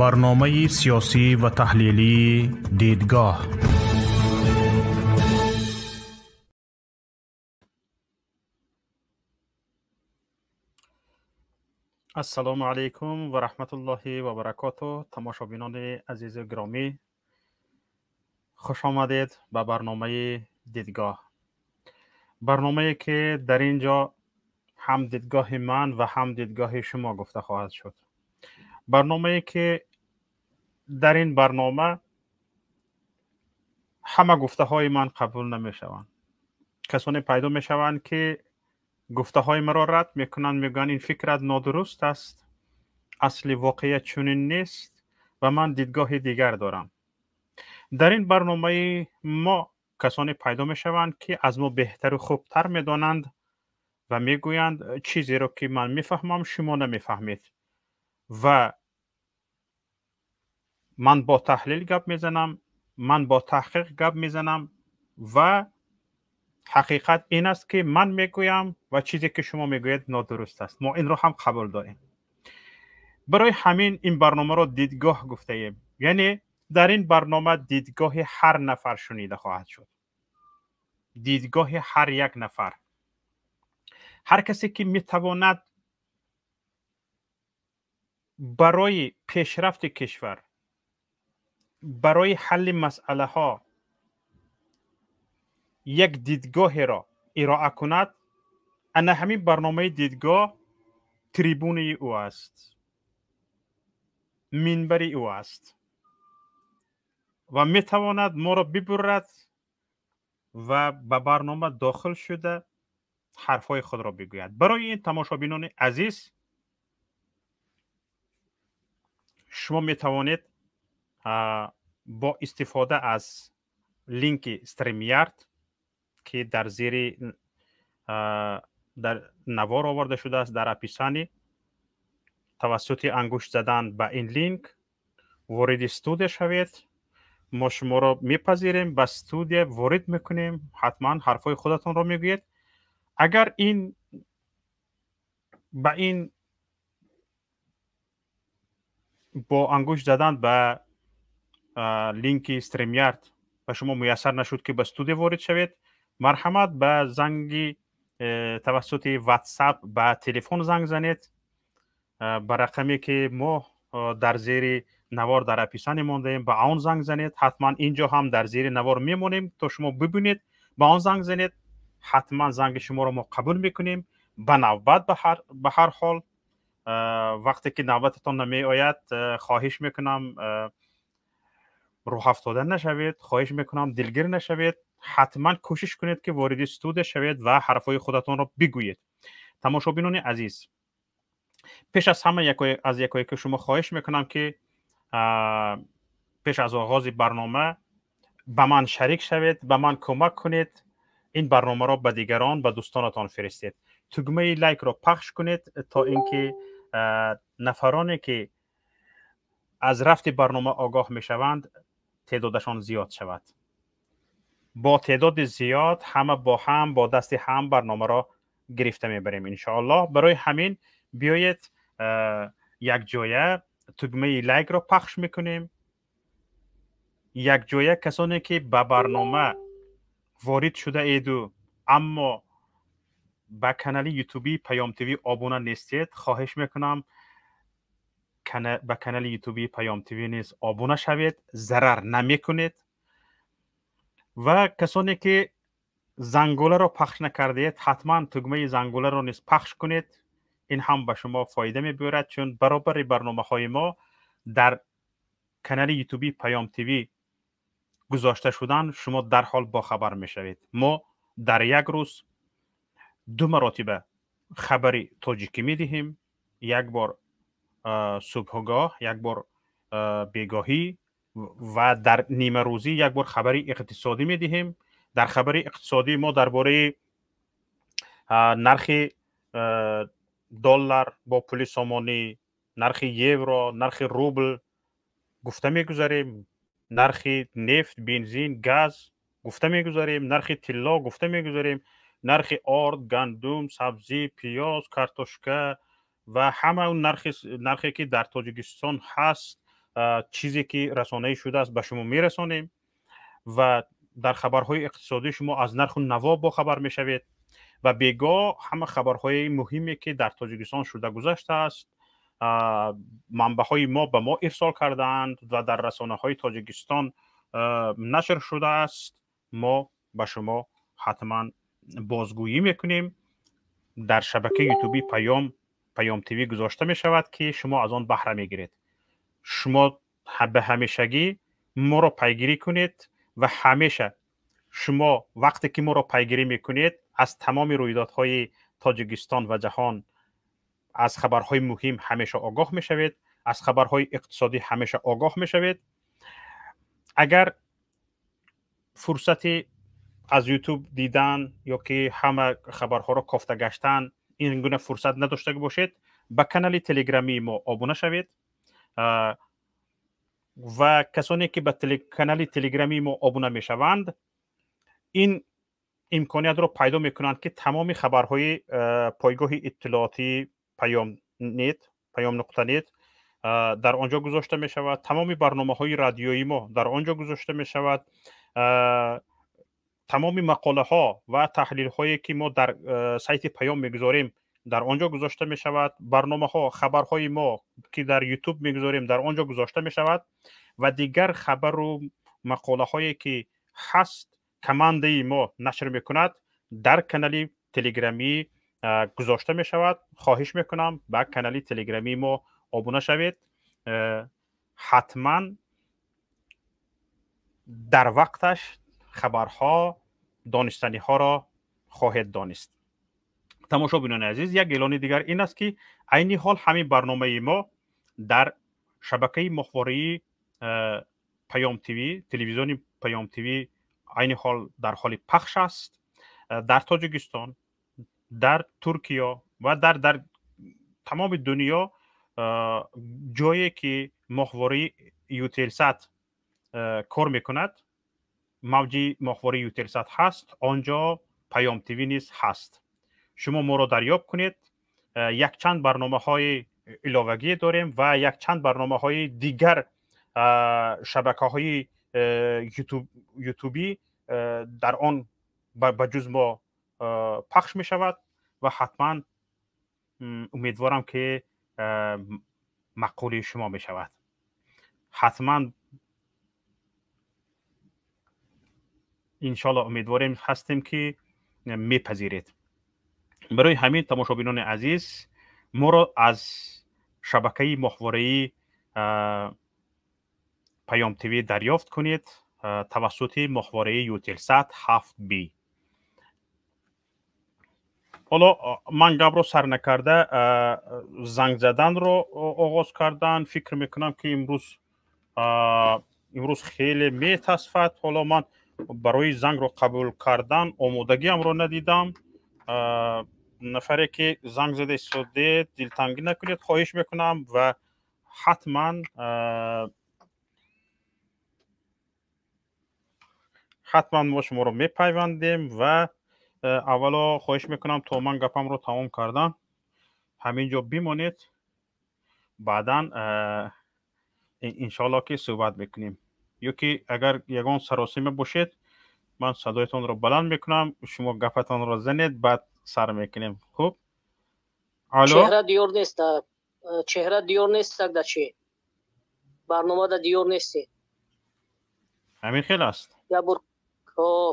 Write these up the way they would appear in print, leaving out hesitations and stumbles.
Барномаи сиёсӣ ва таҳлилии «Дидгоҳ». Ассалому алайкум ва раҳматуллоҳи ва баракоту. Тамошобинони азизу гиромӣ, хуш омадед ба барномаи «Дидгоҳ». Барномае ки дар ин ҷо ҳам дидгоҳи ман ва ҳам дидгоҳи шумо гуфта хоҳад шуд. Барномае ки дар ин барнома ҳама гуфтаҳои ман қабул намешаванд. Касоне пайдо мешаванд ки гуфтаҳои маро рад мекунанд, мегӯянд ин фикрат нодуруст аст, асли воқеа чунин нест ва ман дидгоҳи дигар дорам. Дар ин барномаи мо касоне пайдо мешаванд ки аз мо беҳтару хубтар медонанд ва мегӯянд чизеро ки ман мефаҳмам, шумо намефаҳмед ва ман бо таҳлил гап мезанам, ман бо таҳқиқ гап мезанам ва ҳақиқат ин аст ки ман мегӯям ва чизе ки шумо мегӯед нодуруст аст. Мо инро ҳам қабул дорем. Барои ҳамин ин барномаро «Дидгоҳ» гуфтаем. Яъне дар ин барнома дидгоҳи ҳар нафар шунида хоҳад шуд. Дидгоҳи ҳар як нафар. Ҳар касе ки метавонад барои пешрафти кишвар, барои ҳалли масъалаҳо як дидгоҳеро ироа кунад, ана ҳамин барномаи «Дидгоҳ» трибунаи ӯ аст, минбари ӯ аст ва метавонад моро бибурад ва ба барнома дохил шуда ҳарфҳои худро бигӯяд. Барои ин, тамошобинони азиз, шумо метавонед бо истифода аз линки StreamYard, ки дар зери дар навор оварда шудааст, дар описание, тавассути ангушт задан ба ин линк вориди студия шавед. Мо шуморо мепазирем, ба студия ворид мекунем, ҳатман ҳарфҳои худатонро мегӯед. Агар ин ба ин бо ангушт задан ба линки StreamYard ба шумо муяссар нашуд ки ба студия ворид шавед, марҳамат, ба занги тавассути WhatsApp ба телефон занг занед ба рақаме ки мо дар зери навор дар описание мондаем. Ба он занг занед ҳатман. Инҷо ҳам дар зери навор мемонем то шумо бибинед. Ба он занг занед, ҳатман занги шуморо мо қабул мекунем ба навбат. Ба ҳар ҳол, вақте ки навбататон намеояд, хоҳиш мекунам, рӯҳафтода нашавед, хоҳиш мекунам, дилгир нашавед. Ҳатман кӯшиш кунед ки вориди студия шавед ва ҳарфҳои худатонро бигӯед. Тамошобинони азиз, пеш аз ҳама аз якояки шумо хоҳиш мекунам ки пеш аз оғози барнома ба ман шарик шавед, ба ман кӯмак кунед, ин барномаро ба дигарон, ба дӯстонатон фиристед, тугмаи лайкро пахш кунед, то инки нафароне ки аз рафти барнома огоҳ мешаванд, теъдодашон зиёд шавад. Бо теъдоди зиёд ҳама бо ҳам, бо дасти ҳам барномаро гирифта мебарем, иншоаллоҳ. Барои ҳамин биёед, якҷоя тугмаи лайкро пахш мекунем якҷоя. Касоне ки ба барнома ворид шудаеду, аммо ба канали ютуби Паём ТВ обуна нестед, хоҳиш мекунам, ба канали ютуби Паём ТВ низ обуна шавед, зарар намекунед. Ва касоне ки зангуларо пахш накардаед, ҳатман тугмаи зангуларо низ пахш кунед. Ин ҳам ба шумо фоида мебиёрад, чун баробари барномаҳои мо дар канали ютуби Паём ТВ гузошта шудан, шумо дарҳол бохабар мешавед. Мо дар як рӯз ду маротиба хабари тоҷикӣ медиҳем: як бор субҳгоҳ, як бор бегоҳӣ ва дар нимарӯзӣ як бор хабари иқтисодӣ медиҳем. Дар хабари иқтисодӣ мо дар бораи нархи доллар бо пули сомонӣ, нархи евро, нархи рубл гуфта мегузарем, нархи нефт, бензин, газ гуфта мегузарем, нархи тилло гуфта мегузарем, нархи орд, гандум, сабзӣ, пиёз, картошка ва ҳама он нархе ки дар Тоҷикистон ҳаст. Чизе ки расонаӣ шудааст ба шумо мерасонем ва дар хабарҳои иқтисодӣ шумо аз нарху наво бохабар мешавед ва бегоҳ ҳама хабарҳои муҳиме ки дар Тоҷикистон шуда гузаштааст, манбаъҳои мо ба мо ирсол кардаанд ва дар расонаҳои Тоҷикистон нашр шудааст, мо ба шумо ҳатман бозгӯӣ мекунем. Дар шабакаи ютуби Паём ТВ гузошта мешавад ки шумо аз он баҳра мегиред. Шумо ба ҳамешагӣ моро пайгирӣ кунед ва ҳамеша шумо вақте ки моро пайгирӣ мекунед, аз тамоми рӯйдодҳои Тоҷикистон ва ҷаҳон, аз хабарҳои муҳим ҳамеша огоҳ мешавед, аз хабарҳои иқтисодӣ ҳамеша огоҳ мешавед. Агар фурсати аз ютуб дидан ё ки ҳама хабарҳоро кофта гаштан ин гуна фурсат надошта бошед, ба канали телеграмии мо обуна шавед ва касоне ки ба канали телеграмии мо обуна мешаванд, ин имкониятро пайдо мекунанд ки тамоми хабарҳои пойгоҳи иттилоотии Паём нет, Паём нуқта нет дар он ҷо гузошта мешавад, тамоми барномаҳои радиоии мо дар он ҷо гузошта мешавад, тамоми мақолаҳо ва таҳлилҳое ки мо дар сайти Паём мегузорем дар он ҷо гузошта мешавад, барномаҳо, хабарҳои мо ки дар ютуб мегузорем дар он ҷо гузошта мешавад ва дигар хабару мақолаҳое ки ҳаст командаи мо нашр мекунад дар канали телеграмӣ гузошта мешавад. Хоҳиш мекунам ба канали телеграмии мо обуна шавед. Ҳатман дар вақташ хабарҳо, донистаниҳоро хоҳед донист. Тамошобинони азиз, як эълони дигар ин аст ки айни ҳол ҳамин барномаи мо дар шабакаи моҳвории Паём ТВ, телевизиони Паём ТВ айни ҳол дар ҳоли пахш аст. Дар Тоҷикистон, дар Туркия ва дар тамоми дунё ҷое ки моҳвории Ютелсат кор мекунад, мавҷи моҳвории Ютелсат ҳаст, он ҷо Паём ТВ низ ҳаст. Шумо моро дарёб кунед. Якчанд барномаҳои иловагӣ дорем ва якчанд барномаҳои дигар шабакаҳои ютубӣ дар он ба ҷуз мо пахш мешавад ва ҳатман умедворам ки маъқули шумо мешавад. Ҳатман иншоалло умедворем ҳастем ки мепазиред. Барои ҳамин тамошобинони азиз, моро аз шабакаи моҳвораи Паём ТВ дарёфт кунед тавассути моҳвораи Ютелсат 7B. Ҳоло ман гапро сар накарда занг заданро оғоз кардан. Фикр мекунам ки имрӯз хеле метасфад. Ҳоло ман барои зангро қабул кардан омодагиамро надидам. Нафаре ки занг зада истодед, дилтангӣ накунед, хоҳиш мекунам ва ҳатман мо шуморо мепайвандем ва аввало хоҳиш мекунам то ман гапамро тамом кардам ҳамин ҷо бимонед, баъдан иншоалло ки суҳбат мекунем. Ё ки агар ягон саросима бошед, ман садоятонро баланд мекунам, шумо гапатонро занед, баъд сар мекунем. Хуб, алло, чеҳра диёр нест, чеҳра диёр нест, да чи барномада диёр нести. Ҳамин хел аст. Я бор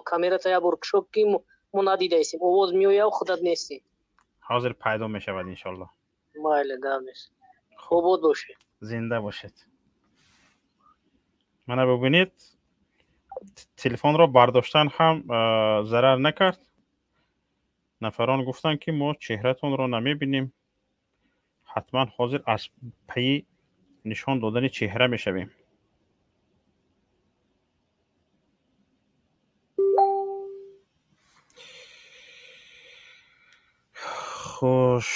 камерата я бор кушо ки мо надидаистем, овоз меояв, худат нестӣ. Ҳозир пайдо мешавад иншоалло. Майли, гап нест. Обод бошед, зинда бошед. Мана бубинед, телефонро бардоштан ҳам зарар накард. Нафарон гуфтанд ки мо чеҳратонро намебинем. Ҳатман ҳозир аз пайи нишон додани чеҳра мешавем. Хуш.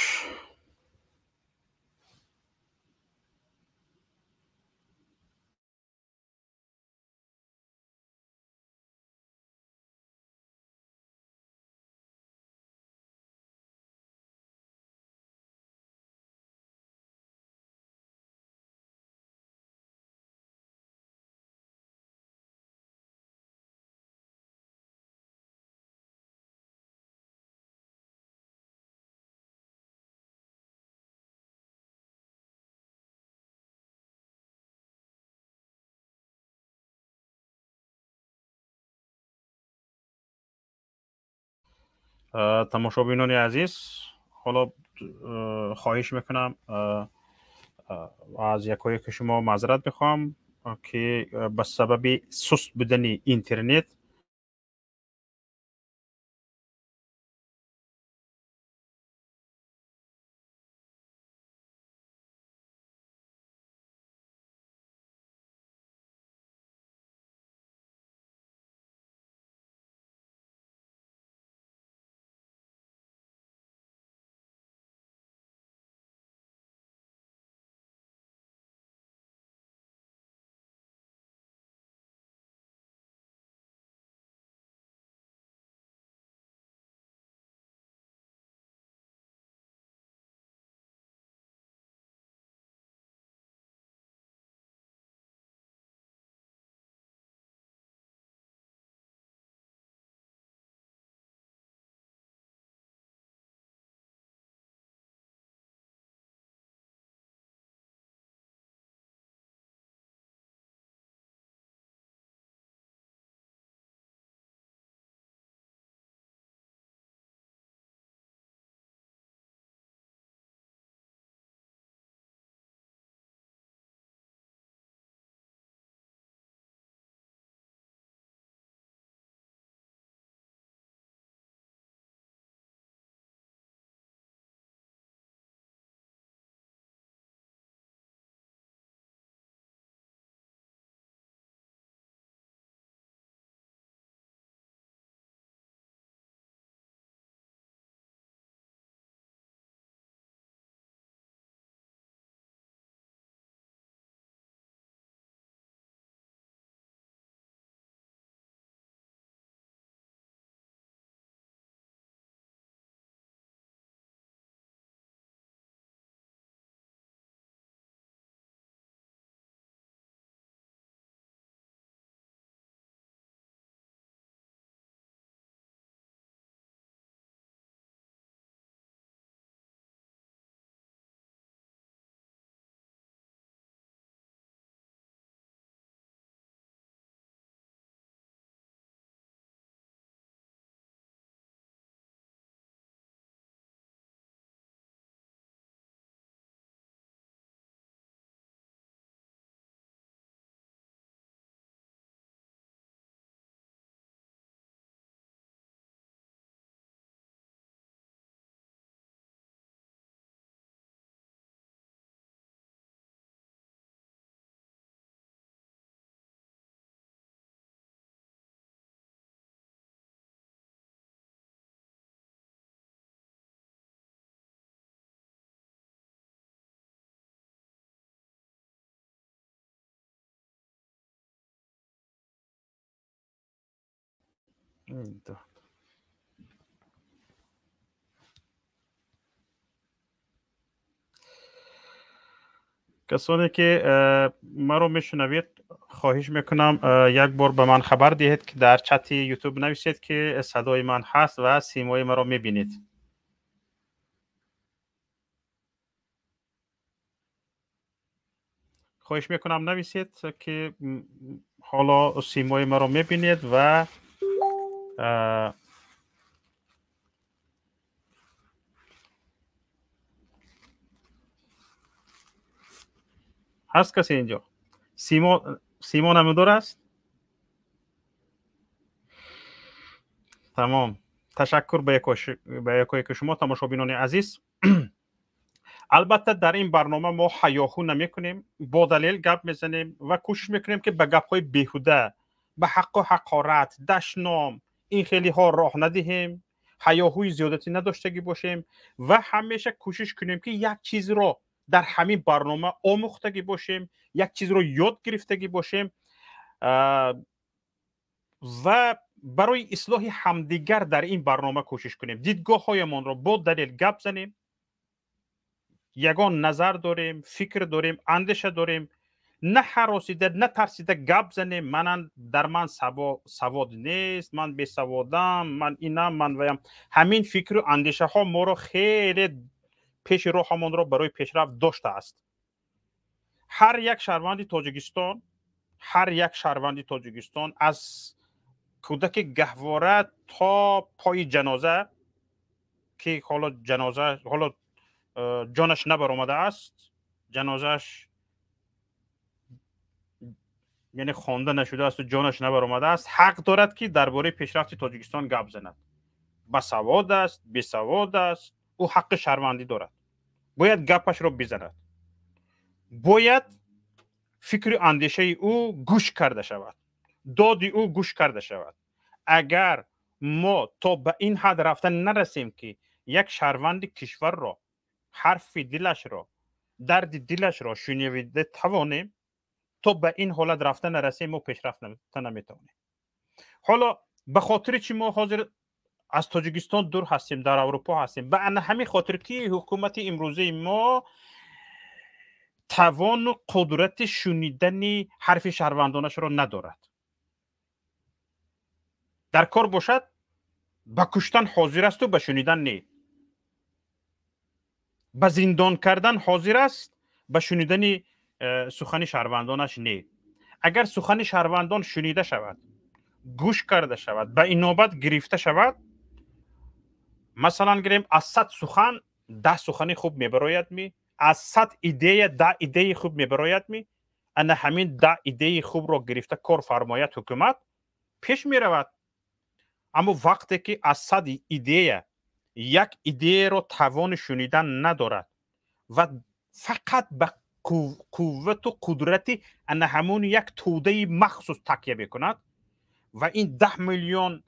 Тамошобинони азиз, ҳоло хоҳиш мекунам, аз якояки шумо маъзарат мехоҳам, ки ба сабаби суст будани интернет касоне ки маро мешунавед, хоҳиш мекунам, як бор ба ман хабар диҳед, ки дар чати ютуб нависед, ки садои ман ҳаст ва симои маро мебинед. Хоҳиш мекунам, нависед, ки ҳоло симои маро мебинед ва ҳаст касе инҷо? Симо намудор аст. Тамом, ташаккур ба якое ки шумо, тамошобинони азиз. Албатта, дар ин барнома мо ҳаёҳу намекунем, бо далел гап мезанем ва кӯшиш мекунем, ки ба гапҳои беҳуда, ба ҳаққу ҳақорат, дашном, ин хелиҳо роҳ надиҳем, ҳаёҳуи зиёдатӣ надоштагӣ бошем ва ҳамеша кӯшиш кунем, ки як чизро дар ҳамин барнома омӯхтагӣ бошем, як чизро ёд гирифтагӣ бошем ва барои ислоҳи ҳамдигар дар ин барнома кӯшиш кунем, дидгоҳҳоямонро бо далел гап занем. Ягон назар дорем, фикр дорем, андеша дорем, на ҳаросида, на тарсида гап занем. Манан дар ман савод нест, ман бесаводам, ман инам, ман ваям. Ҳамин фикру андешаҳо моро хеле пеши роҳамонро барои пешрафт доштааст. Ҳар як шаҳрванди Тоҷикистон, ҳар як шаҳрванди Тоҷикистон, аз кӯдаки гаҳвора то пои ҷаноза. ки ҳоло ҷаноза, ҳоло ҷонаш набаромадааст, ҷанозааш яъне хонда нашудааст, ҷонаш набаромадааст, ҳақ дорад, ки дар бораи пешрафти Тоҷикистон гап занад. Басавод аст, бесавод аст, ӯ ҳаққи шаҳрвандӣ дорад, бояд гапашро бизанад, бояд фикру андешаи ӯ гӯш карда шавад, доди ӯ гӯш карда шавад. Агар мо то ба ин ҳад рафта нарасем, ки як шаҳрванди кишварро, ҳарфи дилашро, дарди дилашро шунавида тавонем, то ба ин ҳолат рафта нарасем, мо пешрафт наметавонем. Ҳоло ба хотири чӣ мо ҳозир аз Тоҷикистон дур ҳастем, дар Аврупо ҳастем? Ба ана ҳамин хотир, ки ҳукумати имрӯзаи мо тавону қудрати шунидани ҳарфи шаҳрвандонашро надорад. Дар кор бошад, ба куштан ҳозир асту ба шунидан не, ба зиндон кардан ҳозир аст, ба шунидани сухани шаҳрвандонаш не. Агар сухани шаҳрвандон шунида шавад, гӯш карда шавад, ба инобат гирифта шавад, масалан гирем, аз 100 сухан 10 сухани хуб мебарояд ми, аз 100 идея 10 идеяи хуб мебарояд ми, ана ҳамин 10 идеяи хубро гирифта кор фармояд, ҳукумат пеш меравад. Аммо вақте ки аз 100 идея як идеяро тавони шунидан надорад ва фақат ба қуввату қудрати ана ҳамон як тӯдаи махсус такя мекунад ва ин 10 миллион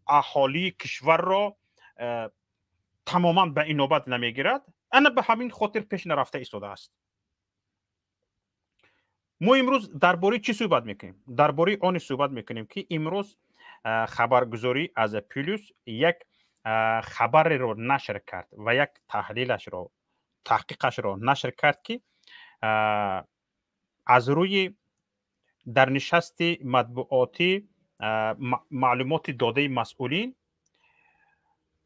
аҳолии кишварро тамоман ба инобат намегирад, ана ба ҳамин хотир пеш нарафта истодааст. Мо имрӯз дар бораи чӣ суҳбат мекунем? Дар бораи оне суҳбат мекунем, ки имрӯз хабаргузорӣ Азия Плюс як хабареро нашр кард ва як таҳлилашро, таҳқиқашро нашр кард, ки аз рӯи дар нишасти матбуотӣ маълумоти додаи масъулин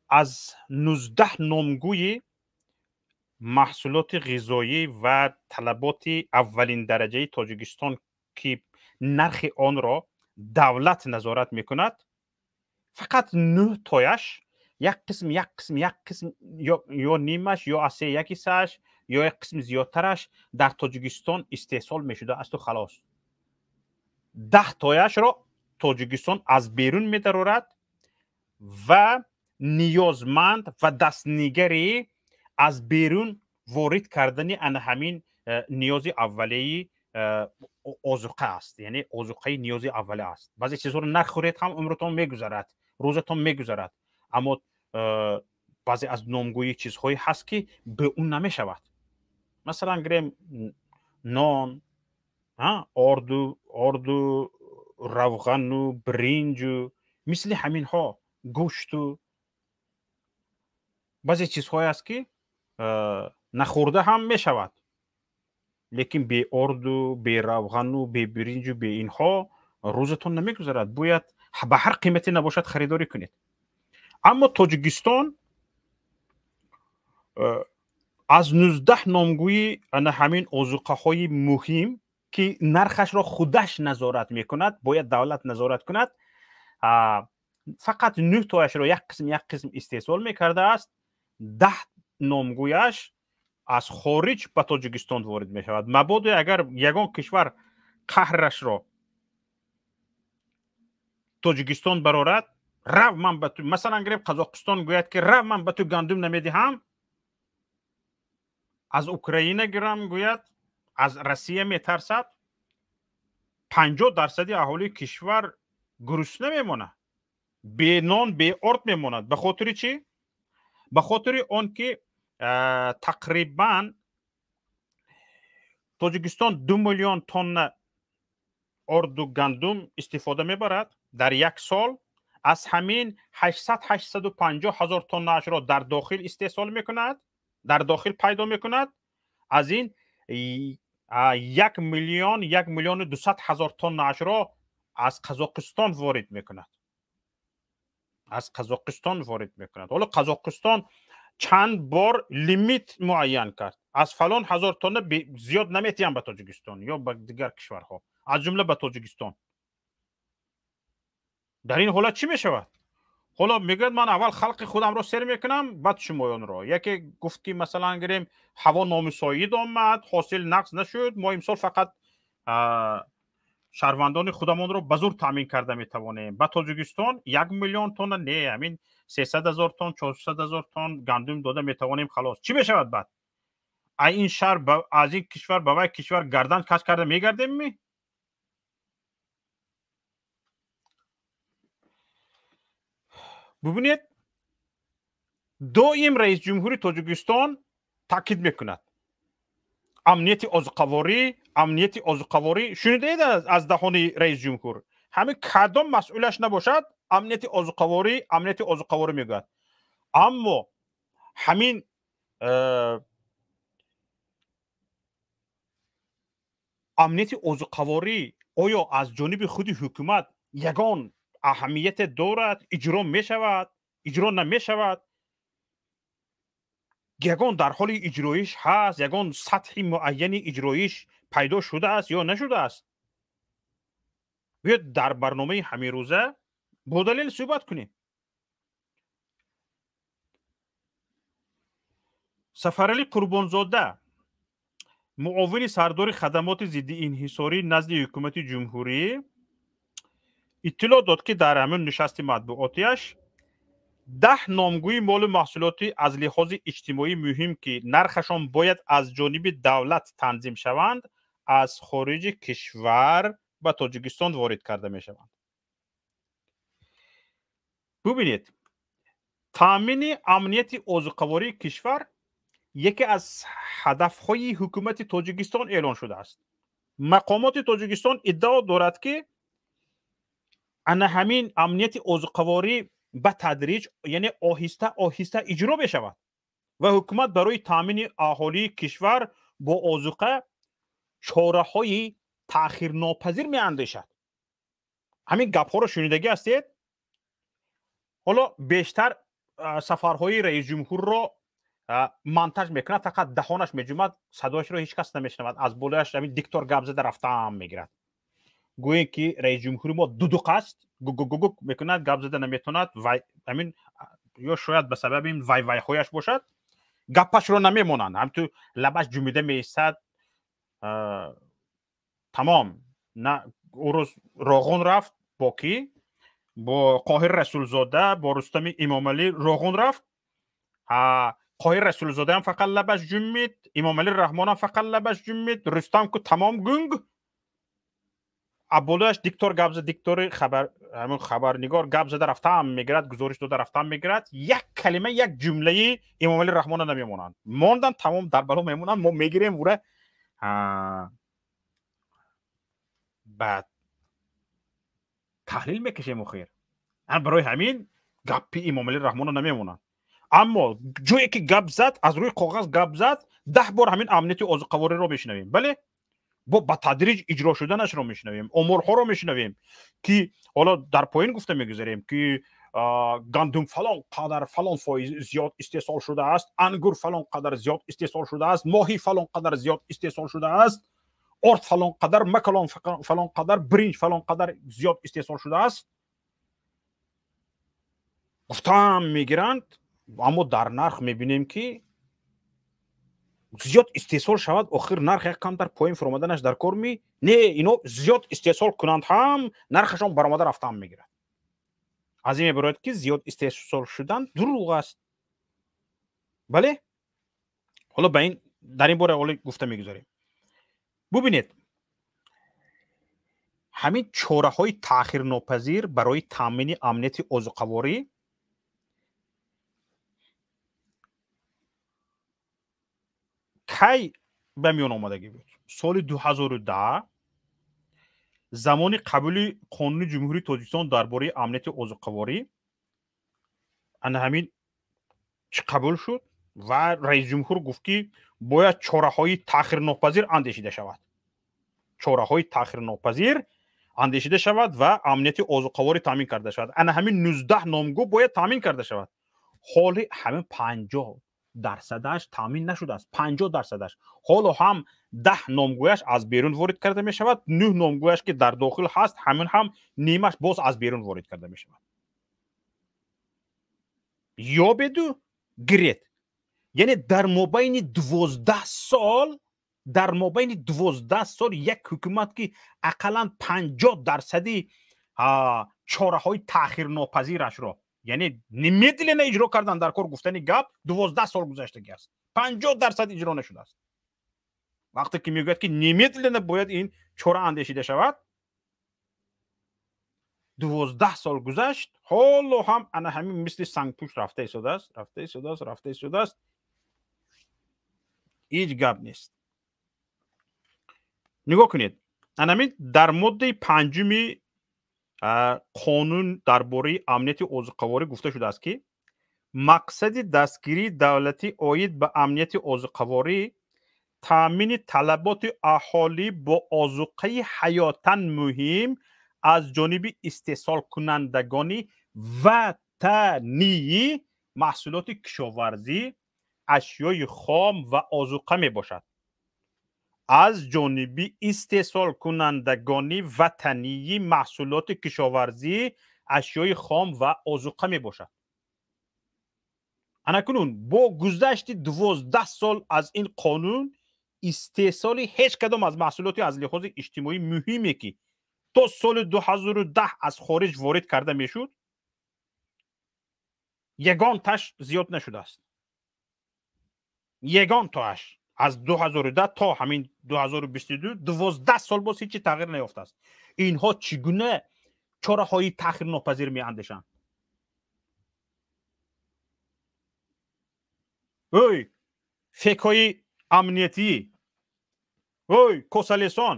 аз 19 номгӯи маҳсулоти ғизоӣ ва талаботи аввалин дараҷаи Тоҷикистон, ки нархи онро давлат назорат мекунад, фақат нӯҳ тояш, як қисм, як қисм, як қисм, ё нимаш, ё аз се як ҳиссааш, ё як қисми зиёдтараш дар Тоҷикистон истеҳсол мешудаасту халос. 10 тояшро Тоҷикистон аз берун медарорад ва ниёзманд ва дастнигари аз берун ворид кардани ана ҳамин ниёзи аввалияи озуқа аст, яъне озуқаи ниёзи аввалия аст. Баъзе чизҳоро нахӯред ҳам, умртон мегузарад, рӯзатон мегузарад, аммо баъзе аз номгӯии чизҳое ҳаст, ки бе он намешавад. Масалан гирем, нон, орду, равғану биринҷу мисли ҳаминҳо, гӯшту баъзе чизҳое аст, ки нахӯрда ҳам мешавад, лекин бе орду, бе равғану, бе биринҷу бе инҳо рӯзатон намегузарад, бояд ба ҳар қимате набошад харидорӣ кунед. Аммо Тоҷикистон аз 19 номгӯи ана ҳамин озуқаҳои муҳим, ки нархашро худаш назорат мекунад, бояд давлат назорат кунад, фақат нӯҳ тояшро як қисм, як қисм истеҳсол мекардааст, 10 номгӯяш аз хориҷ ба Тоҷикистон ворид мешавад. Мабодо агар ягон кишвар қаҳрашро Тоҷикистон барорад, рав, ман ба ту, масалан гирем, Қазоқистон гӯяд, ки рав, ман ба ту гандум намедиҳам, аз Украина гирам гӯяд, аз Россия метарсад, 50 дарсади аҳолии кишвар гурусна мемонад, бенон, беорд мемонад. Ба хотири чӣ? Ба хотири он ки тақрибан Тоҷикистон 2 миллион тонна орду гандум истифода мебарад дар як сол. Аз ҳамин 800 850 ҳазор тоннаашро дар дохил истеҳсол мекунад, дар дохил пайдо мекунад. Аз ин 1 миллион, 1 миллиону 200 ҳазор тоннаашро аз Қазоқистон ворид мекунад, аз Қазоқистон ворид мекунад. Ҳоло Қазоқистон чанд бор лимит муайян кард: аз фалон ҳазор тонна зиёд наметиҳам ба Тоҷикистон ё ба дигар кишварҳо, аз ҷумла ба Тоҷикистон. Дар ин ҳолат чӣ мешавад? Ҳоло мегӯяд, ман аввал халқи худамро сер мекунам, баъд шумоёнро. Яке гуфт, ки масалан гирем, ҳаво номусоид омад, ҳосил нақс нашуд, мо имсол фақат шаҳрвандони худамонро ба зур таъмин карда метавонем. Ба Тоҷикистон 1 миллион тонна не, ҳамин 300 000 тонн, 400 000 тонн гандум дода метавонем, халос. Чӣ мешавад баъд? Ин шаҳр, аз ин кишвар ба вай кишвар гардан каҷ карда мегардем ми? Бубинед, доим раис ҷумҳури Тоҷикистон таъкид мекунад: амнияти озуқаворӣ, амнияти озуқаворӣ. Шунидаед аз даҳони раис ҷумҳур? Ҳамин кадом масъулаш набошад, амнияти озуқаворӣ, амнияти озуқаворӣ мегӯяд. Аммо ҳамин амнияти озуқаворӣ оё аз ҷониби худи ҳукумат ягон аҳамияте дорад? Иҷро мешавад, иҷро намешавад? Ягон дар ҳоли иҷроиш ҳаст? Ягон сатҳи муайяни иҷроиш пайдо шудааст ё нашудааст? Биёд дар барномаи ҳаминрӯза бо далел суҳбат кунем. Сафаралӣ Қурбонзода, муовини сардори хадамоти зидди инҳисорӣ назди ҳукумати ҷумҳурӣ, иттилоъ дод, ки дар ҳамин нишасти матбуотиаш 10 номгӯи молу маҳсулоти аз лиҳози иҷтимоӣ муҳим, ки нархашон бояд аз ҷониби давлат танзим шаванд, аз хориҷи кишвар ба Тоҷикистон ворид карда мешаванд. Бубинед, таъмини амнияти озуқавории кишвар яке аз ҳадафҳои ҳукумати Тоҷикистон эълон шудааст. Мақомоти Тоҷикистон иддао дорад, ки ана ҳамин амнияти озуқаворӣ ба тадриҷ, яъне оҳиста оҳиста иҷро мешавад ва ҳукумат барои таъмини аҳолии кишвар бо озуқа чораҳои таъхирнопазир меандешад. Ҳамин гапҳоро шунидагӣ ҳастед? Ҳоло бештар сафарҳои раисҷумҳурро монтаж мекунад, фақат даҳонаш меҷумад, садояшро ҳеҷ кас намешунавад, аз болояш ҳамин диктор гап зада рафтаам мегирад. Гӯем, ки раисҷумҳури мо дудуқ аст, гугугугук мекунад, гап зада наметавонад, вай ҳамин ё шояд ба сабаби ин вай-вайҳояш бошад, гапашро намемонанд, ҳамту лабаш ҷумида меистад. Тамом. На ӯ рӯз Роғун рафт, бо кӣ? Бо Қоҳир Расулзода, бо Рустами Имомалӣ Роғун рафт. Қоҳир Расулзодаам фақат лабаш ҷумид, Имомалӣ Раҳмонам фақат лабаш ҷумид, Рустам ку тамом гунг. Аболояш диктор гап зад, диктори хабар, ҳамин хабарнигор гап зада рафтаам мегирад, гузориш дода рафтаам мегирад. Як калима, як ҷумлаи Имомалӣ Раҳмона намемонанд. Мондан, тамом, дар бало мемонанд, мо мегирем ура. Баъд таҳлил мекашем охир. Барои ҳамин гапи Имомалӣ Раҳмона намемонанд. Аммо ҷое ки гап зад, аз рӯи коғаз гап зад, 10 бор ҳамин амнияти озуқавориро мешунавем. Бале, бо ба тадриҷ иҷро шуданашро мешунавем, оморҳоро мешунавем, ки ҳоло дар поён гуфта мегузарем, ки гандум фалон қадар фалон фоиз зиёд истеҳсол шудааст, ангур фалон қадар зиёд истеҳсол шудааст, моҳӣ фалон қадар зиёд истеҳсол шудааст, орд фалон қадар, макалон фалон қадар, биринҷ фалон қадар зиёд истеҳсол шудааст. Гуфтаам мегиранд, аммо дар нарх мебинем, ки зиёд истеҳсол шавад, охир нарх як камтар поин фуромаданаш дар кор ми? Не, ино зиёд истеҳсол кунанд ҳам нархашон баромада рафтаам мегирад. Аз ин мебарояд, ки зиёд истеҳсол шудан дурӯғ аст. Бале, ҳоло ба ин дар ин бора ҳоло гуфта мегузарем. Бубинед, ҳамин чораҳои таъхирнопазир барои таъмини амнияти озуқаворӣ кай ба миён омадагӣ буд? Соли 2010, замони қабули қонуни Ҷумҳурии Тоҷикистон дар бораи амнияти озуқаворӣ, ана ҳамин чӣ қабул шуд ва раисҷумҳур гуфт, ки бояд чораҳои таъхирнопазир андешида шавад. Чораҳои таъхирнопазир андешида шавад ва амнияти озуқаворӣ таъмин карда шавад. Ана ҳамин 19 номгӯ бояд таъмин карда шавад. Ҳоли ҳамин 50% таъмин нашудааст, 50%. Ҳоло ҳам 10 номгӯяш аз берун ворид карда мешавад, 9 номгӯяш, ки дар дохил ҳаст, ҳамин ҳам нимаш боз аз берун ворид карда мешавад. Ёбеду гиред. Яъне дар мобайни 12 сол, дар мобайни 12 сол як ҳукумат ки ақаллан 50% чораҳои таъхирнопазирашро, яъне немедленно иҷро кардан дар кор гуфтани гап, 12 сол гузаштагӣ аст, 50% иҷро нашудааст. Вақте ки мегӯяд ки немедленно бояд ин чора андешида шавад, 12 сол гузашт, ҳоло ҳам ана ҳамин мисли сангпӯш рафта истодааст, рафта истодааст, рафта истодааст, ҳеҷ гап нест. Нигоҳ кунед, анамин дар моддаи панҷуми қонун дар бораи амнияти озуқаворӣ гуфта шудааст, ки мақсади дастгирии давлатӣ оид ба амнияти озуқаворӣ таъмини талаботи аҳолӣ бо озуқаи ҳаётан муҳим аз ҷониби истеҳсолкунандагони ватании маҳсулоти кишоварзӣ, ашёи хом ва озуқа мебошад. Аз ҷониби истеҳсолкунандагони ватании маҳсулоти кишоварзӣ, ашёи хом ва озуқа мебошад. Анакунун бо гузашти 12 сол аз ин қонун истеҳсоли ҳеҷ кадом аз маҳсулоти аз лиҳози иҷтимоӣ муҳиме ки то соли 2010 аз хориҷ ворид карда мешуд, ягонташ зиёд нашудааст. Ягонтоаш аз 2010 то ҳамин 2022, 12 сол боз ҳеҷ тағйир наёфтааст. Инҳо чӣ гуна чораҳои таъхирнопазир меандешанд? Ой, фекҳои амниятӣ, ой, косалесон,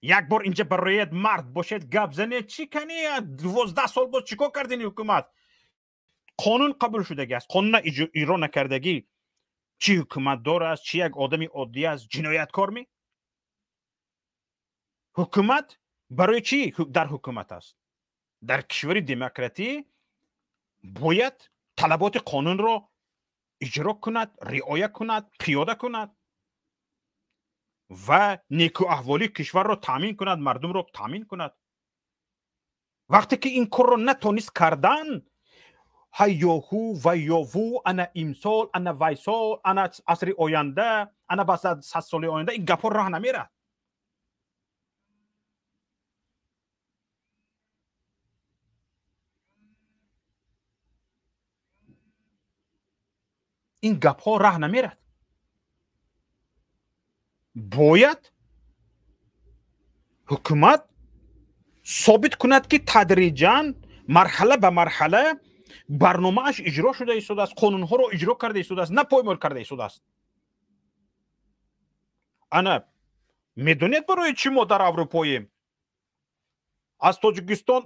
як бор инҷа барояд мард бошед, гап занед, чӣ кани? 12 сол боз чӣ кор кардин ҳукумат? Қонун қабул шудагӣ аст, қонунро иҷро накардагӣ чӣ ҳукуматдор аст, чӣ як одами оддӣ аст, ҷинояткор ми? Ҳукумат барои чӣ дар ҳукумат аст? Дар кишвари демократӣ бояд талаботи қонунро иҷро кунад, риоя кунад, пиёда кунад ва некӯаҳволии кишварро таъмин кунад, мардумро таъмин кунад. Вақте ки ин корро натонист кардан, ҳайёҳу вайёву, ана имсол, ана вайсол, ана асри оянда, ана ба 100 соли оянда, ин гапҳо роҳ намерад. Ин гапҳо роҳ намерад. Бояд ҳукумат собит кунад, ки тадриҷан марҳала ба марҳала барномааш иҷро шуда истодааст, қонунҳоро иҷро карда истодааст, на поймол карда истодааст. Ана медонед барои чӣ мо дар Аврупоем? Аз Тоҷикистон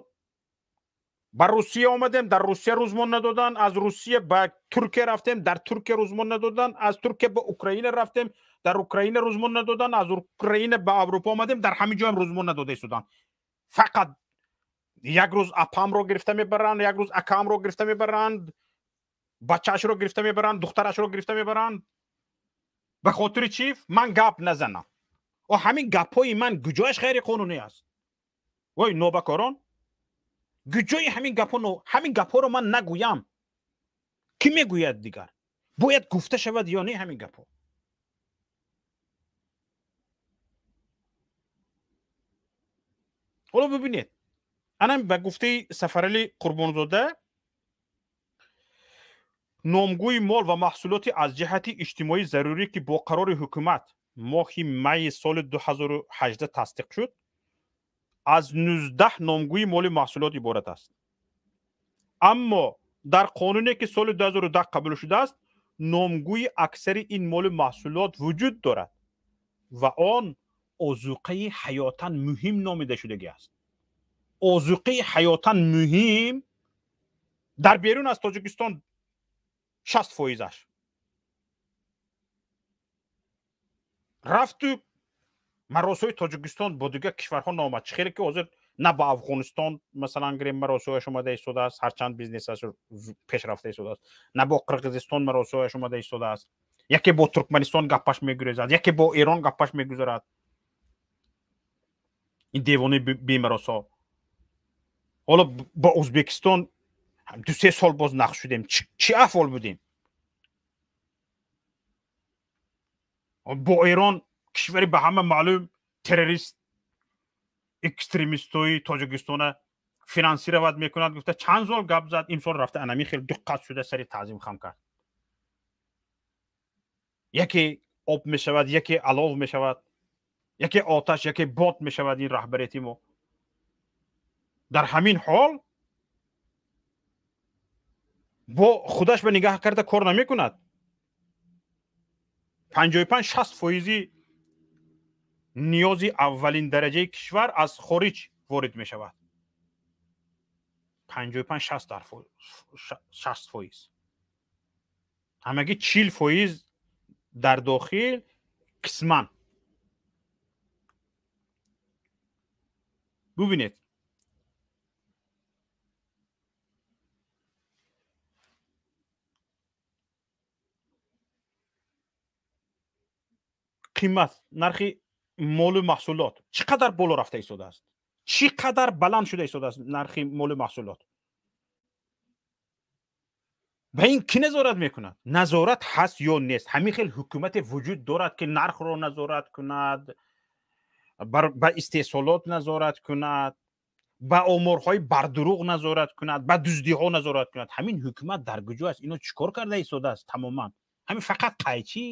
ба Русия омадем, дар Русия рӯзмон надоданд, аз Русия ба Туркия рафтем, дар Туркия рӯзмон надоданд, аз Туркия ба Украина рафтем, дар Украина рӯзмон надоданд, аз Украина ба Аврупо омадем, дар ҳамин ҷоям рӯзмон надода истоданд. Фақат як рӯз апамро гирифта мебаранд, як рӯз акамро гирифта мебаранд, бачаашро гирифта мебаранд, духтарашро гирифта мебаранд. Ба хотири чӣ? Ман гап назанам. О, ҳамин гапҳои ман куҷояш ғайриқонунӣ аст? Вой нобакорон, куҷои ҳамин гапҳо, ҳамин гапҳоро ман нагӯям, кӣ мегӯяд дигар? Бояд гуфта шавад ё не ҳамин гапҳо? Ҳоло бибинед, ана ба гуфтаи Сафарали Қурбонзода, номгӯи мол ва маҳсулоти аз ҷиҳати иҷтимоӣ зарурӣ ки бо қарори ҳукумат моҳи майи соли 2018 тасдиқ шуд, аз 19 номгӯи моли маҳсулот иборат аст. Аммо дар қонуне ки соли 2010 қабул шудааст, номгӯи аксари ин моли маҳсулот вуҷуд дорад ва он озуқаи ҳаётан муҳим номида шудагӣ аст. Озуқаи ҳаётан муҳим дар берун аз Тоҷикистон 60%-аш рафту маросои Тоҷикистон бо дигар кишварҳо наомад. Чӣ хеле ки ҳозир на ба Афғонистон масалан гирем маросояш омада истодааст, ҳарчанд бизнесаш пеш рафта истодааст, на бо Қирғизистон маросояш омада истодааст, яке бо Туркманистон гапаш мегурезад, яке бо Эрон гапаш мегузарад. Ин девонаи бемаросо. Ҳоло бо Ӯзбекистон 2-3 сол боз нақш шудем. Чӣ аҳвол будем? Бо Эрон, кишвари ба ҳама маълум террорист, экстремистои Тоҷикистона финансировать мекунад, гуфта чанд сол гап зад. Имсол рафта анами хел диққат шуда сари таъзим хам кард. Яке об мешавад, яке алов мешавад, яке оташ, яке бод мешавад. Ин раҳбарияти мо дар ҳамин ҳол бо худаш ба нигаҳ карда кор намекунад. 55-60 фоизи ниёзи аввалин дараҷаи кишвар аз хориҷ ворид мешавад. 55-60 фоиз, ҳамагӣ 40 фоиз дар дохил қисман. Бубинед, қимат, нархи молу маҳсулот чӣ қадар боло рафта истодааст, чӣ қадар баланд шуда истодааст нархи молу маҳсулот. Ба ин кӣ назорат мекунад? Назорат ҳаст ё нест? Ҳамин хел ҳукумате вуҷуд дорад, ки нархро назорат кунад, ба истеҳсолот назорат кунад, ба оморҳои бардурӯғ назорат кунад, ба дуздиҳо назорат кунад? Ҳамин ҳукумат дар куҷо аст? Ино чӣ кор карда истодааст? Тамоман ҳамин фақат қайчӣ,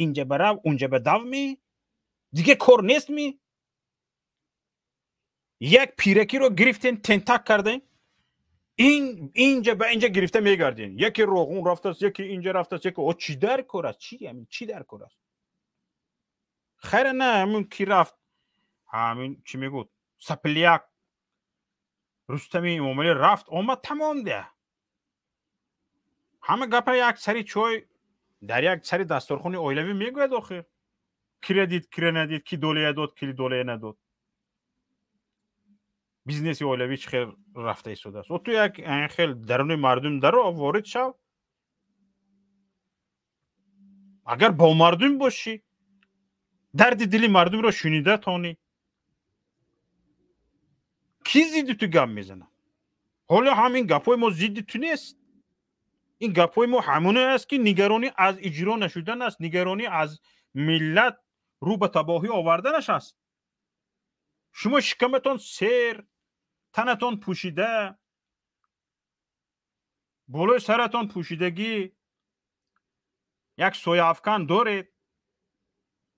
инҷа ба рав, унҷа ба дав, ми диге кор нест ми? Як пиракиро гирифтен, тентак карден, инҷа ба инҷа гирифта мегарден. Яке Роғун рафтааст, яке инҷа рафтааст, яке о чӣ дар кор аст? Чӣ ҳамин чӣ дар кор аст? Хайра, на ҳамин ки рафт, ҳамин чӣ мегӯд, Сапляк Рустами Эмомалӣ рафт, омад, тамом де. Ҳама гапа як сари чой дар як сари дастархони оилавӣ мегӯяд. Охир кира дид, кира надид, ки долая дод, ки долая надод. Бизнеси оилавӣ чӣ хел рафта истодааст? О ту як хел даруни мардум даро ворид шав. Агар бо мардум бошӣ, дарди дили мардумро шунида тонӣ, кӣ зидди ту гап мезанад? Ҳоло ҳам ин гапҳои мо зидди ту нест. Ин гапҳои мо ҳамоне аст, ки нигаронӣ аз иҷро нашудан аст, нигаронӣ аз миллат рӯ ба табоҳӣ оварданаш аст. Шумо шикаматон сер, танатон пӯшида, болои саратон пӯшидагӣ, як сояафкан доред.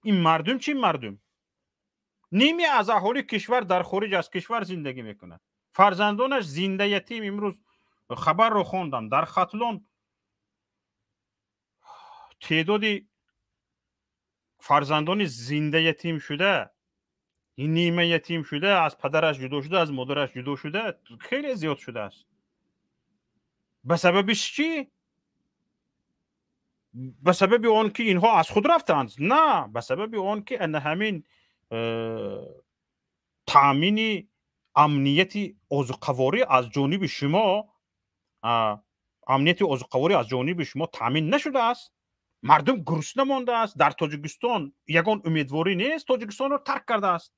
Ин мардум чӣ мардум? Ними аз аҳолии кишвар дар хориҷ аз кишвар зиндагӣ мекунад. Фарзандонаш зинда ятим. Имрӯз хабарро хондам, дар Хатлон теъдоди фарзандони зинда ятим шуда, нима ятим шуда, аз падараш ҷудо шуда, аз модараш ҷудо шуда, хеле зиёд шудааст. Ба сабаби чӣ? Ба сабаби он ки инҳо аз худ рафтаанд? На, ба сабаби он ки ана ҳамин таъмини амнияти озуқаворӣ аз ҷониби шумо, амнияти озуқаворӣ аз ҷониби шумо таъмин нашудааст. Мардум гурусна мондааст. Дар Тоҷикистон ягон умедворӣ нест, Тоҷикистонро тарк кардааст.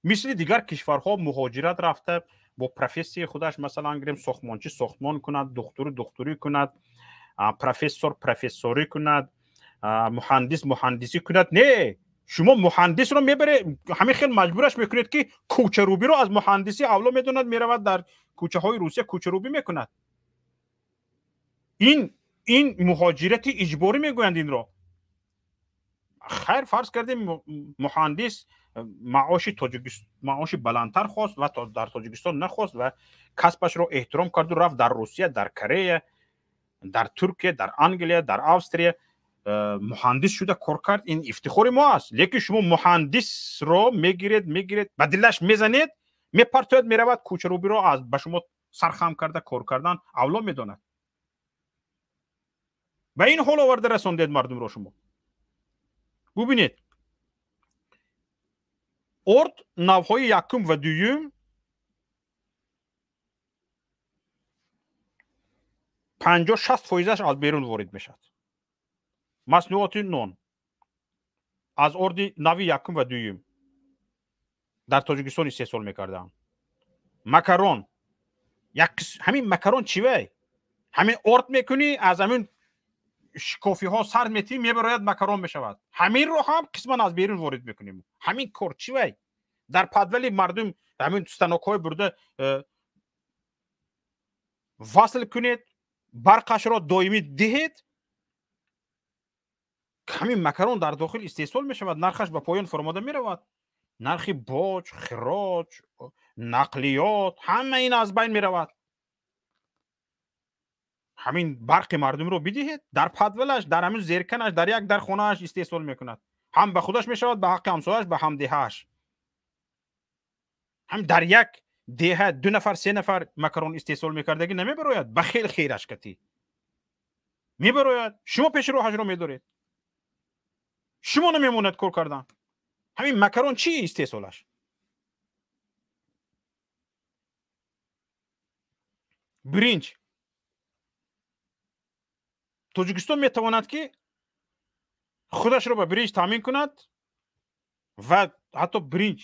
Мисли дигар кишварҳо муҳоҷират рафта бо профессияи худаш, масалан гирем, сохтмончӣ сохтмон кунад, духтурӣ духтурӣ кунад, профессор профессорӣ кунад, муҳандис муҳандисӣ кунад. Не, шумо муҳандисро мебаре, ҳамин хел маҷбураш мекунед, ки кӯчарӯбиро аз муҳандисӣ авло медонад, меравад дар кӯчаҳои Русия кӯчарӯбӣ мекунад. Ин муҳоҷирати иҷборӣ мегӯянд инро. Хайр, фарз кардем, муҳандис маоши баландтар хост ва дар Тоҷикистон нахост ва касбашро эҳтиром карду рафт дар Русия, дар Корея, дар Туркия, дар Англия, дар Австрия муҳандис шуда кор кард. Ин ифтихори мо аст. Лекин шумо муҳандисро мегиред, ба дилаш мезанед, мепартояд, меравад кӯчарӯбиро аз ба шумо сархам карда кор кардан авло медонад. Ба ин ҳол оварда расондед мардумро шумо. Бубинед, орд навҳои якум ва дуюм 50-60 фоизаш аз берун ворид мешавад. Маснуоти нон аз орди нави якум ва дуюм дар Тоҷикистон истеҳсол мекарданд. Макарон Як ҳамин макарон чӣ вай? Ҳамин орд мекунӣ, аз ҳамин шикофиҳо сар метӣ, мебарояд, макарон мешавад. Ҳаминро ҳам қисман аз берун ворид мекунем. Ҳамин кор чӣ вай? Дар подвали мардум ҳамин станокҳои бурда васл кунед, барқашро доимӣ диҳед, ҳамин макарон дар дохил истеҳсол мешавад, нархаш ба поён фуромада меравад. Нархи боҷ, хироҷ, нақлиёт, ҳама ин аз байн меравад. Ҳамин барқи мардумро бидиҳед, дар подвалаш, дар ҳамин зерканаш, дар як дар хонааш истеҳсол мекунад. Ҳам ба худаш мешавад, ба ҳаққи ҳамсояш, ба ҳамдеҳааш. Ҳам дар як деҳа 2 нафар, 3 нафар макарон истеҳсол мекардагӣ намебарояд, ба хел хейраш катӣ мебарояд. Шумо пеши роҳашро медоред, шумо намемонад кор кардан. Ҳамин макарон чӣ истеҳсолаш? Биринҷ. Тоҷикистон метавонад ки худашро ба биринҷ таъмин кунад ва ҳатто биринҷ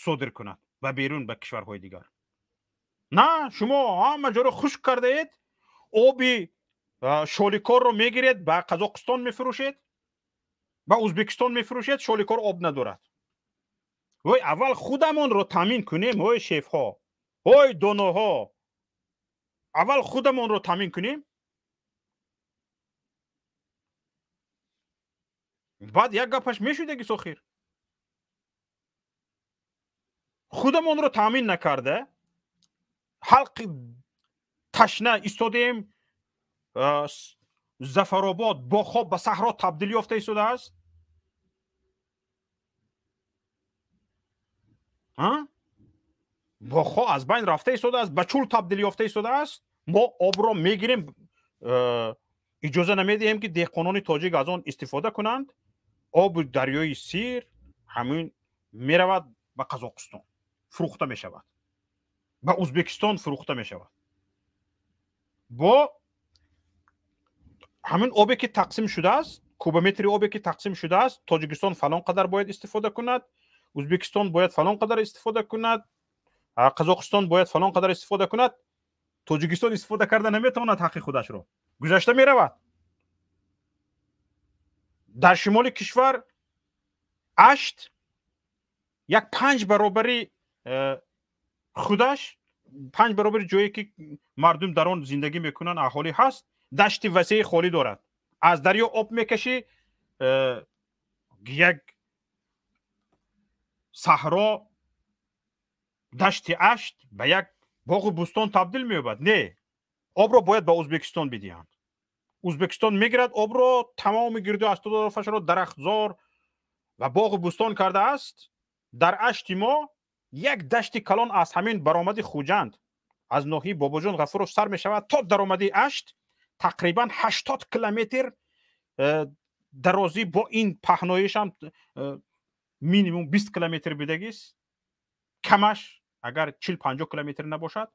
содир кунад ба берун, ба кишварҳои дигар. На, шумо ҳама ҷоро хушк кардаед, оби шоликорро мегиред, ба Қазоқистон мефурӯшед, ба Ӯзбекистон мефурӯшед, шоликор об надорад. Ой, аввал худамонро таъмин кунем, ой шефҳо, ой доноҳо, аввал худамонро таъмин кунем, баъд як гапаш мешудаги сохир. Худамонро таъмин накарда, халқи ташна истодаем, Зафаробод боғҳо ба саҳро табдил ёфта истодааст. Боғҳо аз байн рафта истодааст, ба чӯл табдил ёфта истодааст. Мо обро мегирем, иҷоза намедиҳем ки деҳқонони тоҷик аз он истифода кунанд. Оби дарёи Сир ҳамин меравад ба Қазоқистон, фурӯхта мешавад, ба Ӯзбекистон фурӯхта мешавад. Бо ҳамин обе ки тақсим шудааст, кубометри обе ки тақсим шудааст, Тоҷикистон фалон қадар бояд истифода кунад, Ӯзбекистон бояд фалон қадар истифода кунад, Қазоқистон бояд фалон қадар истифода кунад. Тоҷикистон истифода карда наметавонад ҳаққи худашро, гузашта меравад. Дар шимоли кишвар Ашт як 5 баробари худаш, 5 баробари ҷое ки мардум дар он зиндагӣ мекунанд, аҳолӣ ҳаст, дашти васеи холӣ дорад. Аз дарё об мекашӣ, як саҳро, дашти Ашт ба як боғу бӯстон табдил меёбад. Не, обро бояд ба Ӯзбекистон бидиҳанд. Ӯзбекистон мегирад обро, тамоми гирду атрофашро дарахтзор ва боғу бӯстон кардааст. Дар Ашти мо як дашти калон аз ҳамин баромади Хуҷанд, аз ноҳияи Бобоҷон Ғафуров сар мешавад то даромади Ашт, тақрибан 80 километр дарозӣ, бо ин паҳноишам минимум 20 километр бидагист, камаш агар 40-50 километр набошад,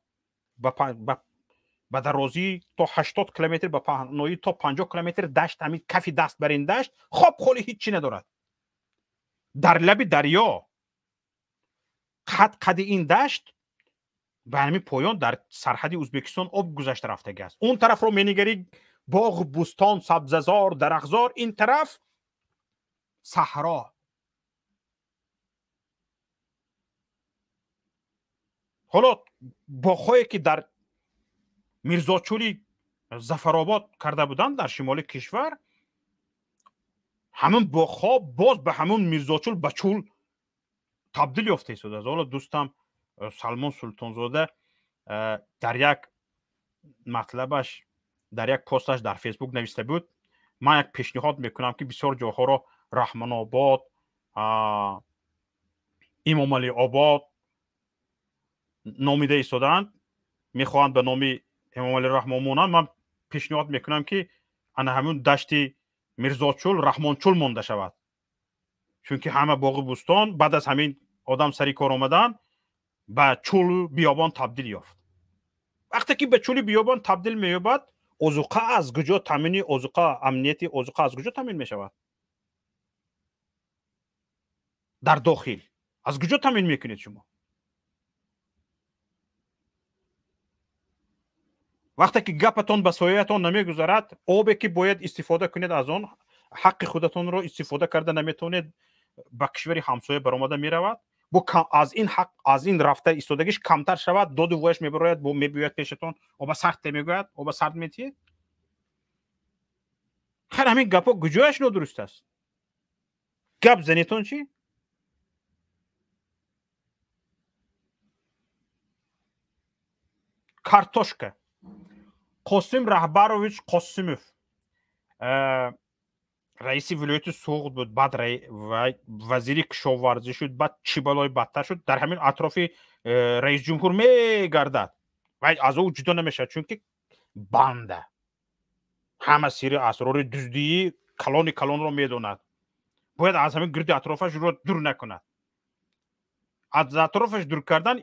ба дарозӣ то 80 километр, ба паҳноӣ то 50 километр дашт, ҳамин кафи даст бар ин дашт хоб холӣ ҳеҷ чӣ надорад. Дар лаби дарё қад қади ин дашт ба ҳамин поён дар сарҳади Ӯзбекистон об гузашта рафтагӣ аст. Он тарафро менигарӣ, боғ, бӯстон, сабзазор, дарахтзор, ин тараф саҳро. Ҳоло боғҳое ки дар Мирзочӯли Зафаробод карда буданд дар шимоли кишвар, ҳамин боғҳо боз ба ҳамон Мирзочӯл ба чӯл табдил ёфта истодааст. Ҳоло дӯстам Салмон Султонзода дар як матлабаш, дар як посташ дар Фейсбук нависта буд: ман як пешниҳод мекунам ки бисёр ҷоҳоро Раҳмонобод, Имомалиобод номида истодаанд, мехоҳанд ба номи Эмомалӣ Раҳмон монанд. Ман пешниҳод мекунам ки ана ҳамун дашти Мирзочӯл Раҳмончӯл монда шавад, чунки ҳама боғу бӯстон баъд аз ҳамин одам сари кор омадан ба чӯлу биёбон табдил ёфт. Вақте ки ба чӯли биёбон табдил меёбад, озуқа аз куҷо таъмини озуқа, амнияти озуқа аз куҷо таъмин мешавад? Дар дохил аз куҷо таъмин мекунед шумо? Вақте ки гапатон ба сояатон намегузарад, обе ки бояд истифода кунед, аз он ҳаққи худатонро истифода карда наметавонед, ба кишвари ҳамсоя баромада меравад. Бо аз ин ҳақ, аз ин рафта истодагиш камтар шавад, доду вояш мебарояд, бо мебиёяд пешатон, оба сард мегӯяд, оба сард метиҳед. Хайр, ҳамин гапҳо куҷояш нодуруст аст? Гап занетон чӣ? Картошка. Қосим Раҳбарович Қосимов раиси вилояти Суғд буд, баъд вазири кишоварзӣ шуд, баъд чӣ балои бадтар шуд, дар ҳамин атрофи раисҷумҳур мегардад ва аз ӯ ҷудо намешавад, чунки банда ҳама сири асрори дуздии калони калонро медонад. Бояд аз ҳамин гирди атрофаш ӯро дур накунад. Аз атрофаш дур кардан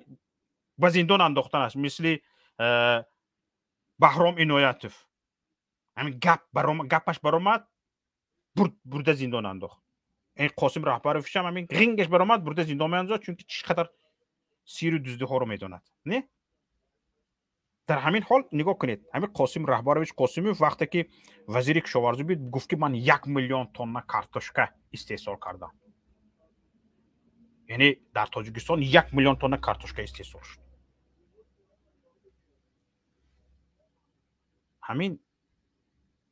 ба зиндон андохтан аст, мисли Баҳром Иноятов. Ҳамин гапаш баромад, бурда зиндон андохт. Ин Қосим Раҳбарович ҳам ҳамин ғингаш баромад, бурда зиндон меандозад, чунки чӣ қадар сиру дуздиҳоро медонад. Не? Дар ҳамин ҳол нигоҳ кунед, ҳамин Қосим Раҳбарович Қосимов вақте ки вазири кишоварзӣ буд, гуфт ки ман 1 миллион тонна картошка истеҳсол кардам. Яъне дар Тоҷикистон 1 миллион тонна картошка истеҳсол шуд. Ҳамин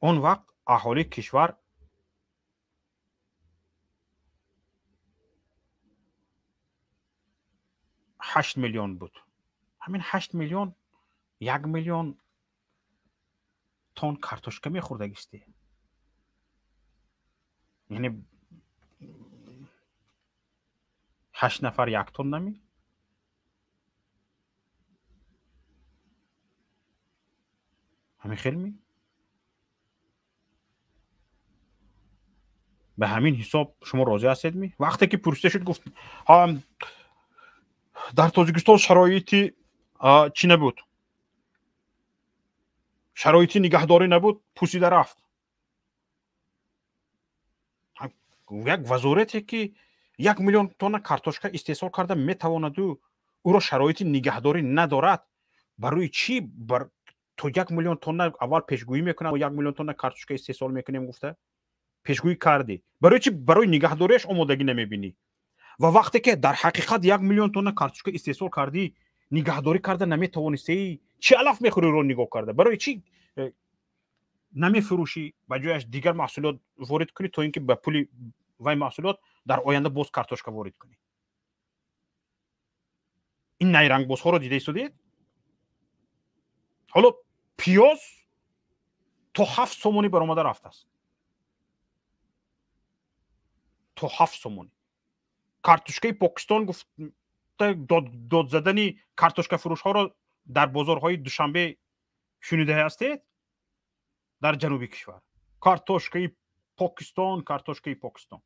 он вақт аҳолии кишвар 8 миллион буд. Ҳамин 8 миллион 1 миллион тон картошка мехӯрдагисте. Яъне 8 нафар 1 тон нами? Ҳамин хел ми? Ба ҳамин ҳисоб шумо розӣ ҳастед ми? Вақте ки пурсида шуд, гуфт дар Тоҷикистон шароити чӣ набуд? Шароити нигаҳдорӣ набуд, пусида рафт. Як вазорате ки 1 миллион тонна картошка истеҳсол карда метавонаду ӯро шароити нигаҳдорӣ надорад, барои чӣ то 1 миллион тонна аввал пешгӯӣ мекунад, 1 миллион тонна картошка истеҳсол мекунем гуфта пешгӯӣ кардӣ? Барои чӣ барои нигаҳдориаш омодагӣ намебинӣ? Ва вақте ки дар ҳақиқат 1 миллион тонна картошка истеҳсол кардӣ, нигаҳдорӣ карда наметавонистӣ, чӣ алаф мехӯрӣ ро нигоҳ карда? Барои чӣ намефурӯшӣ, ба ҷояш дигар маҳсулот ворид кунӣ, то ин ки ба пули вай маҳсулот дар оянда боз картошка ворид кунӣ? Ин найрангбозҳоро дида истодед? Ҳоло пиёз то 7 сомонӣ баромада рафтааст. То 7 сомонӣ. Картошкаи Покистон гуфта дод задани картошкафурӯшҳоро дар бозорҳои Душанбе шунида ҳастед? Дар ҷануби кишвар. Картошкаи Покистон, картошкаи Покистон.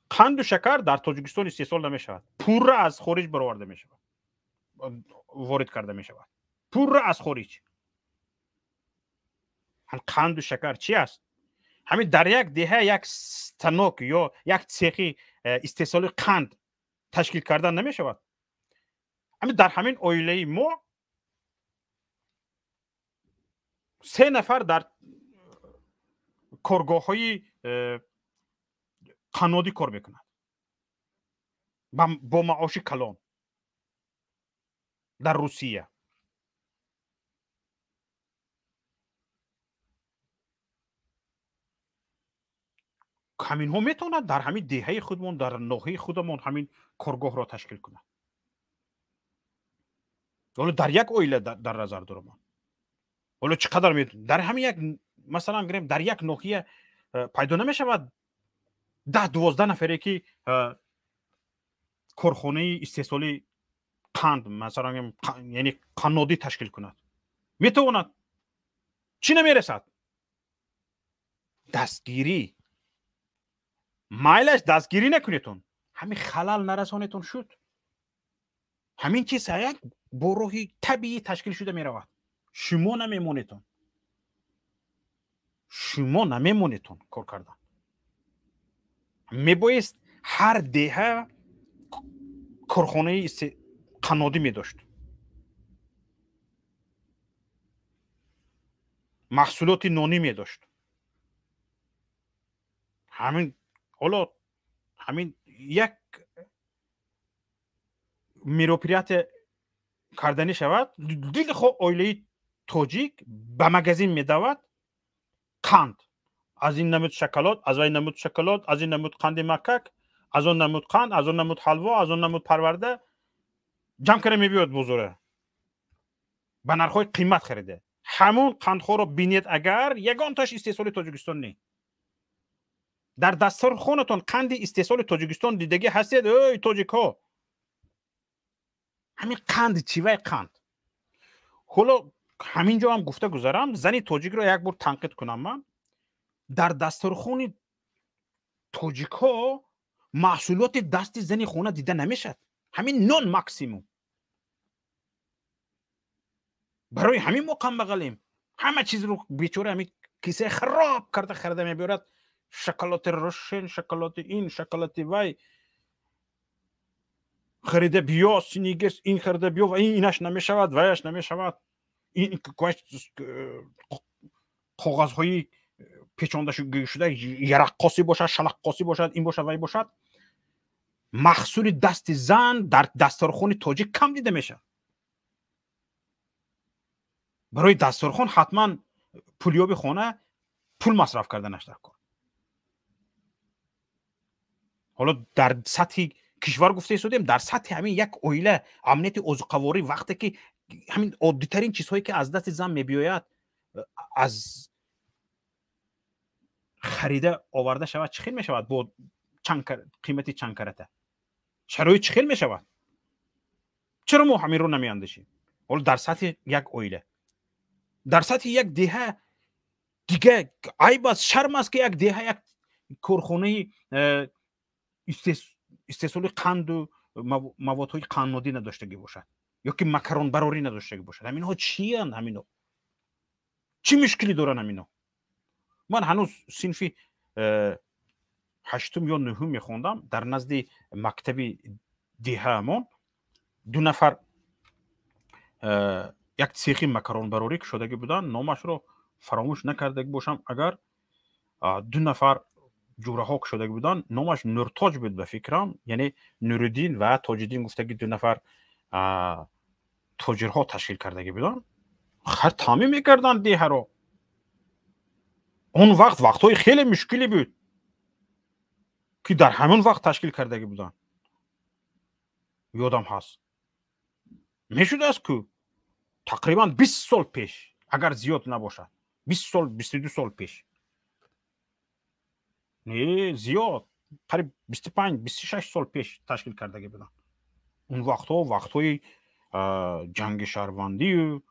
Қанду шакар дар Тоҷикистон истеҳсол намешавад. Пурра аз хориҷ бароварда мешавад. Ворид карда мешавад. Пурра аз хориҷ. Қанду шакар чӣ аст? Ҳамин дар як деҳа як станок ё як цехи истеҳсоли қанд ташкил кардан намешавад. Ҳамин дар ҳамин оилаи мо 3 нафар дар коргоҳҳои қаннодӣ кор мекунад бо маоши калон дар Русия. Ҳаминҳо метавонад дар ҳамин деҳаи худмон, дар ноҳияи худамон ҳамин коргоҳро ташкил кунад. Ҳоло дар як оила дар назар дорам. Ҳоло чӣ қадар дар ҳамин як, масалан гирем, дар як ноҳия пайдо намешавад 10-12 нафаре ки корхонаи истеҳсоли қанд, масалан яъне қаннодӣ ташкил кунад. Метавонад. Чӣ намерасад? Дастгирӣ. Майлаш дастгирӣ накунетон, ҳамин халал нарасонетон шуд. Ҳамин чиз як бо роҳи табиӣ ташкил шуда меравад. Шумо намемонетон. Шумо намемонетон кор кардан. Мебоист ҳар деҳа корхонаи қаннодӣ медошт. Маҳсулоти нонӣ медошт. Ҳамин ҳоло ҳамин як мероприятие карданӣ шавад, дилхоҳ оилаи тоҷик ба магазин медавад, қанд аз ин намуд шоколад, аз вай намуд шоколад, аз ин намуд қанди макак, аз он намуд қанд, аз он намуд ҳалво, аз он намуд парварда ҷамъ карда мебиёд бозора, ба нархҳои қимат харида. Ҳамон қандҳоро бинед, агар ягонташ истеҳсоли Тоҷикистон не. Дар дастархонатон қанди истеҳсоли Тоҷикистон дидагӣ ҳастед, эй тоҷикҳо? Ҳамин қанд чивай қанд. Ҳоло ҳамин ҷо ҳам гуфта гузарам, зани тоҷикро як бор танқид кунам ман. Дар дастархони тоҷикҳо маҳсулоти дасти зани хона дида намешавад. Ҳамин нон максимум. Барои ҳамин мо камбағалем. Ҳама чизро бечора ҳамин кисаи хароб карда харида мебиёрад. Шоколати Рошен, шоколати ин, шоколати вай харида биё, Сникерс ин харида биё, ва ин инаш намешавад, ваяш намешавад. Ин коғазҳои печонда шуда яраққосӣ бошад, шалаққосӣ бошад, ин бошад, вай бошад. Маҳсули дасти зан дар дастархони тоҷик кам дида мешавад. Барои дастархон ҳатман пулёби хона пул масраф карданаш дар кор. Ҳоло дар сатҳи кишвар гуфта истодем, дар сатҳи ҳамин як оила амнияти озуқаворӣ вақте ки ҳамин оддитарин чизҳое ки аз дасти зан мебиёяд аз харида оварда шавад, чӣ хел мешавад бо қимати чанд карата? Шароит чӣ хел мешавад? Чаро мо ҳаминро намеандешем? Ҳоло дар сатҳи як оила, дар сатҳи як деҳа дига айб аст, шарм аст, ки як деҳа як корхонаи истеҳсоли қанду маводҳои қанднодӣ надоштагӣ бошад ё ки макаронбарорӣ надоштагӣ бошад. Ҳаминҳо чиянд? Ҳаминҳо чӣ мушкилӣ доранд? Ҳаминҳо ман ҳанӯз синфи ҳаштум ё нуҳум мехондам, дар назди мактаби деҳаамон ду нафар як цехи макаронбарорӣ кушодагӣ буданд, номашро фаромӯш накардагӣ бошам агар, ду нафар ҷураҳо кушодагӣ буданд, номаш Нуртоҷ буд ба фикрам, яъне Нуриддин ва Тоҷиддин гуфтагӣ ду нафар тоҷирҳо ташкил кардагӣ буданд. Хар таъмин мекарданд деҳаро. Он вақт вақтҳои хеле мушкиле буд ки дар ҳамон вақт ташкил кардагӣ буданд. Ёдам ҳаст, мешудааст ку тақрибан 20 сол пеш, агар зиёд набошад, 20 сол, 22 сол пеш, не зиёд, қариб 25 26 сол пеш ташкил кардагӣ буданд. Он вақтҳо вақтҳои ҷанги шаҳрвандию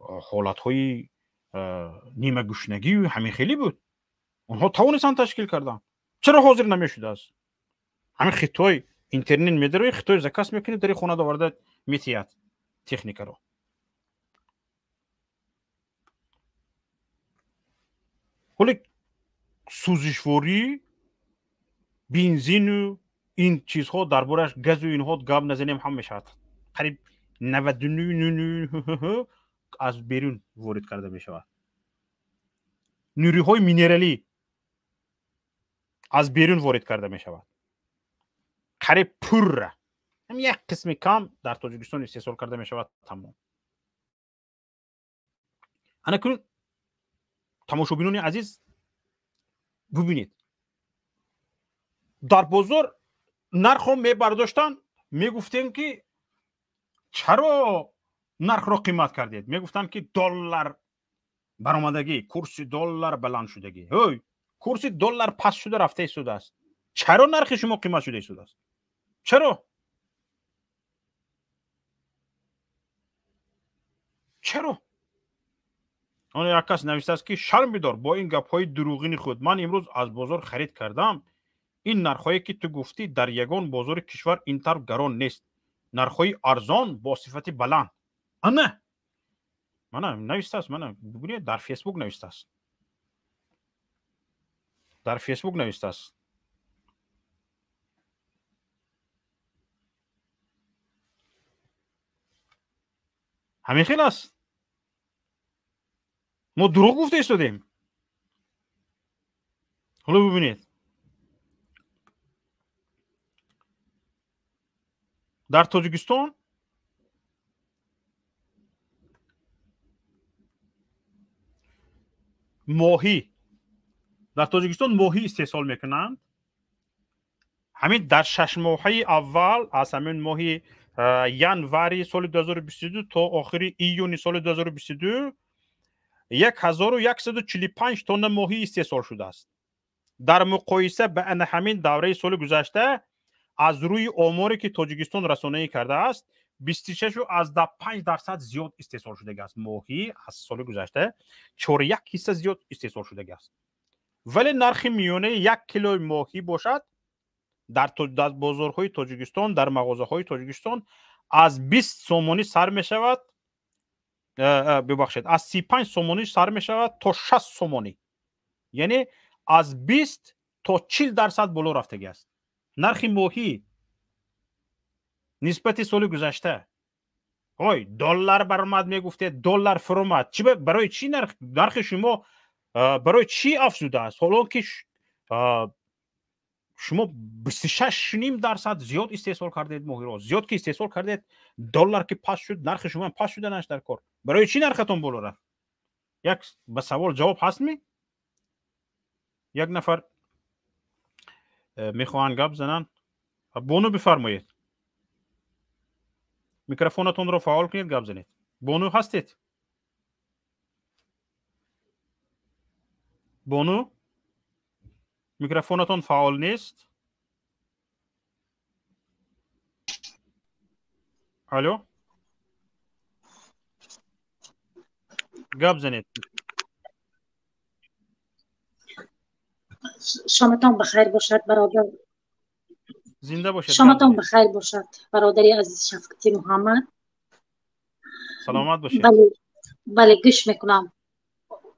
ҳолатҳои нимагушнагию ҳамин хеле буд. Онҳо тавонистанд ташкил карданд. Чаро ҳозир намешудааст? Ҳамин Хитой интернет медарои, Хитой заказ мекунӣ, дари хона доварда метиҳад техникаро. Ҳоле сӯзишворӣ, бензину ин чизҳо дар борааш газу инҳо гап назанем ҳам мешавад. Қариб 99 аз берун ворид карда мешавад. Нуриҳои минералӣ аз берун ворид карда мешавад. Қариб пурра. Ҳам як қисми кам дар Тоҷикистон истеҳсол карда мешавад, тамом. Ана кунун тамошобинони азиз бубинед, дар бозор нархро мебардоштанд, мегуфтем ки чаро нархро қимат кардед? Мегуфтанд ки доллар баромадагӣ, курси доллар баланд шудагӣ. Ҳой, курси доллар паст шуда рафта истодааст. Чаро нархи шумо қимат шуда истодааст? Чаро? Чаро? Он як кас навиштааст ки шарм бидор бо ин гапҳои дурӯғини худ. Ман имрӯз аз бозор харид кардам. Ин нархҳое ки ту гуфтӣ дар ягон бозори кишвар ин тавр гарон нест. Нархҳои арзон бо сифати баланд. Ана мана навиштааст, мана бубинед, дар Фейсбук навиштааст. Дар Фейсбук навиштааст. Ҳамин хел аст. Мо дурӯғ гуфта истодем. Ҳоло бубинед, дар Тоҷикистон моҳӣ, дар Тоҷикистон моҳӣ истеҳсол мекунанд. Ҳамин дар 6 моҳаи аввал, аз ҳамин моҳи январи соли 2022 то охири июни соли 2022, 1145 тонна моҳӣ истеҳсол шудааст. Дар муқоиса ба ана ҳамин давраи соли гузашта, аз рӯи оморе ки Тоҷикистон расонаӣ кардааст, 26,5% зиёд истеҳсол шудагиаст. Моҳӣ аз соли гузашта 4,1 ҳисса зиёд истеҳсол шудагиаст, вале нархи миёнаи 1 килои моҳӣ бошад дар бозорҳои Тоҷикистон, дар мағозаҳои Тоҷикистон аз 20 сомонӣ сар мешавад, бибахшед, аз 35 сомонӣ сар мешавад то 60 сомонӣ, яъне аз 20 то 40% боло рафтагӣ аст нархи моҳӣ нисбати соли гузашта. Ой, доллар баромад мегуфтед, доллар фуромад. Чи, барои чӣ нархи шумо барои чӣ афзудааст, ҳоло ки шумо 26,5% зиёд истеҳсол кардед моҳиро? Зиёд ки истеҳсол кардед, доллар ки паст шуд, нархи шумо паст шуданаш дар кор. Барои чӣ нархатон боло рафт? Як ба савол ҷавоб ҳастми? Як нафар мехоҳанд гап зананд. Бону, бифармоед, микрофонатонро фаъол кунед, гап занед. Бону, ҳастед? Бону, микрофонатон фаъол нест. Алло, гап занед. Шоматон бахайр бошад, бародар. Зинда бошед. Шоматон бахайр бошад, бародари азиз Шафқати Муҳаммад. Саломат бошед. Бале, бале, гӯш мекунам.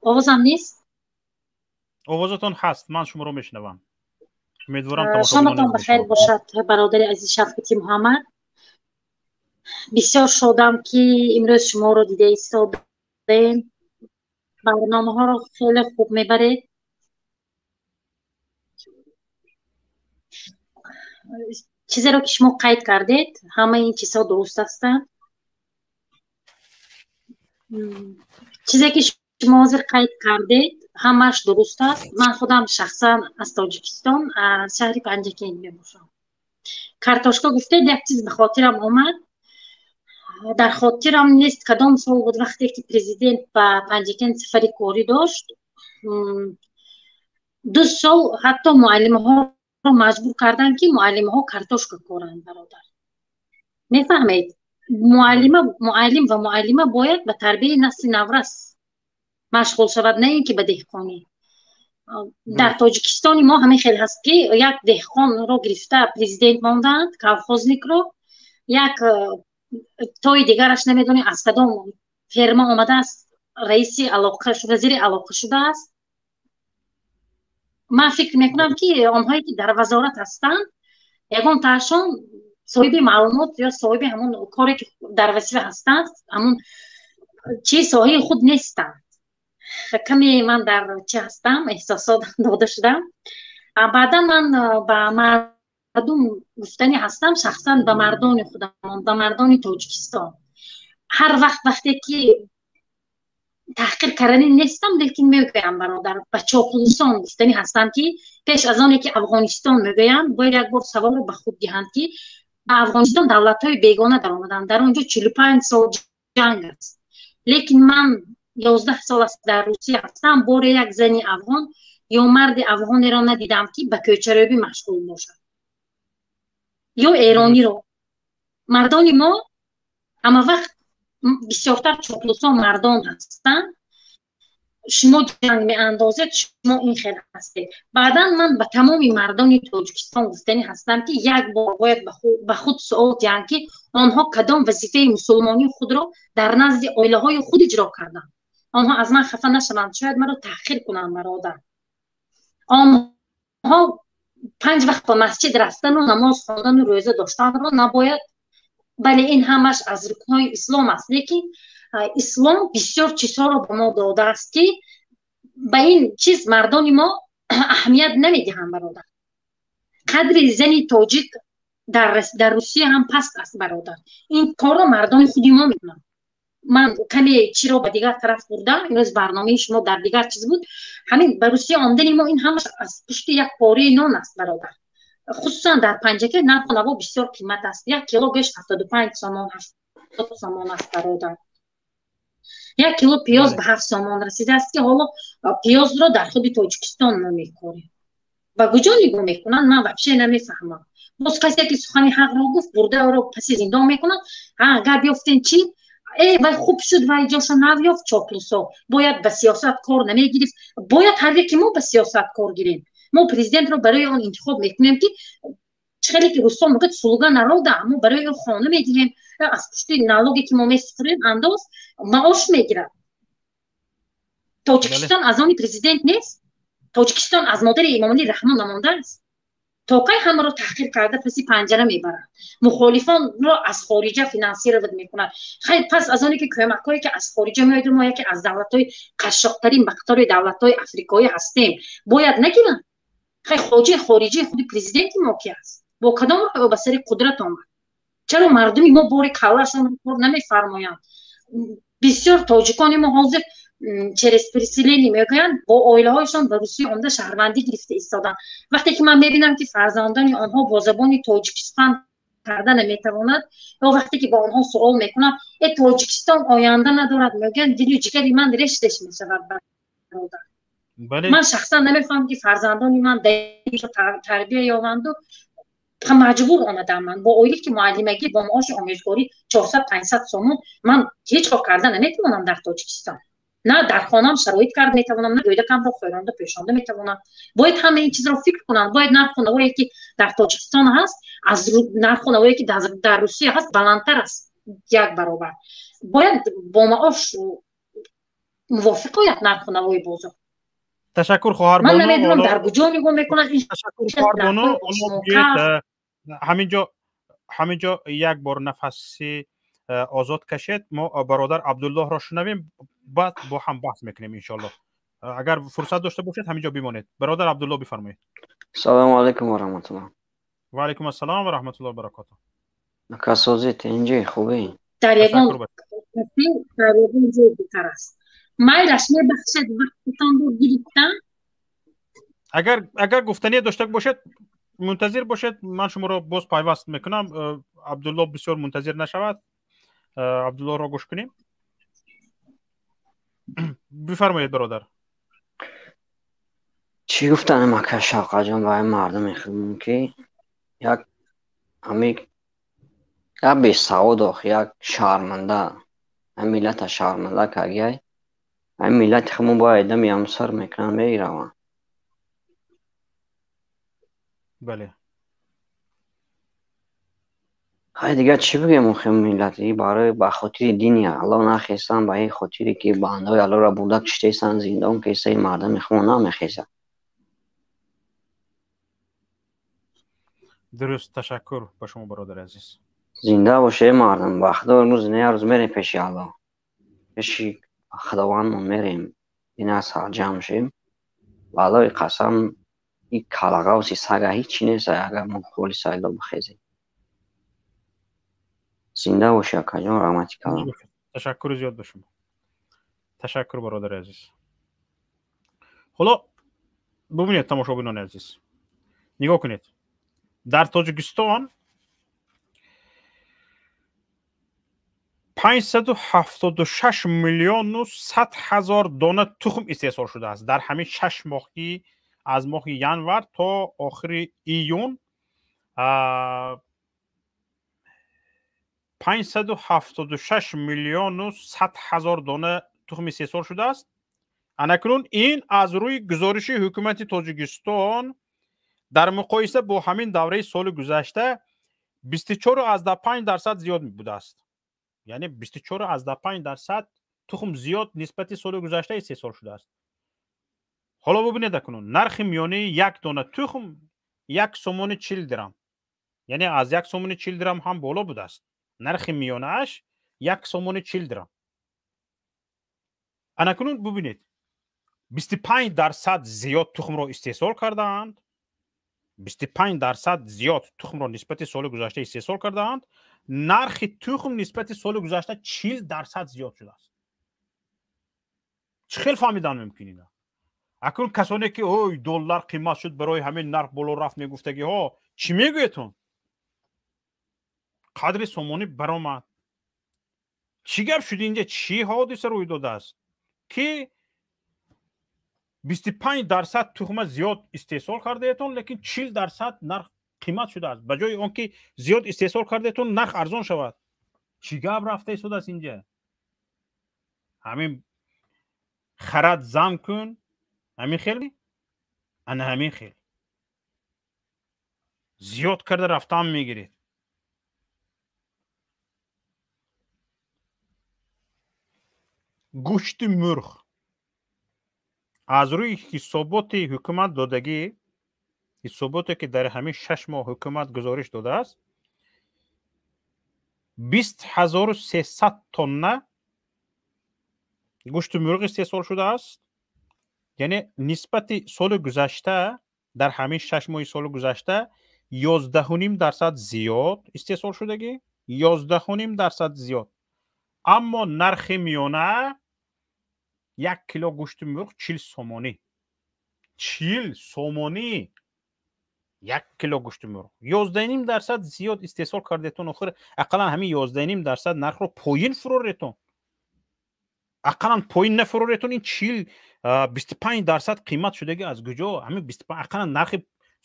Овозам нест? Овозатон ҳаст, ман шуморо мешунавам. Умедворам. Шоматон бахайр бошад, бародари азиз Шафқати Муҳаммад. Бисёр шодам, ки имрӯз шуморо дида истодаем. Барномаҳоро хеле хуб мебаред. Чизеро ки шумо қайд кардед, ҳамаи ин чизҳо дуруст ҳастанд. Чизе ки шумо ҳозир қайд кардед, ҳамааш дуруст аст. Ман худам шахсан аз Тоҷикистон, аз шаҳри Панҷакент мебошам. Картошка гуфтед, як чиз ба хотирам омад. Дар хотирам нест, кадом сол буд, вақте ки президент ба Панҷакент сафари корӣ дошт, 2 сол ҳатто муаллимаҳоро маҷбур карданд, ки муаллимаҳо картошка коранд. Бародар, мефаҳмед, муаллима, муаллим ва муаллима бояд ба тарбияи насли наврас машғул шавад, на ин ки ба деҳқонӣ. Дар Тоҷикистони мо ҳамин хел ҳаст, ки як деҳқонро гирифта президент мондаанд, колхозникро, як тои дигараш намедонӣ аз кадом ферма омадааст, раиси алоқа, вазири алоқа шудааст. Ман фикр мекунам, ки онҳое ки дар вазорат ҳастанд, ягон таашон соҳиби маълумот ё соҳиби ҳамон коре ки дар вазифа ҳастанд, ҳамон чи соҳаи худ нестанд. Каме ман дар чи ҳастам, эҳсосот дода шудам. Баъдан ман ба мардум гуфтанӣ ҳастам, шахсан ба мардони худамон, ба мардони Тоҷикистон. Ҳар вақт, вақте ки таҳқир карданӣ нестам, лекин мегӯям, бародар, ба чоплусон гуфтанӣ ҳастам, ки пеш аз оне ки Афғонистон мегӯянд, бояд як бор саволро ба худ диҳанд, ки ба Афғонистон давлатҳои бегона даромаданд, дар он ҷо 45 сол ҷанг аст. Лекин ман 11 сол аст дар Русия ҳастам, боре як зани афғон ё марди афғонеро надидам, ки ба кӯчарӯбӣ машғул бошад, ё эрониро. Мардони мо ҳама вақт, бисёртар чоплусон мардон ҳастанд, шумо ҷанг меандозед, шумо ин хел ҳастед. Баъдан ман ба тамоми мардони Тоҷикистон гуфтанӣ ҳастам, ки як бор бояд ба худ суол диҳанд, ки онҳо кадом вазифаи мусулмонии худро дар назди оилаҳои худ иҷро карданд. Онҳо аз ман хафа нашаванд, шояд маро таҳқир кунанд, бародар. Онҳо панҷ вақт ба масҷид рафтану намоз хондану рӯза доштанро набояд. Бале, ин ҳамаш аз рукнҳои ислом аст, лекин Ислом бисёр чизҳоро ба мо додааст, ки ба ин чиз мардони мо аҳамият намедиҳанд, бародар. Қадри зани тоҷик дар Русия ҳам паст аст, бародар. Ин корро мардони худи мо мекунанд. Ман каме чиро ба дигар тараф бурдам, имрӯз барномаи шумо дар дигар чиз буд. Ҳамин ба Русия омадани мо ин ҳамаш аз пушти як пораи нон аст, бародар. Хусусан дар Панҷакент нарху наво бисёр қимат аст. Як кило гӯшт 75 сомон, 70 сомон аст, бародар. Як кило пиёз ба 7 сомон расидааст, ки ҳоло пиёзро дар худи Тоҷикистон мо мекорем. Ба куҷо нигоҳ мекунанд, ман вообще намефаҳмам. Боз касе ки сухани ҳақро гуфт, бурда ӯро паси зиндон мекунанд. Агар биёфтен чӣ? Вай хуб шуд, вай ҷоша нав ёфт, чоплусо. Бояд ба сиёсат кор намегирифт. Бояд ҳар яке мо ба сиёсат кор гирем. Мо президентро барои он интихоб мекунем, ки хеле ки рустом мегӯяд слуга народа, мо барои ӯ хона медиҳем, аз пушти налоге ки мо месупорем андоз маош мегирад. Тоҷикистон аз они президент нест. Тоҷикистон аз модари Эмомалӣ Раҳмон намондааст. То кай ҳамаро таҳқир карда паси панҷара мебарад? Мухолифонро аз хориҷа финансировать мекунад. Хайр, пас аз оне ки кӯмакҳое ки аз хориҷа меояд, мо яке аз давлатҳои қашшоқтарин ба қатори давлатҳои африқоӣ ҳастем, бояд нагиранд. Хайр, хоҷаи хориҷии худи президенти мо ки аст? Бо кадом роҳ ӯ ба сари қудрат омад? Чаро мардуми мо бори каллашонро кор намефармоянд? Бисёр тоҷикони мо ҳозир через переселение мегӯянд, бо оилаҳояшон ба Русия омада шаҳрвандӣ гирифта истоданд. Вақте ки ман мебинам, ки фарзандони онҳо бо забони тоҷикӣ сухан карда наметавонад, ё вақте ки ба онҳо суол мекунам, э Тоҷикистон оянда надорад, мегӯянд, дилу ҷигари ман реш реш мешавад, бародар. Ман шахсан намефаҳмам, ки фарзандони ман тарбия ёванду маҷбур омадам. Ман бо оиле ки муаллимагӣ, бо маоши омӯзгорӣ 400-500 сомон, ман ҳеҷ кор карда наметавонам дар Тоҷикистон. На дар хонам шароит карда метавонам, на гӯдакамро хӯронда пӯшонда метавонам. Бояд ҳама ин чизро фикр кунанд. Бояд нарху навое ки дар Тоҷикистон ҳаст, аз нарху навое ки дар Русия ҳаст, баландтар аст, як баробар. Бояд бо маош мувофиқ ояд нарху навои бозор. Ташаккур, хоҳар Ман намедонам, дар куҷо нигоҳ мекунанд. Ташаккур, хоҳар бону. Ҳаминҷо як бор нафаси озод кашед, мо бародар Абдуллоҳро шунавем, баъд бо ҳам баҳс мекунем иншоаллоҳ. Агар фурсат дошта бошед, ҳаминҷо бимонед. Бародар Абдуллоҳ, бифармоед. Салому алайкум ва раҳматуллоҳ. Ва алайкум ассалом ва раҳматуллоҳ ва баракотуҳ. Ака, созед, инҷи хубе? Дар ягон ҷой беҳтар аст. Майлаш, мебахшед, вақтатонро гирифтам. Агар гуфтание дошта бошед, мунтазир бошед, ман шуморо боз пайваст мекунам. Абдуллоҳ бисёр мунтазир нашавад. Абдуллоҳро гӯш кунем. Бифармоед, бародар. Чӣ гуфтанем, ака Шавқатҷон, ба ин мардуми худмон, ки як ҳами як бесавод, ох, як шарманда, ҳам миллата шарманда кардияй. Ҳамин миллати худмон бояд дами ҳамсар мекунанд, мераванд. Бале. Хай, дигар чӣ бигӯем, охи миллат барои ба хотири дини Аллоҳ нахестанд, ба ин хотире ки бандаҳои Аллоҳро бурда киштесанд, зиндон кеса, ин мардуми худмон намехезад. Дуруст, ташаккур ба шумо, бародари азиз. Зинда бошед, мардум. Ба Худо, имрӯз не, як рӯз мерем пеши Аллоҳ, пеши Худовандмон мерем, ина сарҷамъ шем. Ба Аллоҳи қасам, ин калағавси сага ҳичи нест, агар мо холи сайло бихезем. Зинда бошӣ, акаҷон, раҳмати калом. Ташаккури зиёд ба шумо. Ташаккур, бародари азиз. Ҳоло бубинед, тамошобинони азиз, нигоҳ кунед, дар Тоҷикистон 576 миллиону 100 ҳазор дона тухм истеҳсол шудааст дар ҳамин 6 моҳи, аз моҳи январ то охири июн 576 миллиону 100 ҳазор дона тухм истеҳсол шудааст. Анакнун ин аз рӯи гузориши ҳукумати Тоҷикистон дар муқоиса бо ҳамин давраи соли гузашта 24,5% зиёд будааст. Яъне 24,5% тухм зиёд нисбати соли гузашта истеҳсол шудааст. Ҳоло бубинед, акнун нархи миёнаи як дона тухм 1 сомони 40 дирам, яъне аз 1 сомони 40 дирам ҳам боло будааст. Нархи миёнааш 1 сомони 40 дирам. Анакунун бубинед, 25% зиёд тухмро истеҳсол кардаанд, 25% зиёд тухмро нисбати соли гузашта истеҳсол кардаанд. Нархи тухм нисбати соли гузашта 40% зиёд шудааст. Чӣ хел фаҳмидан мумкин ина? Акнун касоне ки ой доллар қимат шуд, барои ҳамин нарх боло рафт мегуфтагиҳо, чӣ мегӯедтон? Қадри сомонӣ баромад. Чӣ гап шуд инҷа? Чӣ ҳодиса рӯй додааст ки 25% тухма зиёд истеҳсол кардаетон, лекин 40% нарх қимат шудааст? Ба ҷои он ки зиёд истеҳсол кардаетон, нарх арзон шавад. Чӣ гап рафта истодааст инҷа? Ҳамин харад зам кун, ҳамин хел, ана ҳамин хел зиёд карда рафтан мегиред. Гӯшти мурғ аз рӯи ҳисоботи ҳукумат додагӣ, ҳисоботе ки дар ҳамин 6 моҳ ҳукумат гузориш додааст, 20300 тонна гӯшти мурғ истеҳсол шудааст. Яъне нисбати соли гузашта, дар ҳамин 6 моҳи соли гузашта 11.5% зиёд истеҳсол шудагӣ, 11.5% зиёд. Аммо нархи миёна 1 кило гӯшти мурғ 40 сомонӣ. 40 сомонӣ 1 кило гӯшти мурғ. 11.5% зиёд истеҳсол кардетон, охир ақаллан ҳамин 11.5% нархро поин фуроретон. Ақаллан поин нафуроретон, ин 25% қимат шудагӣ аз куҷо? Ҳамин 25 ақаллан нархи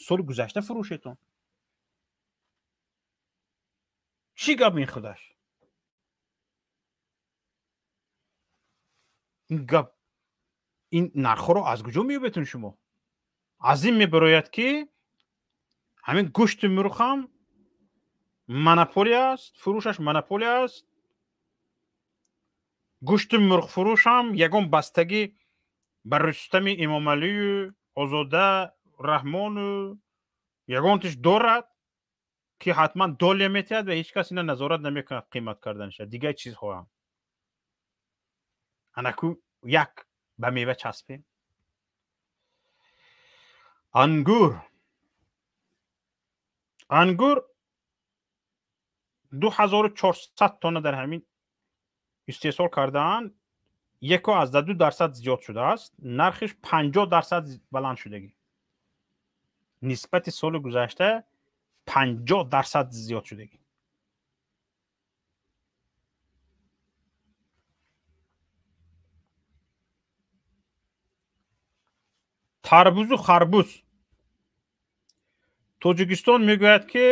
соли гузашта фурӯшетон. Чӣ гап ин худаш? Ин гап, ин нархҳоро аз куҷо меёбетон шумо? Аз ин мебарояд ки ҳамин гӯшти мурғ ҳам монополия аст, фурӯшаш монополия аст. Гӯшти мурғфурӯш ҳам ягон бастагӣ ба Рустами Эмомалию, Озода Раҳмону ягонтиш дорад ки ҳатман долия метиҳад ва ҳеҷ кас ина назорат намекунад қимат карданиша. Дигар чизҳоам. Анаку як ба мева часпем. Ангур. Ангур 2400 тонна дар ҳамин истеҳсол кардаанд, 1.2% зиёд шудааст, нархиш 50% баланд шудагӣ. Нисбати соли гузашта 50% зиёд шудагӣ. Тарбузу харбуз. Тоҷикистон мегӯяд ки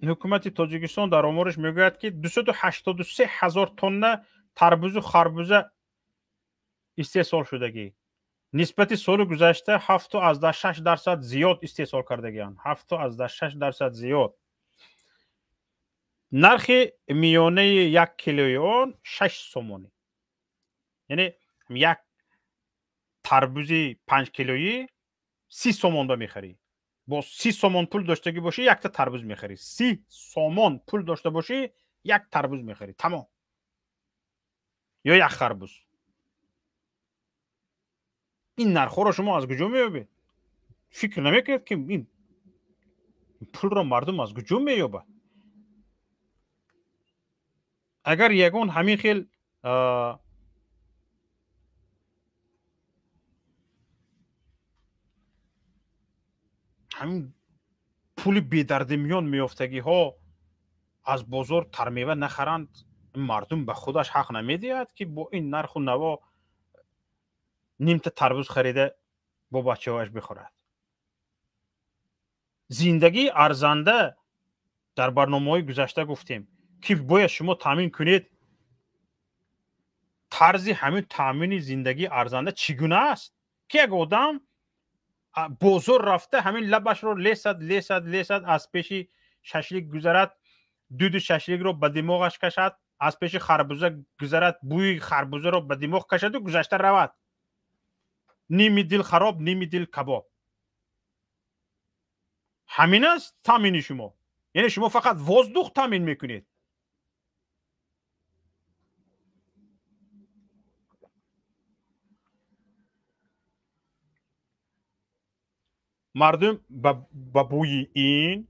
ҳукумати Тоҷикистон дар омориш мегӯяд ки 283 000 тонна тарбузу харбуза истеҳсол шудагӣ. Нисбати соли гузашта 7.6% зиёд истеҳсол кардагианд. 7.6% зиёд. Нархи миёнаи 1 килои он 6 сомонӣ. Яъне як тарбузи 5 килоӣ 30 сомон ба мехарӣ. Бо 30 сомон пул доштагӣ бошӣ, якта тарбуз мехарӣ. 30 сомон пул дошта бошӣ, як тарбуз мехарӣ. Тамом. Ё як харбуз. Ин нархҳоро шумо аз куҷо меёбед? Фикр намекунед ки ин пулро мардум аз куҷо меёбад? Агар ягон ҳамин хел ҳамин пули бедардимиён меёфтагиҳо аз бозор тармева нахаранд, мардум ба худаш ҳақ намедиҳад ки бо ин нарху наво нимта тарбуз харида бо бачаҳояш бихӯрад. Зиндагии арзанда дар барномаҳои гузашта гуфтем ки бояд шумо таъмин кунед. Тарзи ҳамин таъмини зиндагии арзанда чӣ гуна аст ки як одам бозор рафта ҳамин лабашро лесад, лесад, лесад, аз пеши шашлик гузарад, дуди шашликро ба димоғаш кашад, аз пеши харбуза гузарад, бӯи харбузаро ба димоғ кашаду гузашта равад. Ними дил хароб, ними дил кабоб. Ҳамин аст таъмини шумо. Яъне шумо фақат воздух таъмин мекунед. Мардум ба бӯи ин,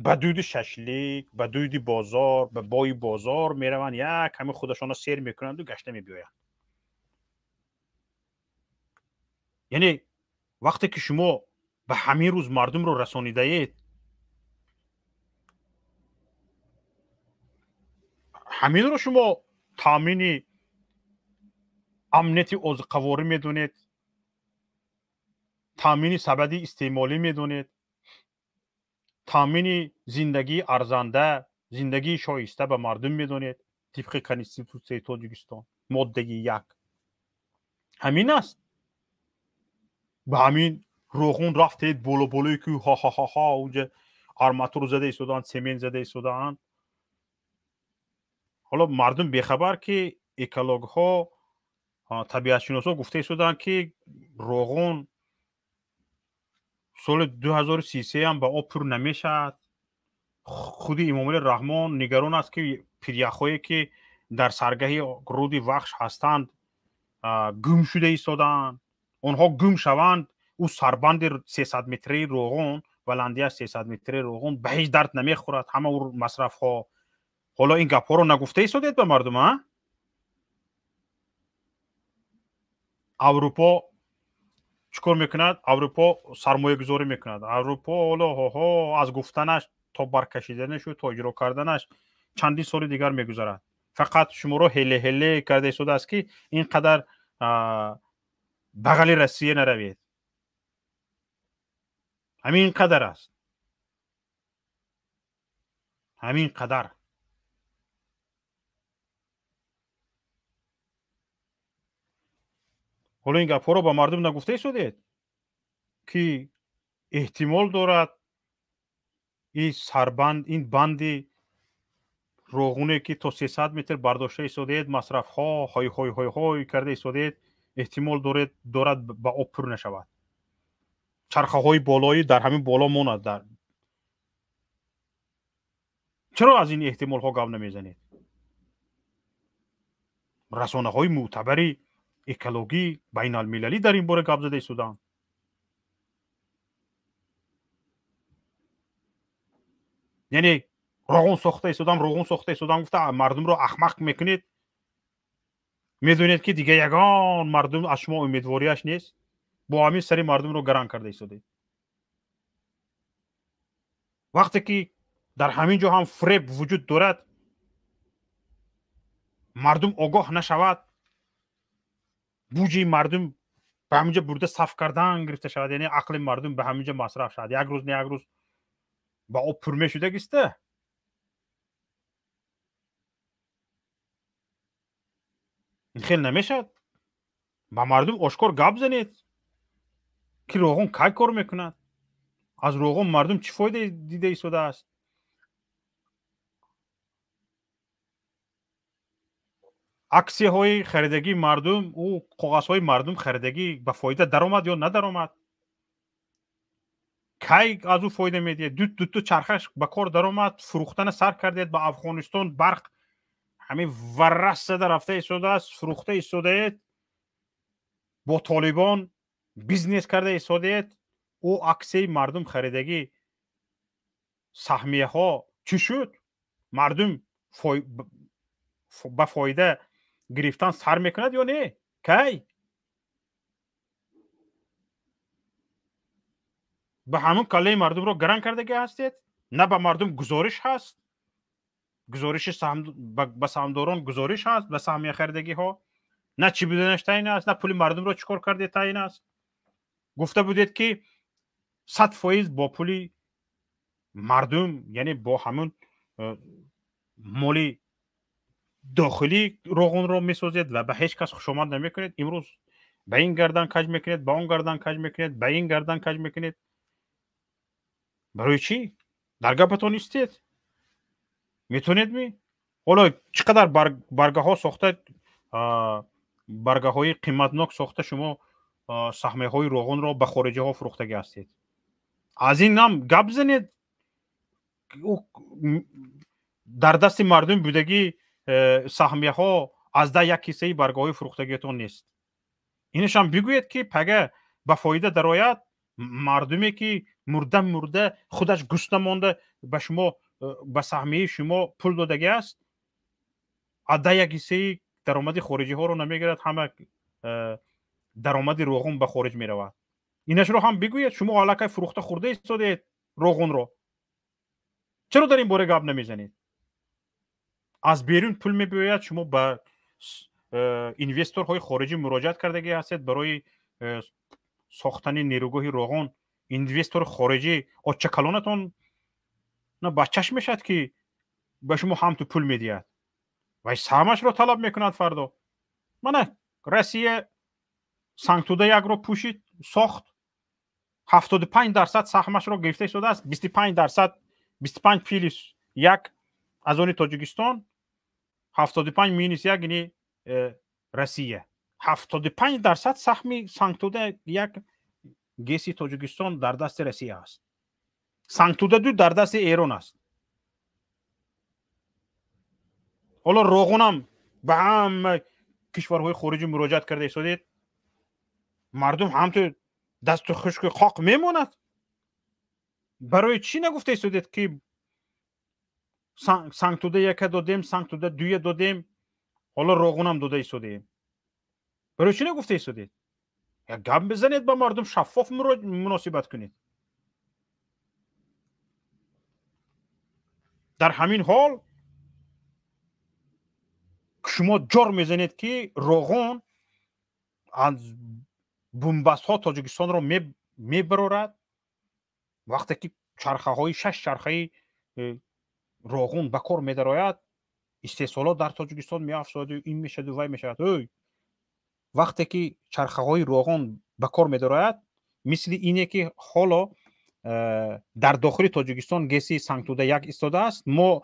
ба дуди шашлик, ба дуди бозор, ба бои бозор мераванд, як ҳами худашонро сер мекунанду гашта мебиёянд. Яъне вақте ки шумо ба ҳамин рӯз мардумро расонидаед, ҳаминро шумо таъмини амнияти озуқаворӣ медонед, таъмини сабади истеъмолӣ медонед, таъмини зиндагии арзанда, зиндагии шоиста ба мардум медонед тибқи Конститутсияи Тоҷикистон моддаи 1. Ҳамин аст. Ба ҳамин Роғун рафтед боло-болои кӯҳ, ҳа-ҳа-ҳа, унҷа арматур зада истодаанд, семент зада истодаанд. Ҳоло мардум бехабар ки экологҳо, табиатшиносҳо гуфта истодаанд ки Роғун соли 2033 ҳам ба об пур намешавад. Худи Эмомалӣ Раҳмон нигарон аст ки пиряхҳое ки дар саргаҳи руди Вахш ҳастанд гум шуда истодаанд. Онҳо гум шаванд, ӯ сарбанди 300 метрии Роғун, баландияш 300 метрии Роғун ба ҳеҷ дард намехӯрад, ҳама ӯ масрафҳо. Ҳоло ин гапҳоро нагуфта истодед ба мардум, а? Аврупо чӣ кор мекунад? Аврупо сармоягузорӣ мекунад. Аврупо ҳоло ҳоҳо аз гуфтанаш то баркашиданашу то иҷро карданаш чандин соли дигар мегузарад. Фақат шуморо ҳеле-ҳеле карда истодааст ки ин қадар бағали Россия наравед. Ҳамин қадар аст. Ҳамин қадар. Ҳоло ин гапҳоро ба мардум нагуфта истодед ки эҳтимол дорад ин сарбанд, ин банди Роғуне ки то 300 метр бардошта истодед, масрафҳо ҳой ҳой ҳой ҳой карда истодед, эҳтимол дорад ба об пур нашавад. Чархаҳои болоӣ дар ҳамин боло монад. Дар чаро аз ин эҳтимолҳо гап намезанед? Расонаҳои мӯътабари экологӣ байналмилалӣ дар ин бора гап зада истодаанд. Яъне Роғун сохта истодам, Роғун сохта истодам гуфта мардумро ахмақ мекунед. Медонед ки дига ягон мардум аз шумо умедворияш нест. Бо ҳамин сари мардумро гаран карда истодед. Вақте ки дар ҳамин ҷо ҳам фреб вуҷуд дорад, мардум огоҳ нашавад, буҷи мардум ба ҳамин ҷо бурда саф кардан гирифта шавад, яъне ақли мардум ба ҳамин ҷо масраф шавад. Як рӯз не як рӯз ба об пур мешудагиста. Хел намешавад. Ба мардум ошкор гап занед ки Роғун кай кор мекунад, аз Роғун мардум чӣ фоида дида истодааст. Аксияҳои харидагии мардум, ӯ коғазҳои мардум харидагӣ ба фоида даромад ё надаромад? Кай аз ӯ фоида медиҳед? Дуто чархаш ба кор даромад, фурӯхтана сар кардед ба Афғонистон, барқ ҳамин варрас зада рафта истодааст, фурӯхта истодаед, бо толибон бизнес карда истодаед. Ӯ аксияи мардум харидагӣ саҳмияҳо чӣ шуд? Мардум ба фоида гирифтан сар мекунад ё не? Кай? Ба ҳамун каллаи мардумро гаран кардагӣ ҳастед? На ба мардум гузориш ҳаст, гузориши ба саҳмдорон гузориш ҳаст, ба саҳмия харидагиҳо, на чӣ буданаш таъин аст, на пули мардумро чӣ кор карде таъин аст. Гуфта будед ки 100% бо пули мардум, яъне бо ҳамун моли дохилӣ Роғунро месозед ва ба ҳеҷ кас хушомад намекунед. Имрӯз ба ин гардан каҷ мекунед, ба он гардан каҷ мекунед, ба ин гардан каҷ мекунед. Барои чӣ? Дар гапатон истед. Метавонед ми? Ҳоло чӣ қадар баргаҳо сохта, баргаҳои қиматнок сохта шумо саҳмияҳои Роғунро ба хориҷиҳо фурӯхтагӣ ҳастед. Аз ин ҳам гап занед. Дар дасти мардум будагӣ саҳмияҳо аз да як ҳиссаи баргаҳои фурӯхтагиятон нест. Инашам бигӯед ки пага ба фоида дарояд, Мардуме ки мурда мурда худаш гусна монда ба шумо, ба саҳмияи шумо пул додагӣ аст, адда як ҳиссаи даромади хориҷиҳоро намегирад, ҳама даромади роғун ба хориҷ меравад. Инашро ҳам бигӯед. Шумо аллакай фурӯхта хӯрда истодаед роғунро, чаро дар ин бора гап намезанед? Аз берун пул мебиёяд, шумо ба инвесторҳои хориҷӣ муроҷиат кардагӣ ҳастед барои сохтани нерӯгоҳи роғун. Инвестори хориҷӣ отчакалонатон на бачаш мешавад ки ба шумо ҳамту пул медиҳад, вай саҳмашро талаб мекунад фардо. Мана Россия Сангтуда якро пӯшид, сохт, 75% саҳмашро гирифта истодааст, 25%, 25 плюс 1 аз они Тоҷикистон, 75 минус 1 ини Россия. 75% саҳми Сангтуда як ГЭСи Тоҷикистон дар дасти Россия аст. Сангтуда ду дар дасти Эрон аст. Ҳоло роғунам ба ҳама кишварҳои хориҷӣ муроҷиат карда истодед, мардум ҳамту дасту хушку қоқ мемонад. Барои чӣ нагуфта истодед ки Сангтуда яка додем, Сангтуда дуя додем, ҳоло роғунам дода истодем? Барои чӣ нагуфта истодед? Як гап бизанед ба мардум, шаффоф муносибат кунед. Дар ҳамин ҳол шумо ҷор мезанед ки роғун аз бунбастҳо Тоҷикистонро мебарорад. Вақте ки чархаҳои шаш чархаи роғун ба кор медарояд, истеҳсолот дар Тоҷикистон меафзояду ин мешаду вай мешавад. Ой, вақте ки чархаҳои роғун ба кор медарояд, мисли ине ки ҳоло дар дохили Тоҷикистон ГЭСи Сангтуда як истодааст, мо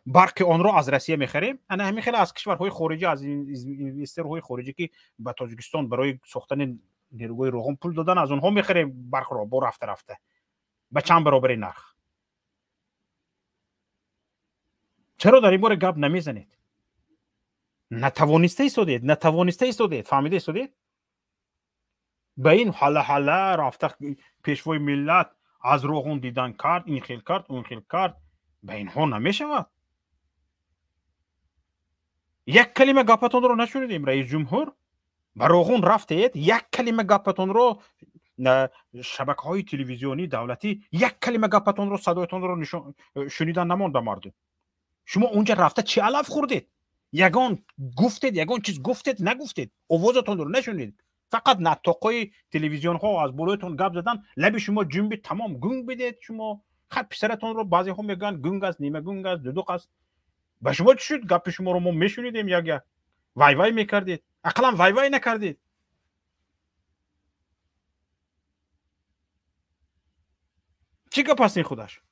барқи онро аз Россия мехарем. Ана ҳамин хеле аз кишварҳои хориҷӣ, аз инвесторҳои хориҷӣ ки ба Тоҷикистон барои сохтани нерӯгоҳи роғун пул додан, аз онҳо мехарем барқро бо рафта рафта ба чанд баробари нарх. Чаро дар ин бора гап намезанед? Натавониста истодед, натавониста истодед, фаҳмида истодед? Ба ин ҳала-ҳала рафта пешвои миллат аз роғун дидан кард, ин хел кард, он хел кард, ба инҳо намешавад. Як калима гапатонро нашунидем, раис ҷумҳур. Ба роғун рафтед, як калима гапатонро шабакаҳои телевизионии давлатӣ, як калима гапатонро, садоятонро шунидан намонд ба мардум. Шумо унҷа рафта чӣ алаф хӯрдед? Ягон гуфтед, ягон чиз гуфтед, нагуфтед, овозатонро нашунидед. Фақат наттоқҳои телевизионҳо аз болоятон гап задан, лаби шумо ҷунби тамом гунг бидед. Шумо хар писаратонро баъзеҳо мегӯянд гунг аст, нима гунг аст, дудуқ аст. Ба шумо чӣ шуд? Гапи шуморо мо мешунидем, як як вай вай мекардед, ақаллан вай вай накардед. Чӣ гап аст ин худаш?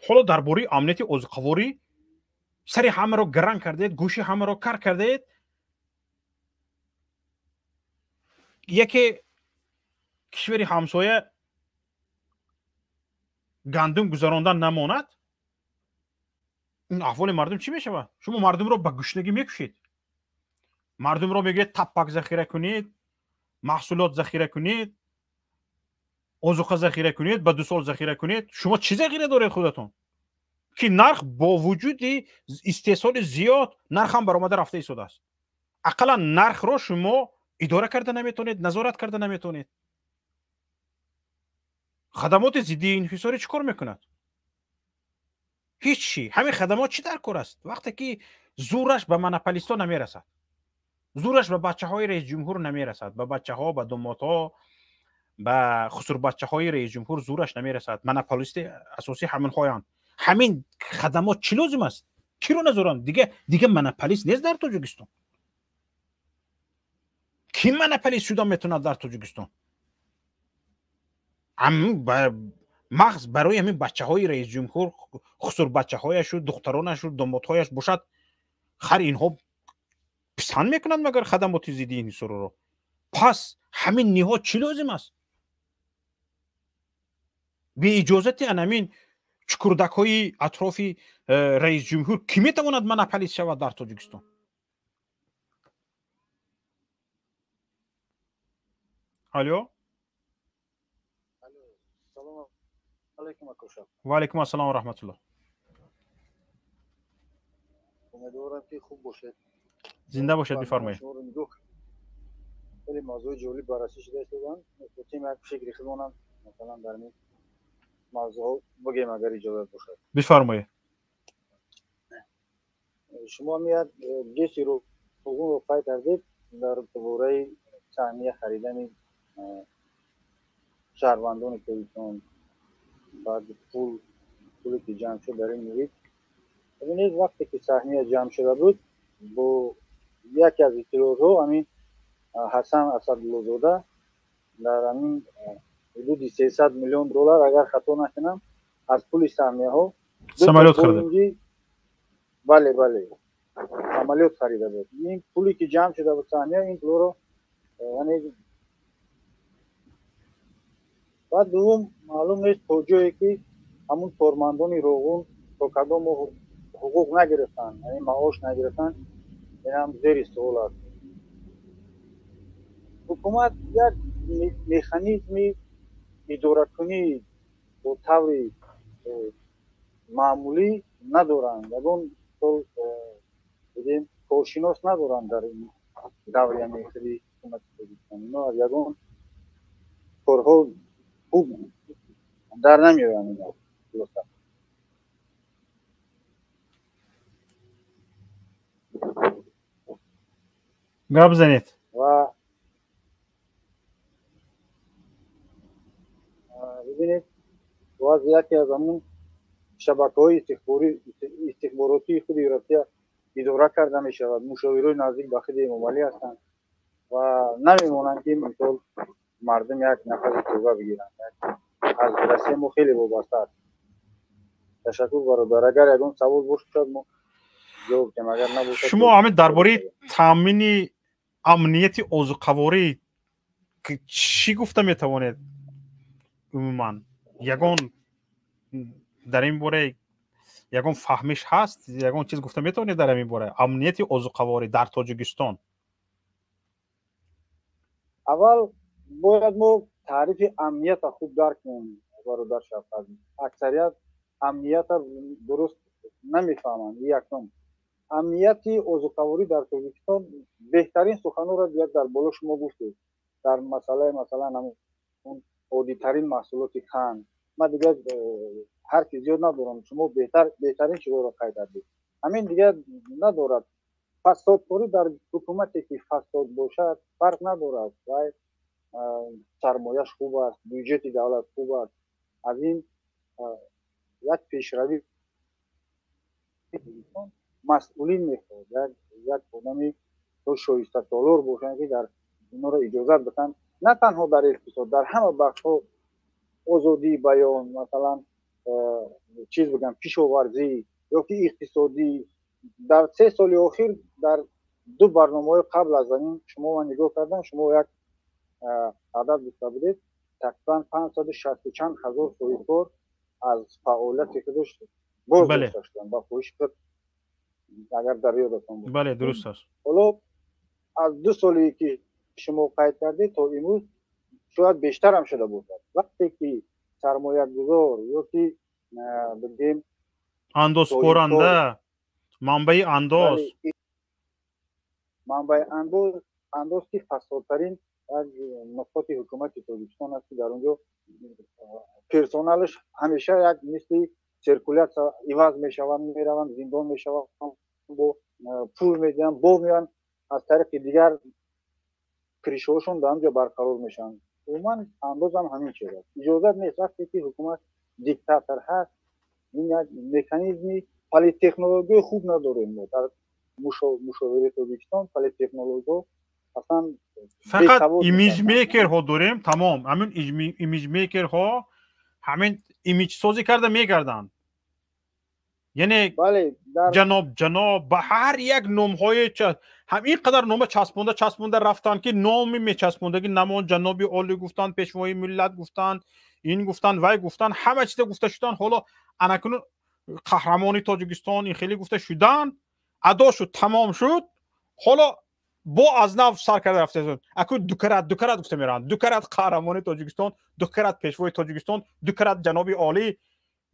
Ҳоло дар бораи амнияти озуқаворӣ сари ҳамаро гаран кардед, гӯши ҳамаро кар кардед. Яке кишвари ҳамсоя гандум гузарондан намонад, ин аҳволи мардум чӣ мешавад? Шумо мардумро ба гушнагӣ мекушед. Мардумро мегӯед таппак захира кунед, маҳсулот захира кунед, озуқа захира кунед, ба 2 сол захира кунед. Шумо чӣ захира доред худатон? Ки нарх бо вуҷуди истеҳсоли зиёд нархам баромада рафта истодааст. Ақаллан нархро шумо идора карда наметавонед, назорат карда наметавонед. Хадамоти зидди инҳисорӣ чӣ кор мекунад? Ҳеҷ чӣ. Ҳамин хадамот чӣ дар кор аст? Вақте ки зӯраш ба монополистҳо намерасад, зӯраш ба бачаҳои раисҷумҳур намерасад, ба бачаҳо, ба домодҳо, ба хусурбачаҳои раисҷумҳур зӯраш намерасад. Монополисти асосӣ ҳаминҳоянд. Ҳамин хадамот чӣ лозим аст? Киро назоранд? Дига монополист нест дар Тоҷикистон. Ки монополист шуда метавонад дар Тоҷикистон? Мағз барои ҳамин бачаҳои раисҷумҳур, хусурбачаҳояшу, духтаронашу, домодҳояш бошад, хар инҳо писанд мекунанд магар хадамоти зидди инҳисорро? Пас ҳамин ниҳод чӣ лозим аст? Беиҷозати анамин Чукурдакҳои атрофи раисҷумҳур кӣ метавонад монополист шавад дар Тоҷикистон? Алло, ва алайкум ассалом ва раҳматуллоҳ. Умедворам, ки хуб бошед. Зинда бошед, бифармоед. Хеле мавзӯи ҷолиб баррасӣ шуда истоданд. Мехостем як фикри худмонам, масалан, дар ин мавзӯъҳо бигем, агар иҷозат бошад. Бифармоед. Шумо як ГЭСи Роғунро қайд кардед дар бораи саҳмия харидани шаҳрвандони Тоҷикистон, баъд пуле ки ҷамъ шуд дар ин муҳит. Бибинед, вақте ки саҳмия ҷамъ шуда буд, бо яке аз иттилоотҳо, ҳамин Ҳасан Асадуллозода дар ҳамин ҳудуди 300 миллион доллар, агар хато накунам, аз пули саҳмияҳо самолёт харида. Бале, самолёт харида буд. Ин пуле ки ҷамъ шуда буд, саҳмия, ин пулро, яъне. Баъд дуввум, маълум нест то ҷое ки ҳамун кормандони Роғун то кадом моҳ ҳуқуқ нагирифтанд, яъне маош нагирифтанд. Инам зери суол аст. Ҳукумат як механизми идоракунӣ бо таври маъмулӣ надоранд, ягон сол бигем, коршинос надоранд. Дар ин даври ҳамин худи ҳукумати Тоҷикистон ино аз ягон корҳо хуб дар намеоянд ино, хулоса. Гап занед. Ва бибинед, вазъ яке аз ҳамун шабакаҳои истихборотии худи Россия идора карда мешавад. Мушовирои наздик ба худи Эмомалӣ ҳастанд ва намемонанд, ки мисол мардум як нафаси тоза бигиранд. Аз Россия мо хеле вобаста аст. Ташаккур, бародар. Агар ягон савол бошад, мо ҷавоб диҳем, агар набошад. Шумо ҳамин дар бораи таъмини амнияти озуқаворӣ чӣ гуфта метавонед? Умуман, ягон дар ин бора ягон фаҳмиш ҳаст? Ягон чиз гуфта метавонед дар ҳамин бора, амнияти озуқаворӣ дар Тоҷикистон? Аввал бояд мо таърифи амниятро хуб дарк кунем, бародар Шавқат. Аксарият амниятро дуруст намефаҳманд. Якум, амнияти озуқаворӣ дар Тоҷикистон, беҳтарин суханонро як дар боло шумо гуфтед дар масъалаи, масалан, ҳамун оддитарин маҳсулоти қанд. Ман дигар ҳарфи зиёд надорам, шумо беҳтарин чизҳоро қайд кардед. Ҳамин дигар надорад. Фасодкорӣ дар ҳукумате ки фасод бошад, фарқ надорад, вай сармояш хуб аст, бюҷети давлат хуб аст, аз ин як пешравӣ. Масъулин мехоҳад як одами шоистасолор бошанд, ки дар инҳоро иҷозат бидиҳанд, на танҳо дар иқтисод, дар ҳама бахшҳо озодии баён, масалан, чиз бигам, кишоварзӣ ё ки иқтисодӣ. Дар 3 соли охир, дар ду барномаҳои қабл аз ин шумо ман нигоҳ кардам, шумо як адад гуфта будед, тақрибан 560-у чанд ҳазор соҳибкор аз фаъолияти худаш боз дошта шуданд ба хоҳиши худ, агар дар ёдатон бошад. Бале, дуруст аст. Ҳоло аз 2 соле ки шумо қайд кардед то имрӯз шояд бештарам шуда бошад. Вақте ки сармоягузор ё ки бигем андозспоранда, манбаи андоз. Манбаи андоз, ки фасодтарин як нуқоти ҳукумати Тоҷикистон аст, ки дар он ҷо персоналаш ҳамеша як мисли циркулятсия иваз мешаванд, мераванд, зиндон мешаванд, бо пул медиҳанд, бо меоянд, аз тариқи дигар крышаҳошон дар он ҷо барқарор мешаванд. Умуман, андозам ҳамин чиз аст, иҷозат нест. Вақте ки ҳукумат диктатор ҳаст, ин як механизми политтехнологияи хуб надорем мо. Дар мушовираи Тоҷикистон политтехнологиҳо аслан фақат имиҷмейкерҳо дорем, тамом. Ҳамин имиҷмейкерҳо ҳамин имиҷсозӣ карда мегарданд. Яъне ҷаноб ба ҳар як номҳое ҳам ин қадар нома часпонда часпонда рафтанд, ки номи мечаспондаги намон. Ҷаноби олӣ гуфтанд, пешвои миллат гуфтанд, ин гуфтанд, вай гуфтанд, ҳама чиза гуфта шуданд. Ҳоло анакунун қаҳрамони Тоҷикистон ин хеле гуфта шуданд, адо шуд, тамом шуд. Ҳоло бо аз нав сар карда рафта, акун дукарат дукарат гуфта мераванд: дукарат қаҳрамони Тоҷикистон, дукарат пешвои Тоҷикистон, дукарат ҷаноби олӣ,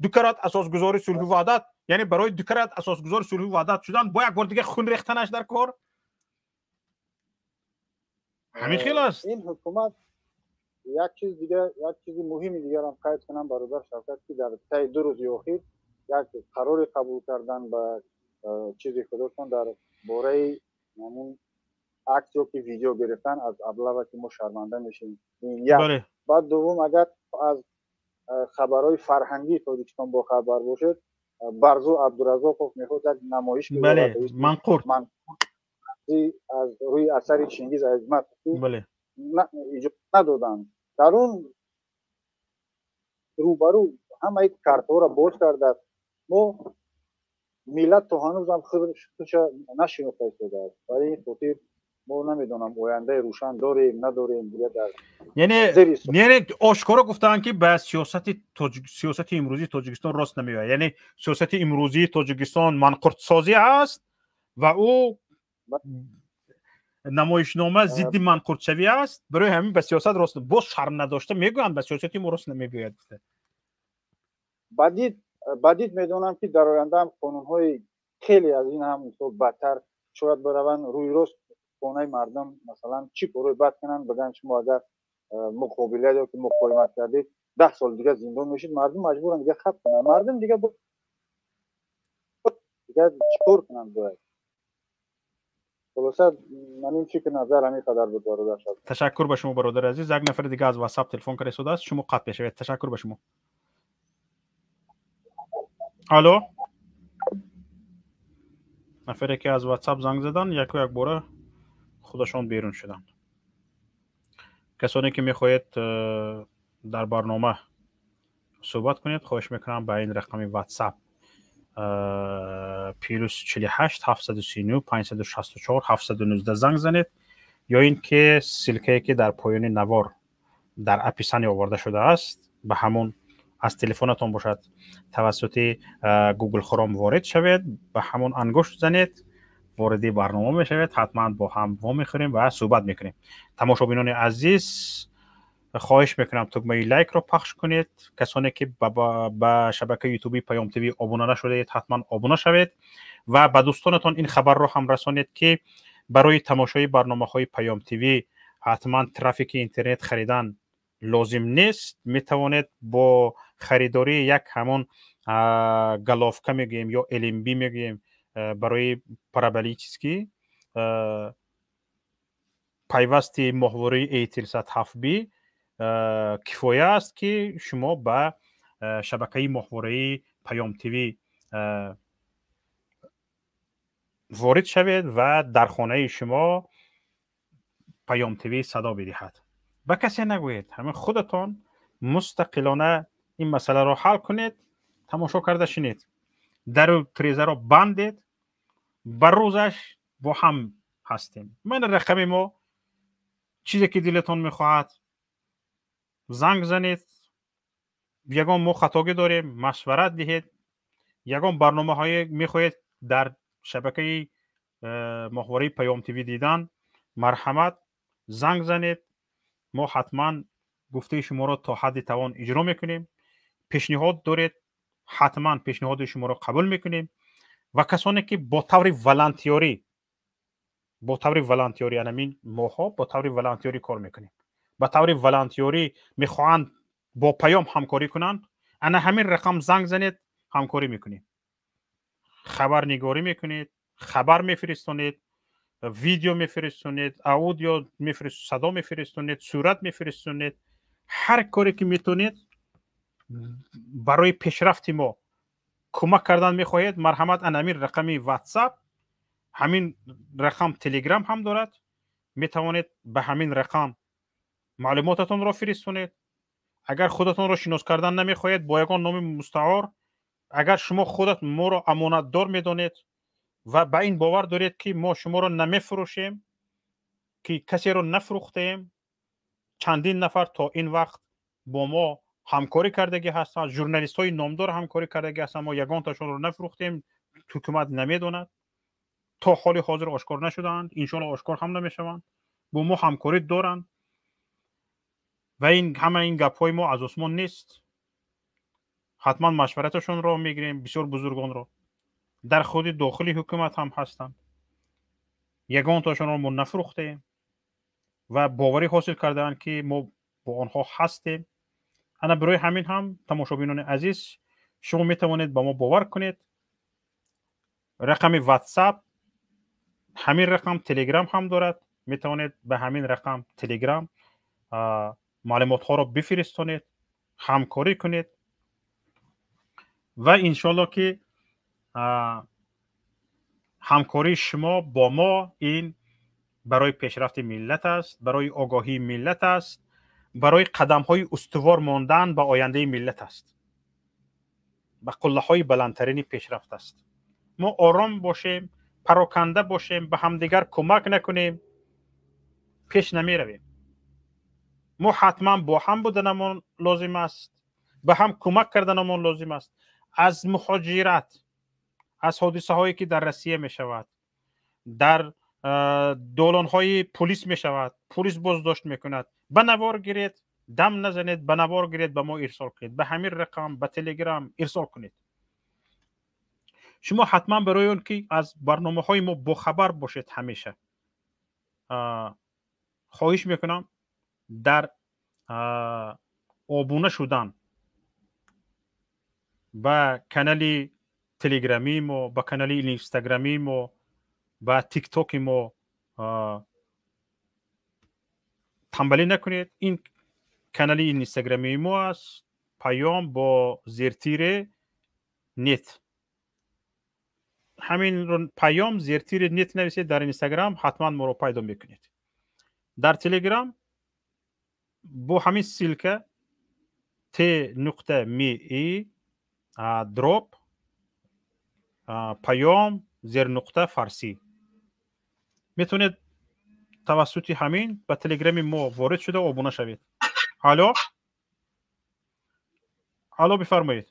дукарат асосгузори сулҳу ваҳдат. Яъне барои дукарат асосгузори сулҳу ваҳдат шудан бо як бор дига хун рехтанаш дар кор. Ҳамин хел аст ин ҳукумат. Як чиз дига, як чизи муҳими дигарам қайд кунам, бародар Шавкат, ки дар таи 2 рӯзи охир як қароре қабул кардан ба чизи худошон дар бораи ҳамун акс ё ки видео гирифтан аз облава, ки мо шарманда мешем. Як. Баъд дуввум, агар аз хабарҳои фарҳангии Тоҷикистон бохабар бошед, Барзу Абдуразоқов мехост як намоиш Манқурт аз рӯи асари Чингиз Айтматов иҷоза надоданд. Дар он рӯбарӯ ҳамаи картҳоро боз кардааст. Мо миллат то ҳанӯзам худша нашинохта истодааст. Барои ин хотир мо намедонам, ояндаи рӯшан дорем, надорем дига дар Яъне ошкоро гуфтаанд, ки ба сиёсати имрӯзии Тоҷикистон рост намеояд. Яъне сиёсати имрӯзии Тоҷикистон манқуртсозӣ аст ва ӯ намоишнома зидди манқуртшавӣ аст. Барои ҳамин ба сиёсат рост, боз шарм надошта мегӯянд, ба сиёсати мо рост намебиёяд гуфта. Бадид медонам, ки дар ояндаам қонунҳои хеле аз ин ҳам мисол бадтар шояд бараванд. Рӯи рост хонаи мардум, масалан, чӣ корҳои бад кунанд, бигӯянд, шумо агар муқобилат ё ки муқовимат кардед, 10 соли дига зиндон мешид. Мардум маҷбуранд дига хат кунанд. Мардум дига чӣ кор кунанд бояд? Хулоса, ман ин фикр назар ҳамин қадар буд, бародар. Ташаккур ба шумо, бародари азиз. Як нафари дига аз Ватсап телефон карда истодааст, шумо қатъ мешавед. Ташаккур ба шумо. Алло, нафаре ки аз Ватсап занг задан, яку якбора худашон берун шуданд. Касоне ки мехоҳед дар барнома суҳбат кунед, хоҳиш мекунам, ба ин рақами Ватсап +48 739 564 719 занг занед ё ин ки ссылка е ки дар поёни навор дар описание оварда шудааст, ба ҳамон аз телефонатон бошад, тавассути Google Chrome ворид шавед, ба ҳамон ангушт занед, вориди барнома мешавед. Ҳатман бо ҳам вомехӯрем ва суҳбат мекунем. Тамошобинони азиз, хоҳиш мекунам, тугмаи лайкро пахш кунед. Касоне ки ба шабакаи Ютуби Паём ТВ обуна нашудаед, ҳатман обуна шавед ва ба дӯстонатон ин хабарро ҳам расонед, ки барои тамошои барномаҳои Паём ТВ ҳатман трафики интернет харидан лозим нест. Метавонед бо харидории як ҳамон головка мегӯем ё LNB мегӯем, барои параболический пайвасти моҳвораи Eutelsat 7B кифоя аст, ки шумо ба шабакаи моҳвораи Паём ТВ ворид шавед ва дар хонаи шумо Паём ТВ садо бидиҳад. Ба касе нагӯед, ҳамин худатон мустақилона ин масъаларо ҳал кунед, тамошо карда шинед, дару тирезаро бандед. Ба рӯзаш бо ҳам ҳастем. Ман рақами мо, чизе ки дилатон мехоҳад, занг занед. Ягон мо хатогӣ дорем, машварат диҳед. Ягон барномаҳое мехоҳед дар шабакаи моҳвораи Паём ТВ дидан, марҳамат, занг занед. Мо ҳатман гуфтаи шуморо то ҳадди тавон иҷро мекунем. Пешниҳод доред, ҳатман пешниҳоди шуморо қабул мекунем. Ва касоне ки бо таври волонтёрӣ, анамин моҳҳо бо таври волонтёрӣ кор мекунем, ба таври волонтёрӣ мехоҳанд бо Паём ҳамкорӣ кунанд, ана ҳамин рақам занг занед, ҳамкорӣ мекунем. Хабарнигорӣ мекунед, хабар мефиристонед, видео мефиристонед, аудио, садо мефиристонед, сурат мефиристонед, ҳар коре ки метавонед барои пешрафти мо кӯмак кардан мехоҳед, марҳамат, ана ҳамин рақами Ватсап. Ҳамин рақам Телеграм ҳам дорад. Метавонед ба ҳамин рақам маълумотатонро фиристонед. Агар худатонро шинос кардан намехоҳед, бо ягон номи мустаор Агар шумо худат моро амонатдор медонед ва ба ин бовар доред, ки мо шуморо намефурӯшем, ки касеро нафурӯхтаем, чандин нафар то ин вақт бо мо ҳамкорӣ кардагӣ ҳастанд, журналистҳои номдор ҳамкорӣ кардагӣ ҳастанд, мо ягонташонро нафурӯхтем, ҳукумат намедонад, то ҳоли ҳозир ошкор нашудаанд, иншоалло ошкор ҳам намешаванд, бо мо ҳамкорӣ доранд ва ин ҳама ин гапҳои мо аз осмон нест. Ҳатман машвараташонро мегирем, бисёр бузургонро дар худи дохили ҳукумат ҳам ҳастанд, ягонташонро мо нафурӯхтаем ва боварӣ ҳосил кардаанд, ки мо бо онҳо ҳастем. Ана барои ҳамин ҳам, тамошобинони азиз, шумо метавонед ба мо бовар кунед. Рақами WhatsApp ҳамин рақам, Телеграм ҳам дорад, метавонед ба ҳамин рақам Телеграм маълумотҳоро бифиристонед, ҳамкорӣ кунед ва иншоалло, ки ҳамкории шумо бо мо ин барои пешрафти миллат аст, барои огоҳии миллат аст, барои қадамҳои устувор мондан ба ояндаи миллат аст, ба қуллаҳои баландтарини пешрафт аст. Мо ором бошем, пароканда бошем, ба ҳамдигар кӯмак накунем, пеш намеравем. Мо ҳатман бо ҳам буданамон лозим аст, ба ҳам кӯмак карданамон лозим аст. Аз муҳоҷират, аз ҳодисаҳое, ки дар Россия мешавад, дар долонҳои пулис мешавад, пулис боздошт мекунад, ба навор гиред, дам назанед, ба навор гиред, ба мо ирсол кунед, ба ҳамин рақам, ба Телеграм ирсол кунед. Шумо ҳатман барои он ки аз барномаҳои мо бохабар бошед ҳамеша, хоҳиш мекунам, дар обуна шудан ба канали Телеграмии мо, ба канали Инстаграмии мо, ба Тиктоки мо тамбалӣ накунед. Ин канали Инстаграмии мо аст, паём бо зертире нет, ҳамин паём зертире нет нависед дар Инстаграм, ҳатман моро пайдо мекунед. Дар Телеграм бо ҳамин ссылка t.me/паём зернуқта фарсӣ метавонед тавассути ҳамин ба Телеграми мо ворид шуда, обуна шавед. Алло, алло, бифармоед.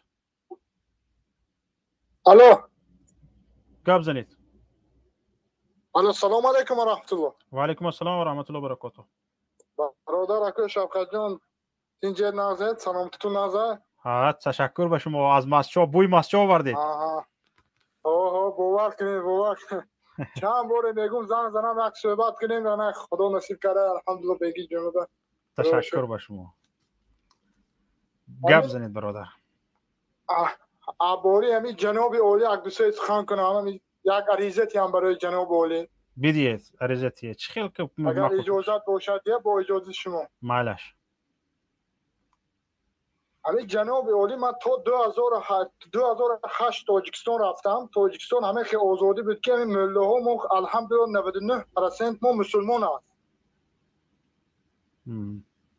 Алло. Гап занед. Алло, салому алайкум ва раҳматуллоҳ. Ва алайкум ассалом ва раҳматуллоҳ баракотуҳ. Бародар, акои Шавқатҷон, тинҷе, нағзед, саломатитун нағза? Ҳа, ташаккур ба шумо. Аз Масчо бӯи Масчо овардед. Оҳо, бовар кунед, бовар кунед, чанд боре мегум занг занам, як суҳбат кунем, ана Худо насиб карда, алҳамдулилла, беги ҷонуда. Ташаккур ба шумо, гап занед, бародар. Бори ҳамин ҷаноби олӣ як дусое сухан кунам, як аризатиам барои ҷаноби олӣ. Бидиед, аризатие чӣ хел? Агар иҷозат бошад, я бо иҷозати шумо. Майлаш. Ҳамин ҷаноби олӣ, ман то 2008 Тоҷикистон рафтам. Тоҷикистон ҳамин хел озодӣ буд, ки ҳамин муллоҳо, мо алҳамдулилла 99% мо мусулмон аст.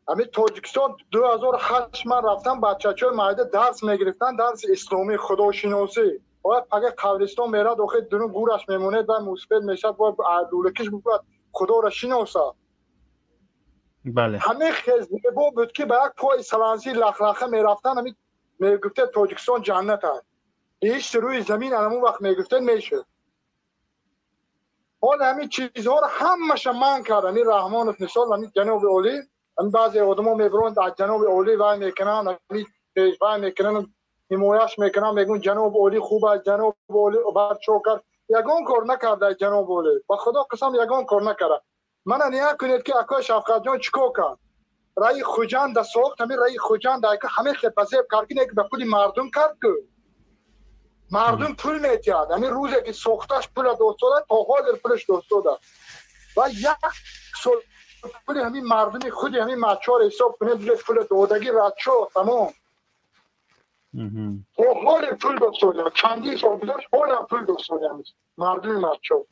Ҳамин Тоҷикистон 2008 ман рафтам, бачачои майда дарс мегирифтанд, дарси исломӣ, худошиносӣ. Бояд пага қабристон мерад, охир дуну гӯраш мемонед ва мусбет мешавад, бояд лӯлакиш бояд Худоро шиносад. Бале. Ҳамин хел зебо буд, ки ба як пои салансӣ лахлаха мерафтан, ҳамин мегуфтед, Тоҷикистон ҷаннат аст, беҳишти рӯи замин анамун вақт мегуфтед мешуд. Ҳол ҳамин чизҳоро ҳамаша манъ кард ҳамин Раҳмонов. Мисол, ҳамин ҷаноби олӣ, ҳамин баъзе одамо мебиронд, аз ҷаноби олӣ вай мекунанд, ҳамин вай мекунанд, ҳимояш мекунанд, мегӯянд ҷаноби олӣ хуб аст, ҷаноби олӣ барчо кард. Ягон кор накарда ҷаноби олӣ, ба Худо қасам, ягон кор накарда. Мана ният кунед, ки акои Шавқатҷон чӣ кор кард? Раи Хуҷанда сохт, ҳамин раи Хуҷанда ҳамин хел ба зеб кард, ки не ба пули мардум кард, ку мардум пул метиҳад. Ҳамин рӯзе ки сохташ, пула достода, то ҳозир пулаш достода ва як сол пули ҳамин мардуми худи ҳамин мачор ҳисоб кунед, пула додагӣ радшо тамом, то ҳоле пул достода, чандин сол гузашт, ҳолам пул достода мардуми мачор.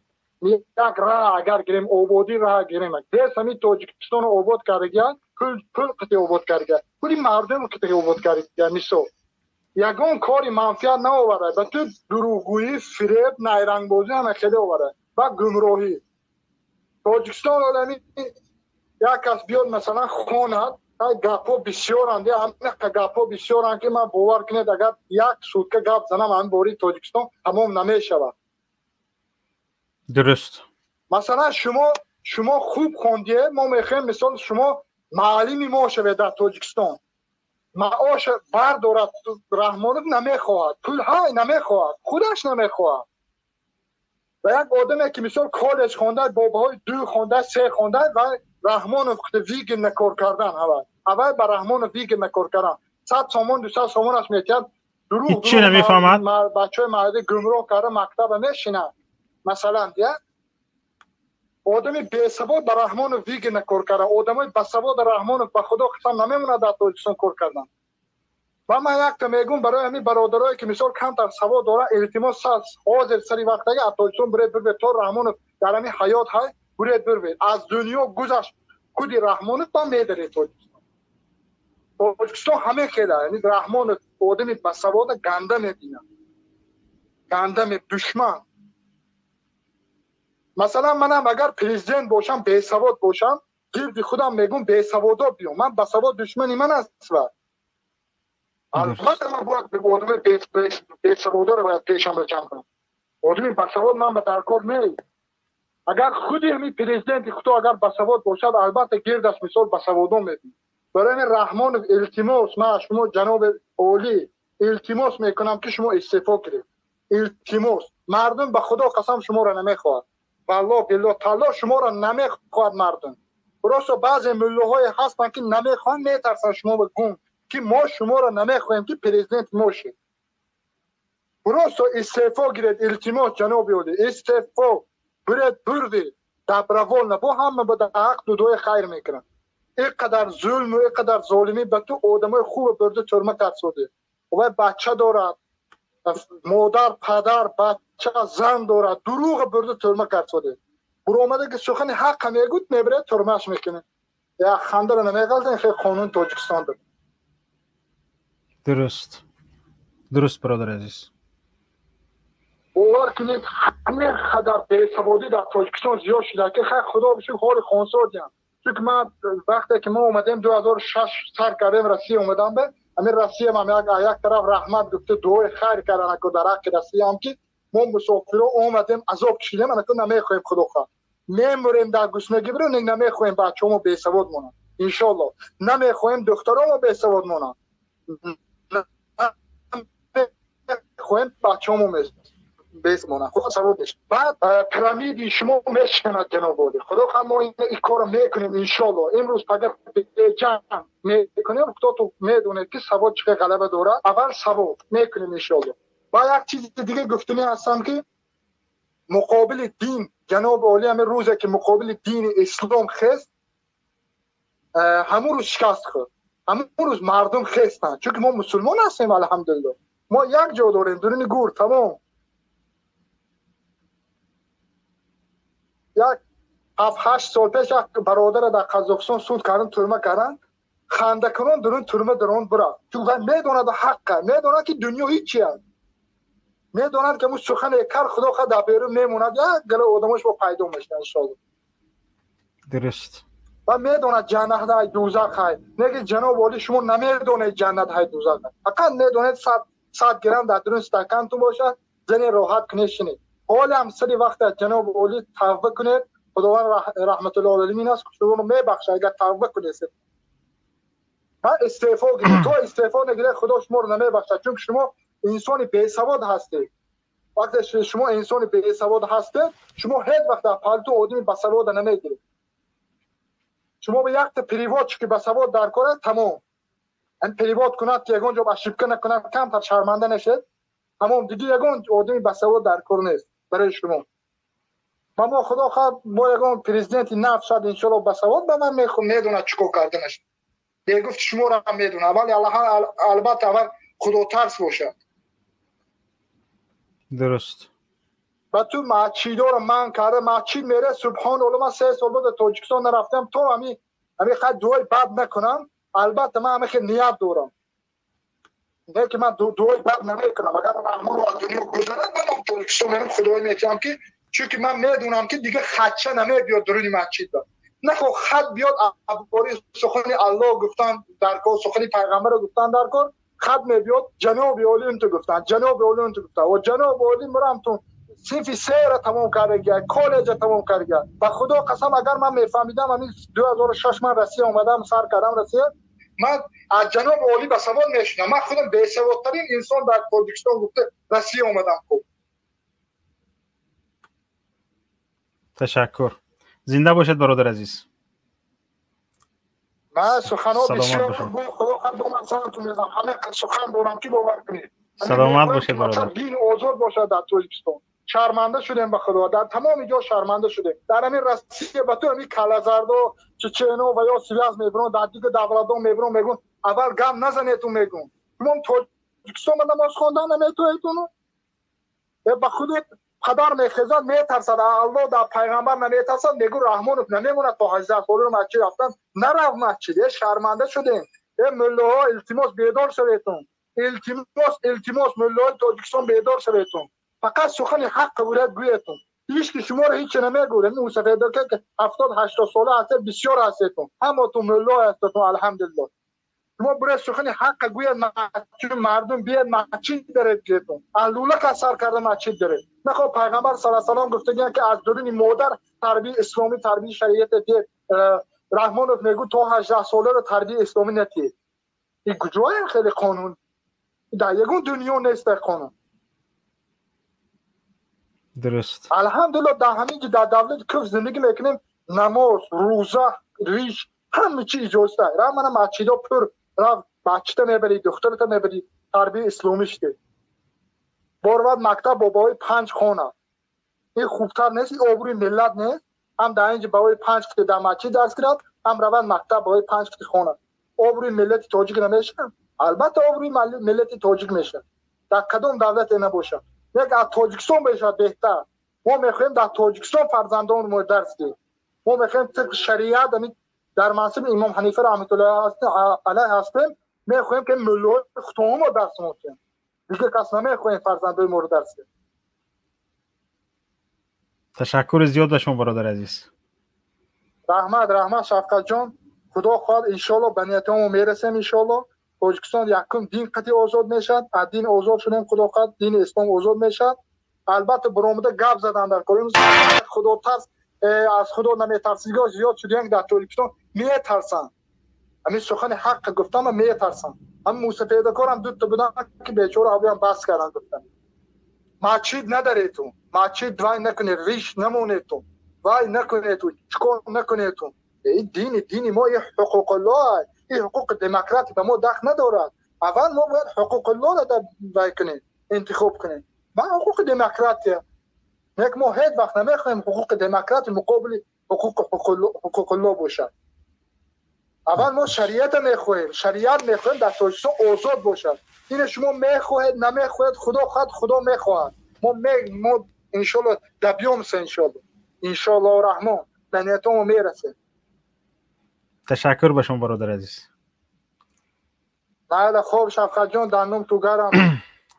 Як раҳ агар гирем, ободӣ раҳ гирем, бес ҳамин Тоҷикистоно обод кардагиан, пул қити обод кардагиан, пули мардум қити обод кардагиан. Мисол, Ягон кори манфиат наоварад, ба ту дурӯғгӯӣ, фиреб, найрангбозӣ ҳама хеле оварад ва гумроҳӣ. Тоҷикистон одами як кас биёд, масалан, хонад, гапҳо бисёранд, ҳамақа гапҳо бисёранд, ки ман бовар кунед, агар як сутка гап занам ҳамин бораи Тоҷикистон, тамом намешавад. Дуруст. Масалан, шумо хуб хондие, мо мехоҳем, мисол, шумо муаллими мо шавед дар Тоҷикистон. Маош бардорад Раҳмонов намехоҳад, пул ҳай намехоҳад, худаш намехоҳад. Ва як одаме ки мисол коллеҷ хонда, бобаҳои ду хонда, се хонда, ва Раҳмонов выгодно кор кардан, аввал ба Раҳмонов выгодно кор кардан. 100 сомон, 200 сомонаш метиҳад, дурӯғ чӣ намефаҳмад, бачаҳои маҳаллӣ гумроҳ карда мактаба мешинад. Масалан, я одами бесавод ба Раҳмонов выгодно кор кардан, одамои басавод Раҳмонов ба Худо қисам намемонад дар Тоҷикистон кор кардан. Ва ман якта мегӯм барои ҳамин бародарое ки мисол камтар савод доранд, илтимос, ҳозир сари вақтаги аз Тоҷикистон буред бирвед, то Раҳмонов дар ҳамин ҳаёт ҳай, буред бирвед. Аз дунё гузашт худи Раҳмонов ба медаред Тоҷикистон. Тоҷикистон ҳаме хела, яъне Раҳмонов одами басавода ганда мебинад, ганда душман. Масалан, манам агар президент бошам, бесавод бошам, гирди худам мегӯм бесаводо биём, ман басавод душмани ман аст. Ва албатта ман бояд одами бесаводоро бояд пешам ҷамъ кунам. Одами басавод ман ба даркор нест. Агар худи ҳамин президенти худо агар басавод бошад, албатта гирдаш мисол басаводон мебинад. Барои ҳамин Раҳмонов илтимос, ман аз шумо ҷаноби олӣ илтимос мекунам, ки шумо истеъфо кунед. Илтимос, мардум ба Худо қасам шуморо намехоҳад. Валлоҳ биллоҳ таллоҳ шуморо намехоҳад мардум. Просто баъзе муллоҳое ҳастанд, ки намехоҳанд, метарсанд шумо ба гум, ки мо шуморо намехоҳем, ки президент мо шед. Просто истеъфо гиред, илтимос, ҷаноби олӣ, истеъфо буред, бурдед добровольно, бо ҳама ба ҳақ дудои хайр мекунанд. Ин қадар зулму ин қадар золимӣ ба ту одамои хубе бурду тюрма карсоди. Вай бача дорад, модар, падар, бача, зан дорад, дурӯғ бурду тюрма карсоди. Буромада ки сухани ҳаққа мегӯд, мебарад тюрмаш мекунад. Я хандара намеғалтен, хел қонуни Тоҷикистон дор. Дуруст. Дуруст, бародари азиз. Бовар кунед, ҳамин қадар бесаводӣ дар Тоҷикистон зиёд шуда, ки хай Худо бишукр ҳоли хонсодиям. Чунки ман вақте ки мо омадем 2006 сар кардем Россия омадам, ба ҳамин Россия ҳам як тараф раҳмат гуфта дуои хайр кардан ако дар ҳаққи Россия ҳам, ки мо мусофиро омадем, азоб кашидем, анако намехоҳем, Худо хоҳад мемурем дар гуснагӣ биру, намехоҳем бачаҳомо бесавод монанд, иншоаллоҳ намехоҳем духтаромо бесавод монанд, намехоҳем бачаҳомо бесмонанд, Худо савод мешавад. Баъд пирамиди шумо мешиканад, ҷаноб олӣ. Худо хоҳад мо ин корро мекунем, иншоаллоҳ. Имрӯз пагар беҷамъ мекунем, худотон медонед, ки савод чӣ ғалаба дорад. Аввал савод мекунем, иншоаллоҳ. Ва як чизи дига гуфтанӣ ҳастам, ки муқобили дин ҷаноби олӣ ҳамин рӯзе ки муқобили дини ислом хест, ҳамун рӯз шикаст хӯрд, ҳамун рӯз мардум хестанд, чунки мо мусулмон ҳастем, алҳамдулиллоҳ. Мо як ҷо дорем, дуруни гур, тамом. Як 7-8 сол пеш як бародарро дар Қазоқистон суд кардан, тюрма карданд, хандакунон дурун тюрма дарон бурафт, чун вай медонад ҳаққа, медонад, ки дунё ҳичи аст, медонад, ки ҳамун сухане кар Худо хоҳад дар берун мемонад, як гала одамош бо пайдо мешаванд, иншоаллоҳ. Дуруст. Ва медонад ҷаннат ҳай, дӯзах ҳай. Неки ҷаноби олӣ, шумо намедонед ҷаннат ҳай, дӯзах ҳай, фақат медонед 100 грамм дар дурун стакантон бошад, зане роҳат кунед, шинед. Ҳолам сари вақта ҷаноби олӣ тавба кунед, Худованд раҳматуллоҳ алайҳ аст, шуморо мебахшад агар тавба кунед. Ва истеъфо гиред, то истеъфо нагиред Худо шуморо намебахшад, чунки шумо инсони бесавод ҳастед. Вақте шумо инсони бесавод ҳастед, шумо ҳеҷ вақт дар палту одами басавода намегиред. Шумо ба якта переводчики басавод дар кор аст, тамом. Ҳамин перевод кунад, ки ягон ҷо ошибка накунад, камтар шарманда нашед, тамом. Диги ягон одами басавод дар кор нест барои шумо. Ва мо Худо хоҳад мо ягон президенти нав шад, иншоаллоҳ, басавод ба ман медонад чӣ кор карданаш. Бегуфт шуморо ҳам медонад, вале албатта аввал худотарс бошад. Дуруст. Ба ту масҷидоро манъ карда, масҷид мере, субҳоналлоҳ, ман 3 сол буд Тоҷикистон нарафтам, то ҳамин хай дуои бад накунам, албатта ман ҳамин хел ният дорам. Не ки ман дуои бад намекунам. Агар Раҳмонов аз дунё гузарад, ман Тоҷикистон мерам, Худои метиҳам, ки чунки ман медонам, ки дига хатча намебиёд дуруни масҷид. Нахо хат биёд, аббори сухани Аллоҳ гуфтан дар кор, сухани пайғамбарро гуфтан дар кор, хат мебиёд, ҷаноби олӣ унту гуфтан, ҷаноби олӣ унту гуфтан. Ва ҷаноби олӣ мурам ту синфи сера тамом кардагия, коллеҷа тамом кардагия. Ба Худо қасам, агар ман мефаҳмидам, ҳамин 2006 ман Россия омадам, сар кардам Россия, ман аз ҷаноби олӣ ба савол мешунам. Ман худам бесаводтарин инсон дар Тоҷикистон гуфта Россия омадам. Хуб, ташаккур, зинда бошед, бародар азиз. Ман суханҳо бисёр, Худо ҳама сухан дорам, ки бовар кунед. Саломат бошед, бародар. Дин озод бошад дар Тоҷикистон. Шарманда шудем, ба Худо, дар тамоми ҷо шарманда шудем. Дар ҳамин Россия ба ту ҳамин калазардо, чечено ва ё связ мебурон, дар дигар давлатҳо мебурон, мегӯн аввал гам назанетун, мегӯн шумо Тоҷикистон ба намоз хондан наметоедуну. Ба Худо, падар мехезад, метарсад, Аллоҳ дар пайғамбар наметарсад, мегӯ Раҳмонов намемонад то 18 соларо масҷид рафтан, нарав масҷид. Э, шарманда шудем. Э, муллоҳо, илтимос, бедор шаветун. Илтимос, илтимос, муллоҳои Тоҷикистон, бедор шаветун. Фақат сухани ҳақ қабулият гӯетун. Ҳеҷ ки шуморо ҳеҷ намегӯяд. Мусафедо ки 70 80 сола ҳастед, бисёр ҳастедтун, ҳаматун мулло ҳастедтун, алҳамдулиллоҳ. Шумо буред, сухани ҳаққа гӯяд, мардум биед масҷид даред, гӯетун. Аллулака сар карда масҷид даред. Нахо пайғамбар саллаллоҳу алайҳи васаллам гуфтагиян, ки аз дуруни модар тарбияи исломӣ, тарбияи шариат диҳед. Раҳмонов мегӯ то 18 соларо тарбияи исломӣ натиҳед. Ин куҷоя хеле қонун? Дар ягон дунё нест қонун. Дуруст. Алҳамдулиллоҳ, дар ҳамин ҷо дар давлати куфр зиндагӣ мекунем, намоз, рӯза, риш, ҳама чи иҷоза. Рав, мана масҷидо пур, рав, бачата мебарӣ, духтарата мебарӣ, тарбияи исломӣ шуде. Борвад мактаб бобои панҷ хона. Ин хубтар нест, ин обрӯи миллат нест? Ҳам дар инҷо баҳои панҷ қити дар масҷид дарс гирад, ҳам равад мактаб баҳои панҷ қити хона. Обрӯи миллати тоҷик намешавад? Албатта, обрӯи миллати тоҷик мешавад. Дар кадом давлате набошад, як аз Тоҷикистон бешавад беҳтар. Мо мехоҳем дар Тоҷикистон фарзандони мо дарс диҳем. Мо мехоҳем тибқи шариат, дар мансиби имом Ҳанифа раҳматуллоҳи алайҳ ҳастем, мехоҳем, ки муллои худомо дарс диҳем. Дигар кас намехоҳем фарзандои моро дарс диҳем. Ташаккури зиёд ба шумо, бародари азиз. Раҳмат, раҳмат, Шафқатҷон. Худо хоҳад, иншоалло, ба ниятҳомо мерасем, иншоалло. Тоҷикистон якум дин қатъи озод мешавад. Аз дин озод шудем, Худо хоҳад, дини ислом озод мешавад. Албатта, баромада гап задан дар кор. Худотарс, аз Худо наметарсидиго зиёд шудиян дар Тоҷикистон, метарсанд. Ҳамин сухани ҳаққа гуфтам, метарсанд. Ҳамин мусафедакорам дута будан, ки бечора абиам бас карданд гуфтан. Масҷид надаретун, масҷид вай накунед, риш намонедтун, вай накунедтун, чикор накунедтун. Дини мо ҳуқуқуллоҳ, ин ҳуқуқи демократӣ ба мо дахл надорад. Аввал мо бояд ҳуқуқуллоҳро вай кунем, интихоб кунем. Ман ҳуқуқи демократия як, мо ҳеҷ вақт намехоҳем ҳуқуқи демократия муқобили ҳуқуқуллоҳ бошад. Аввал мо шариата мехоҳем, шариат мехоҳем дар Тоҷикистон озод бошад. Ине шумо мехоҳед, намехоҳед, Худо хоҳад, Худо мехоҳад. Мо иншоалло добьёмся, иншоалло, иншоалло раҳмон, ба ниятҳомо мерасем. Ташаккур ба шумо, бародари азиз. Майла, хоб, Шафқатҷон, дар ном ту гарам.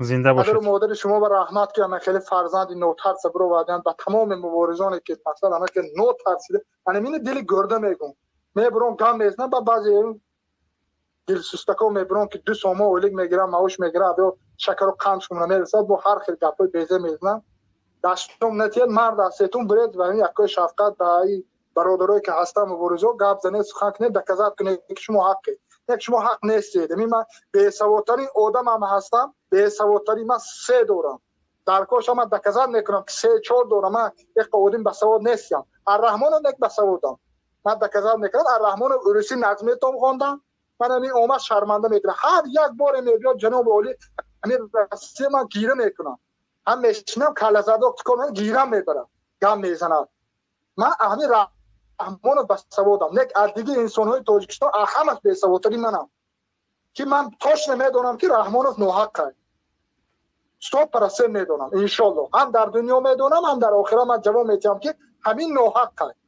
Зинда бошед. Падару модари шумо ба раҳмат, ки ана хеле фарзанди нотарса бироварданд. Ба тамоми муборизоне, ки масалан ана ки нотарсида, ана мини дили гурда мегӯм, мебурон, гам мезанам ба баъзе дилсустако, мебурон, ки 2 сомо ойлик мегирам, маош мегирам, ё шакару қанд шум намерасад, бо ҳар хел гапҳои безе мезанам. Даштом натиҳед, мард ҳастетун, буред ва якои шафқат ба бародарое, ки ҳастанд муборизо, гап занед, сухан кунед, доказать кунед, ки шумо ҳаққед. Як шумо ҳақ нестед. Ами ман бесаводтарин одамам ҳастам, бесаводтарин. Ман се дорам, дар корша ман доказать мекунам, ки се чор дорам. Ман як одим басавод нестам, Арраҳмонам як басаводам, ман доказать мекунам. Арраҳмонов урусӣ назметом хондам. Ман ҳамин омад шарманда мекунам. Ҳар як боре мебиёд ҷаноби олӣ ҳамин Россия, ман гира мекунам, ҳам мешинам, каллазадо кор гирам мебарам, гам мезанад. Ман ҳамин Раҳмонов басаводам, нек аз диги инсонҳои Тоҷикистон ҳамаш бесаводтари манам, ки ман точно медонам, ки Раҳмонов ноҳақ аст. 100% медонам, иншолло, ҳам дар дунё медонам, ҳам дар охира ман ҷавоб метиҳам, ки ҳамин ноҳақ аст.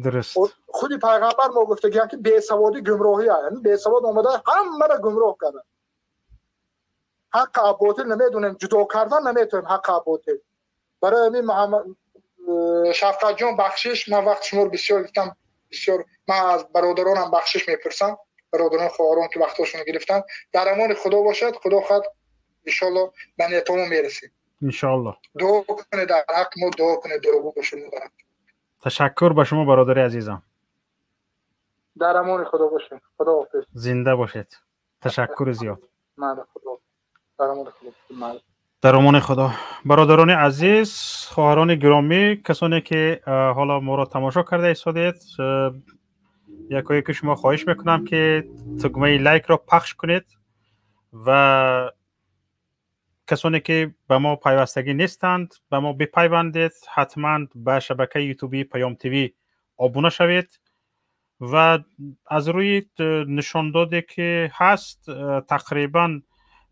Дуруст. Худи пайғамбар мо гуфтагиям, ки бесаводӣ гумроҳӣ аст. Бесавод омада ҳамаро гумроҳ карда. Ҳақ ботил намедонем, ҷудо кардан наметавонем ҳақ ботил. Барои ҳамин Шафқатҷон, бахшиш, ман вақти шуморо бисёр гирифтам, бисёр ман аз бародаронам бахшиш мепурсам, бародарон, хоҳарон ки вақтҳошонро гирифтанд. Дар амони Худо бошад, Худо хоҳад иншоалло ба ниятҳомо мерасем. Иншоалло. Дуо кунед дар ҳаққи мо, дуо кунед, дуогӯ бошед. Ташаккур ба шумо, бародари азизам. Дар амони Худо бошед. Худо ҳофиз. Зинда бошед. Ташаккури зиёд. Майли, Худо. Дар амони Худо. Майли. Дар амони Худо. Бародарони азиз, хоҳарони гиромӣ, касоне ки ҳоло моро тамошо карда истодед, якояки шумо хоҳиш мекунам ки тугмаи лайкро пахш кунед ва касоне ки ба мо пайвастагӣ нестанд, ба мо бипайвандед, ҳатман ба шабакаи ютубии Паём ТВ обуна шавед ва аз рӯи нишондоде ки ҳаст, тақрибан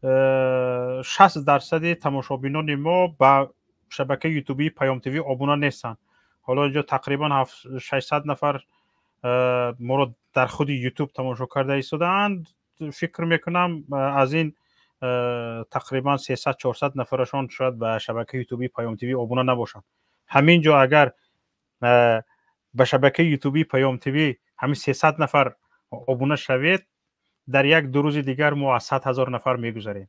60% тамошобинони мо ба шабакаи ютубии Паём ТВ обуна нестанд. Ҳоло инҷо тақрибан 600 нафар моро дар худи ютуб тамошо карда истодаанд. Фикр мекунам, аз ин тақрибан 300-400 нафарашон шояд ба шабакаи ютубии Паём ТВ обуна набошанд. Ҳамин ҷо агар ба шабакаи ютубии Паём ТВ ҳамин 300 нафар обуна шавед, дар як-ду рӯзи дигар мо аз 100 ҳазор нафар мегузарем.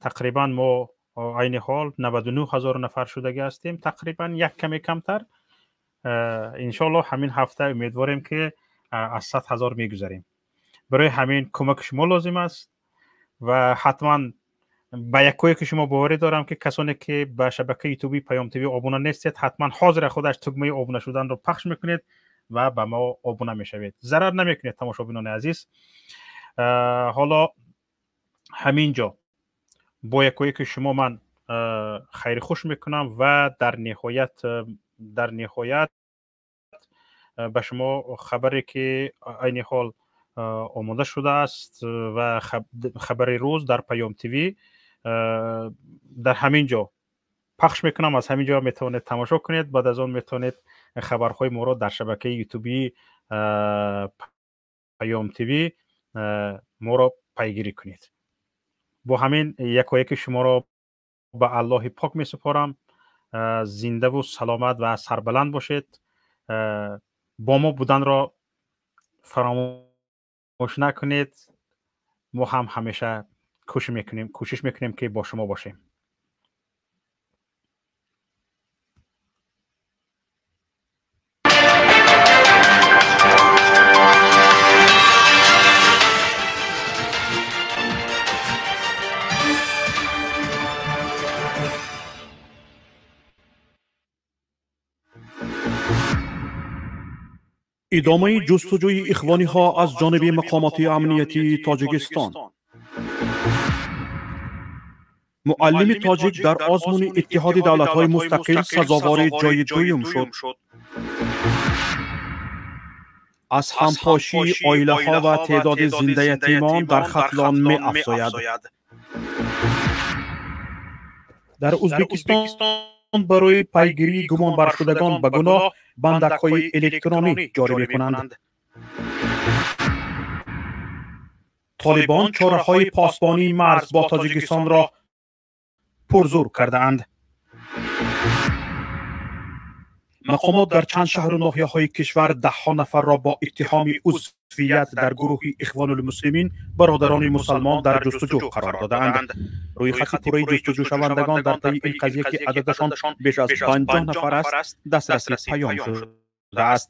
Тақрибан мо айни ҳол 99 ҳазор нафар шудагӣ ҳастем, тақрибан як каме камтар. Иншоалло ҳамин ҳафта умедворем ки аз 100 ҳазор мегузарем. Барои ҳамин кӯмаки шумо лозим аст ва ҳатман ба якое ки шумо боварӣ дорам ки касоне ки ба шабакаи ютубии Паём ТВ обуна нестед, ҳатман ҳозир худаш тугмаи обуна шуданро пахш мекунед ва ба мо обуна мешавед. Зарар намекунед, тамошобинони азиз. Ҳоло ҳамин ҷо бо якое ки шумо ман хайри хуш мекунам ва дар ниҳоят ба шумо хабаре ки айни ҳол омода шудааст ва хабари рӯз дар Паём ТВ дар ҳамин ҷо пахш мекунам. Аз ҳамин ҷо метавонед тамошо кунед, баъд аз он метавонед хабарҳои моро дар шабакаи ютубии Паём ТВ моро пайгирӣ кунед. Бо ҳамин якояки шуморо ба Аллоҳи пок месупорам. Зиндаву саломат ва сарбаланд бошед. Бо мо буданро фаромӯш накунед. Мо ҳам ҳамеша кӯшиш мекунем ки бо шумо бошем. Идомаи ҷустуҷӯи ихвониҳо аз ҷониби мақомоти амниятии Тоҷикистон. Муаллими тоҷик дар озмуни Иттиҳоди давлатҳои мустақил сазовори ҷойи дуюм шуд. Аз ҳампошии оилаҳо ва теъдоди зиндаятимон дар Хатлон меафзояд. Дар Ӯзбекистон барои пайгирии гумонбаршудагон ба гуноҳ бандакҳои электронӣ ҷорӣ мекунанд. Толибон чораҳои посбонии марз бо Тоҷикистонро пурзур кардаанд. Мақомот дар чанд шаҳру ноҳияҳои кишвар даҳҳо нафарро бо иттиҳоми узвият дар гурӯҳи Ихвонулмуслимин, Бародарони мусалмон, дар ҷустуҷӯ қарор додаанд. Рӯйхати пурраи ҷустуҷӯшавандагон дар пайи ин қазия, ки ададашон беш аз 50 нафар аст, дастраси Паём шудааст.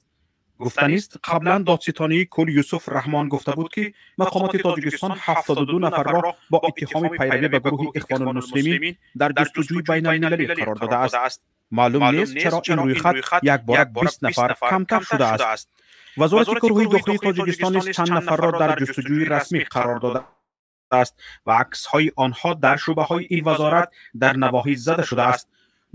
Гуфтанист, қаблан додситонии кул Юсуф Раҳмон гуфта буд, ки мақомоти Тоҷикистон 72 нафарро бо иттиҳоми пайравӣ ба гурӯҳи Ихвонулмуслимин дар ҷустуҷӯи байналмилалӣ қарор додааст. Маълум нест, чаро ин рӯйхат якбора 20 нафар камтар шудааст. Вазорати корҳои дохилии Тоҷикистон низ чанд нафарро дар ҷустуҷӯи расмӣ қарор додааст ва аксҳои онҳо дар шӯъбаҳои ин вазорат дар навоҳӣ зада шудааст.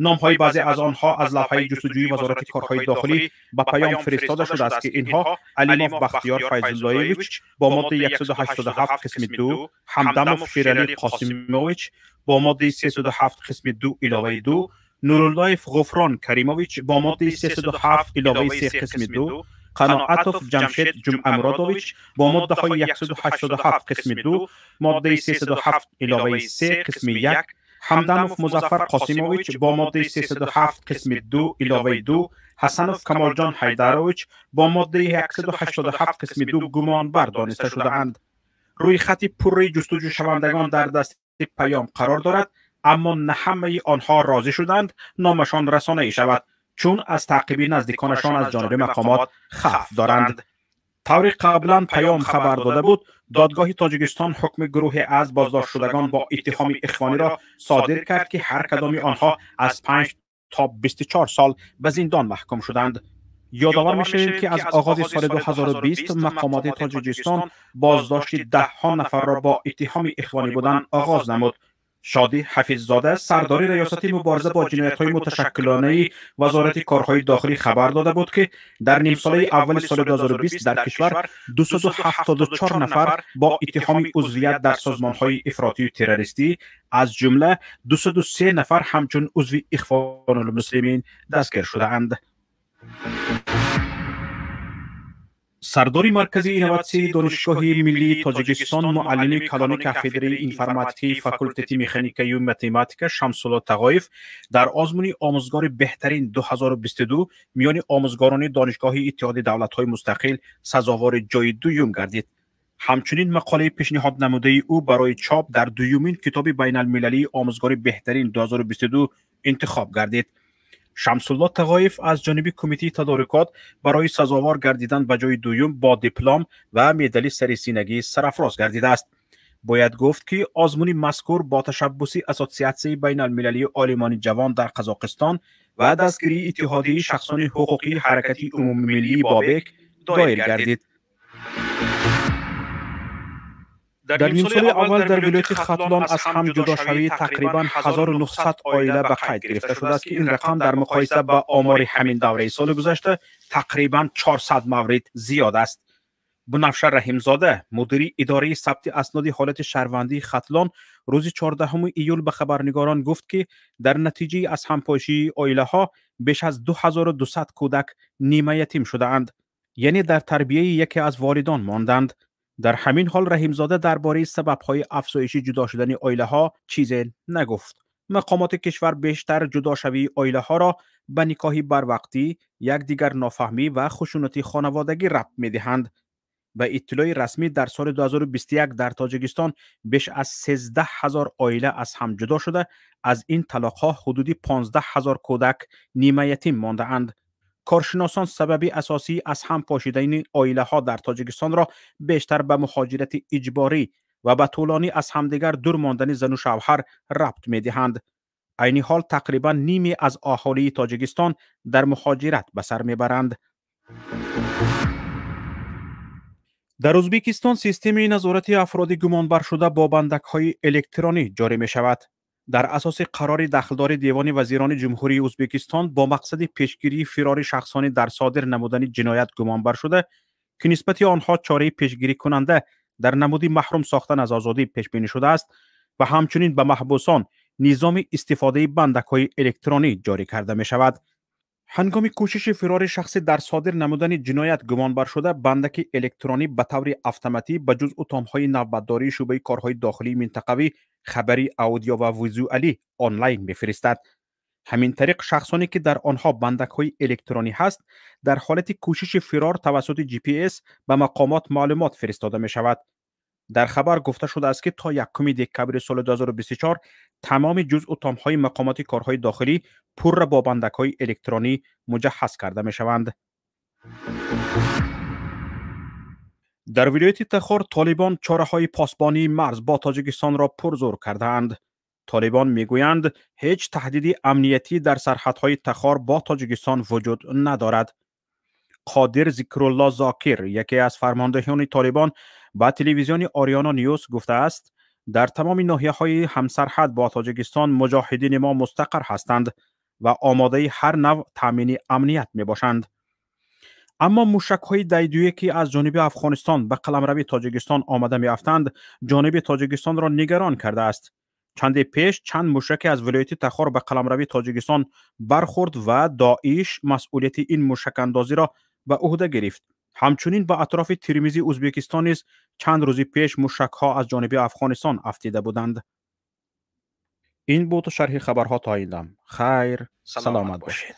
Номҳои баъзе аз онҳо аз лавҳаи ҷустуҷӯи Вазорати корҳои дохилӣ ба Паём фиристода шудааст, ки инҳо: Алимов Бахтиёр Файзуллоевич бо моддаи 187 қисми 2, Ҳамдамов Шералӣ Қосимович бо моддаи 307 қисми 2 иловаи 2, Нуруллоев Ғуфрон Каримович бо моддаи 307 иловаи 3 қисми 2. Қаноатов Ҷамшед Ҷумъамуродович бо моддаҳои 187 қисми 2, моддаи 307 иловаи 3 қисми 1, Ҳамдамов Музаффар Қосимович бо моддаи 307 қисми 2 иловаи 2, Ҳасанов Камолҷон Ҳайдарович бо моддаи 187 қисми 2 гумонбар дониста шудаанд. Рӯйхати пурраи ҷустуҷӯшавандагон дар дасти Паём қарор дорад, аммо на ҳамаи онҳо розӣ шуданд номашон расонаӣ шавад, чун аз таъқиби наздиконашон аз ҷониби мақомот хавф доранд. Тавре қаблан Паём хабар дода буд, додгоҳи Тоҷикистон ҳукми гурӯҳе аз боздоштшудагон бо иттиҳоми ихвониро содир кард, ки ҳар кадоми онҳо аз 5 то 24 сол ба зиндон маҳкум шуданд. Ёдовар мешавем, ки аз оғози соли 2020 мақомоти Тоҷикистон боздошти даҳҳо нафарро бо иттиҳоми ихвонӣ будан оғоз намуд. Шодӣ Ҳафиззода, сардори Раёсати мубориза бо ҷиноятҳои муташаккилонаи Вазорати корҳои дохилӣ, хабар дода буд, ки дар нимсолаи аввали соли 2020 дар кишвар 274 нафар бо иттиҳоми узвият дар созмонҳои ифротию террористӣ, аз ҷумла 203 нафар ҳамчун узви Ихвонулмуслимин дастгир шудаанд. Сардори Маркази инноватсияи Донишгоҳи миллии Тоҷикистон, муаллими калони кафедраи информатикаи факултети механикаю математика Шамсулло Тағоев дар озмуни «Омӯзгори беҳтарин 2022» миёни омӯзгорони Донишгоҳи Иттиҳоди Давлатҳои Мустақил сазовори ҷои дуюм гардид. Ҳамчунин мақолаи пешниҳод намудаи ӯ барои чоп дар дуюмин китоби байналмилалии «Омӯзгори беҳтарин 2022» интихоб гардид. Шамсулло Тағоев аз ҷониби кумитаи тадорукот барои сазовор гардидан ба ҷои дуюм бо диплом ва медали сарисинагӣ сарафроз гардидааст. Бояд гуфт, ки озмуни мазкур бо ташаббуси Ассотсиатсияи байналмилалии олимони ҷавон дар Қазоқистон ва дастгирии Иттиҳодияи шахсони ҳуқуқии ҳаракати умумимиллии «Бобек» доир гардид. Дар нимсоли аввал дар вилояти Хатлон аз ҳам ҷудошавии тақрибан 1900 оила ба қайд гирифта шудааст, ки ин рақам дар муқоиса ба омори ҳамин давраи соли гузашта тақрибан 400 маврид зиёд аст. Бунафша Раҳимзода, мудири идораи сабти асноди ҳолати шаҳрвандии Хатлон, рӯзи 14 июл ба хабарнигорон гуфт, ки дар натиҷаи аз ҳампошии оилаҳо беш аз 2200 кӯдак нимаятим шудаанд, яъне дар тарбияи яке аз волидон монданд. Дар ҳамин ҳол Раҳимзода дар бораи сабабҳои афзоиши ҷудо шудани оилаҳо чизе нагуфт. Мақомоти кишвар бештар ҷудошавии оилаҳоро ба никоҳи барвақтӣ, якдигар нофаҳмӣ ва хушунати хонаводагӣ рабт медиҳанд. Ба иттилои расмӣ, дар соли 2021 дар Тоҷикистон беш аз 13 ҳазор оила аз ҳам ҷудо шуда, аз ин талоқҳо ҳудуди 15 ҳазор кӯдак нимаятим мондаанд. Коршиносон сабаби асосии аз ҳам пошидани оилаҳо дар Тоҷикистонро бештар ба муҳоҷирати иҷборӣ ва ба тӯлонӣ аз ҳамдигар дур мондани зану шавҳар рабт медиҳанд. Айни ҳол тақрибан ниме аз аҳолии Тоҷикистон дар муҳоҷират ба сар мебаранд. Дар Ӯзбекистон системаи назорати афроди гумонбаршуда бо бандакҳои электронӣ ҷорӣ мешавад. Дар асоси қарори дахлдори Девони вазирони Ҷумҳурии Ӯзбекистон бо мақсади пешгирии фирори шахсони дар содир намудани ҷиноят гумонбаршуда, ки нисбати онҳо чораи пешгирикунанда дар намуди маҳрум сохтан аз озодӣ пешбинӣ шудааст, ва ҳамчунин ба маҳбусон низоми истифодаи бандакҳои электронӣ ҷорӣ карда мешавад. Ҳангоми кӯшиши фирори шахси дар содир намудани ҷиноят гумонбаршуда, бандаки электронӣ ба таври автоматӣ ба ҷузъу томҳои навбатдории шӯъбаи корҳои дохилии минтақавӣ хабари аудио ва визуалӣ онлайн мефиристад. Ҳамин тариқ, шахсоне ки дар онҳо бандакҳои электронӣ ҳаст, дар ҳолати кӯшиши фирор тавассути GPS ба мақомот маълумот фиристода мешавад. Дар хабар гуфта шудааст, ки то 1 декабри соли 2024 тамоми ҷузъу томҳои мақомоти корҳои дохилӣ пурра бо бандакҳои электронӣ муҷаҳҳаз карда мешаванд. Дар вилояти Тахор толибон чораҳои посбонии марз бо Тоҷикистонро пурзӯр кардаанд. Толибон мегӯянд, ҳеҷ таҳдиди амниятӣ дар сарҳадҳои Тахор бо Тоҷикистон вуҷуд надорад. Қодир Зикрулло Зокир, яке аз фармондеҳони толибон, ба телевизиони Ориёно Ньюс гуфтааст, дар тамоми ноҳияҳои ҳамсарҳад бо Тоҷикистон муҷоҳидини мо мустақар ҳастанд ва омодаи ҳар навъ таъмини амният мебошанд. Аммо мушакҳои дайдуе, ки аз ҷониби Афғонистон ба қаламрави Тоҷикистон омада меафтанд, ҷониби Тоҷикистонро нигарон кардааст. Чанде пеш чанд мушаке аз вилояти Тахор ба қаламрави Тоҷикистон бархӯрд ва Доиш масъулияти ин мушакандозиро ба уҳда гирифт. Ҳамчунин ба атрофи Термизи Ӯзбекистон низ чанд рӯзи пеш мушакҳо аз ҷониби Афғонистон афтида буданд. Ин буд шарҳи хабарҳо то ин дам. Хайр, саломат бошед.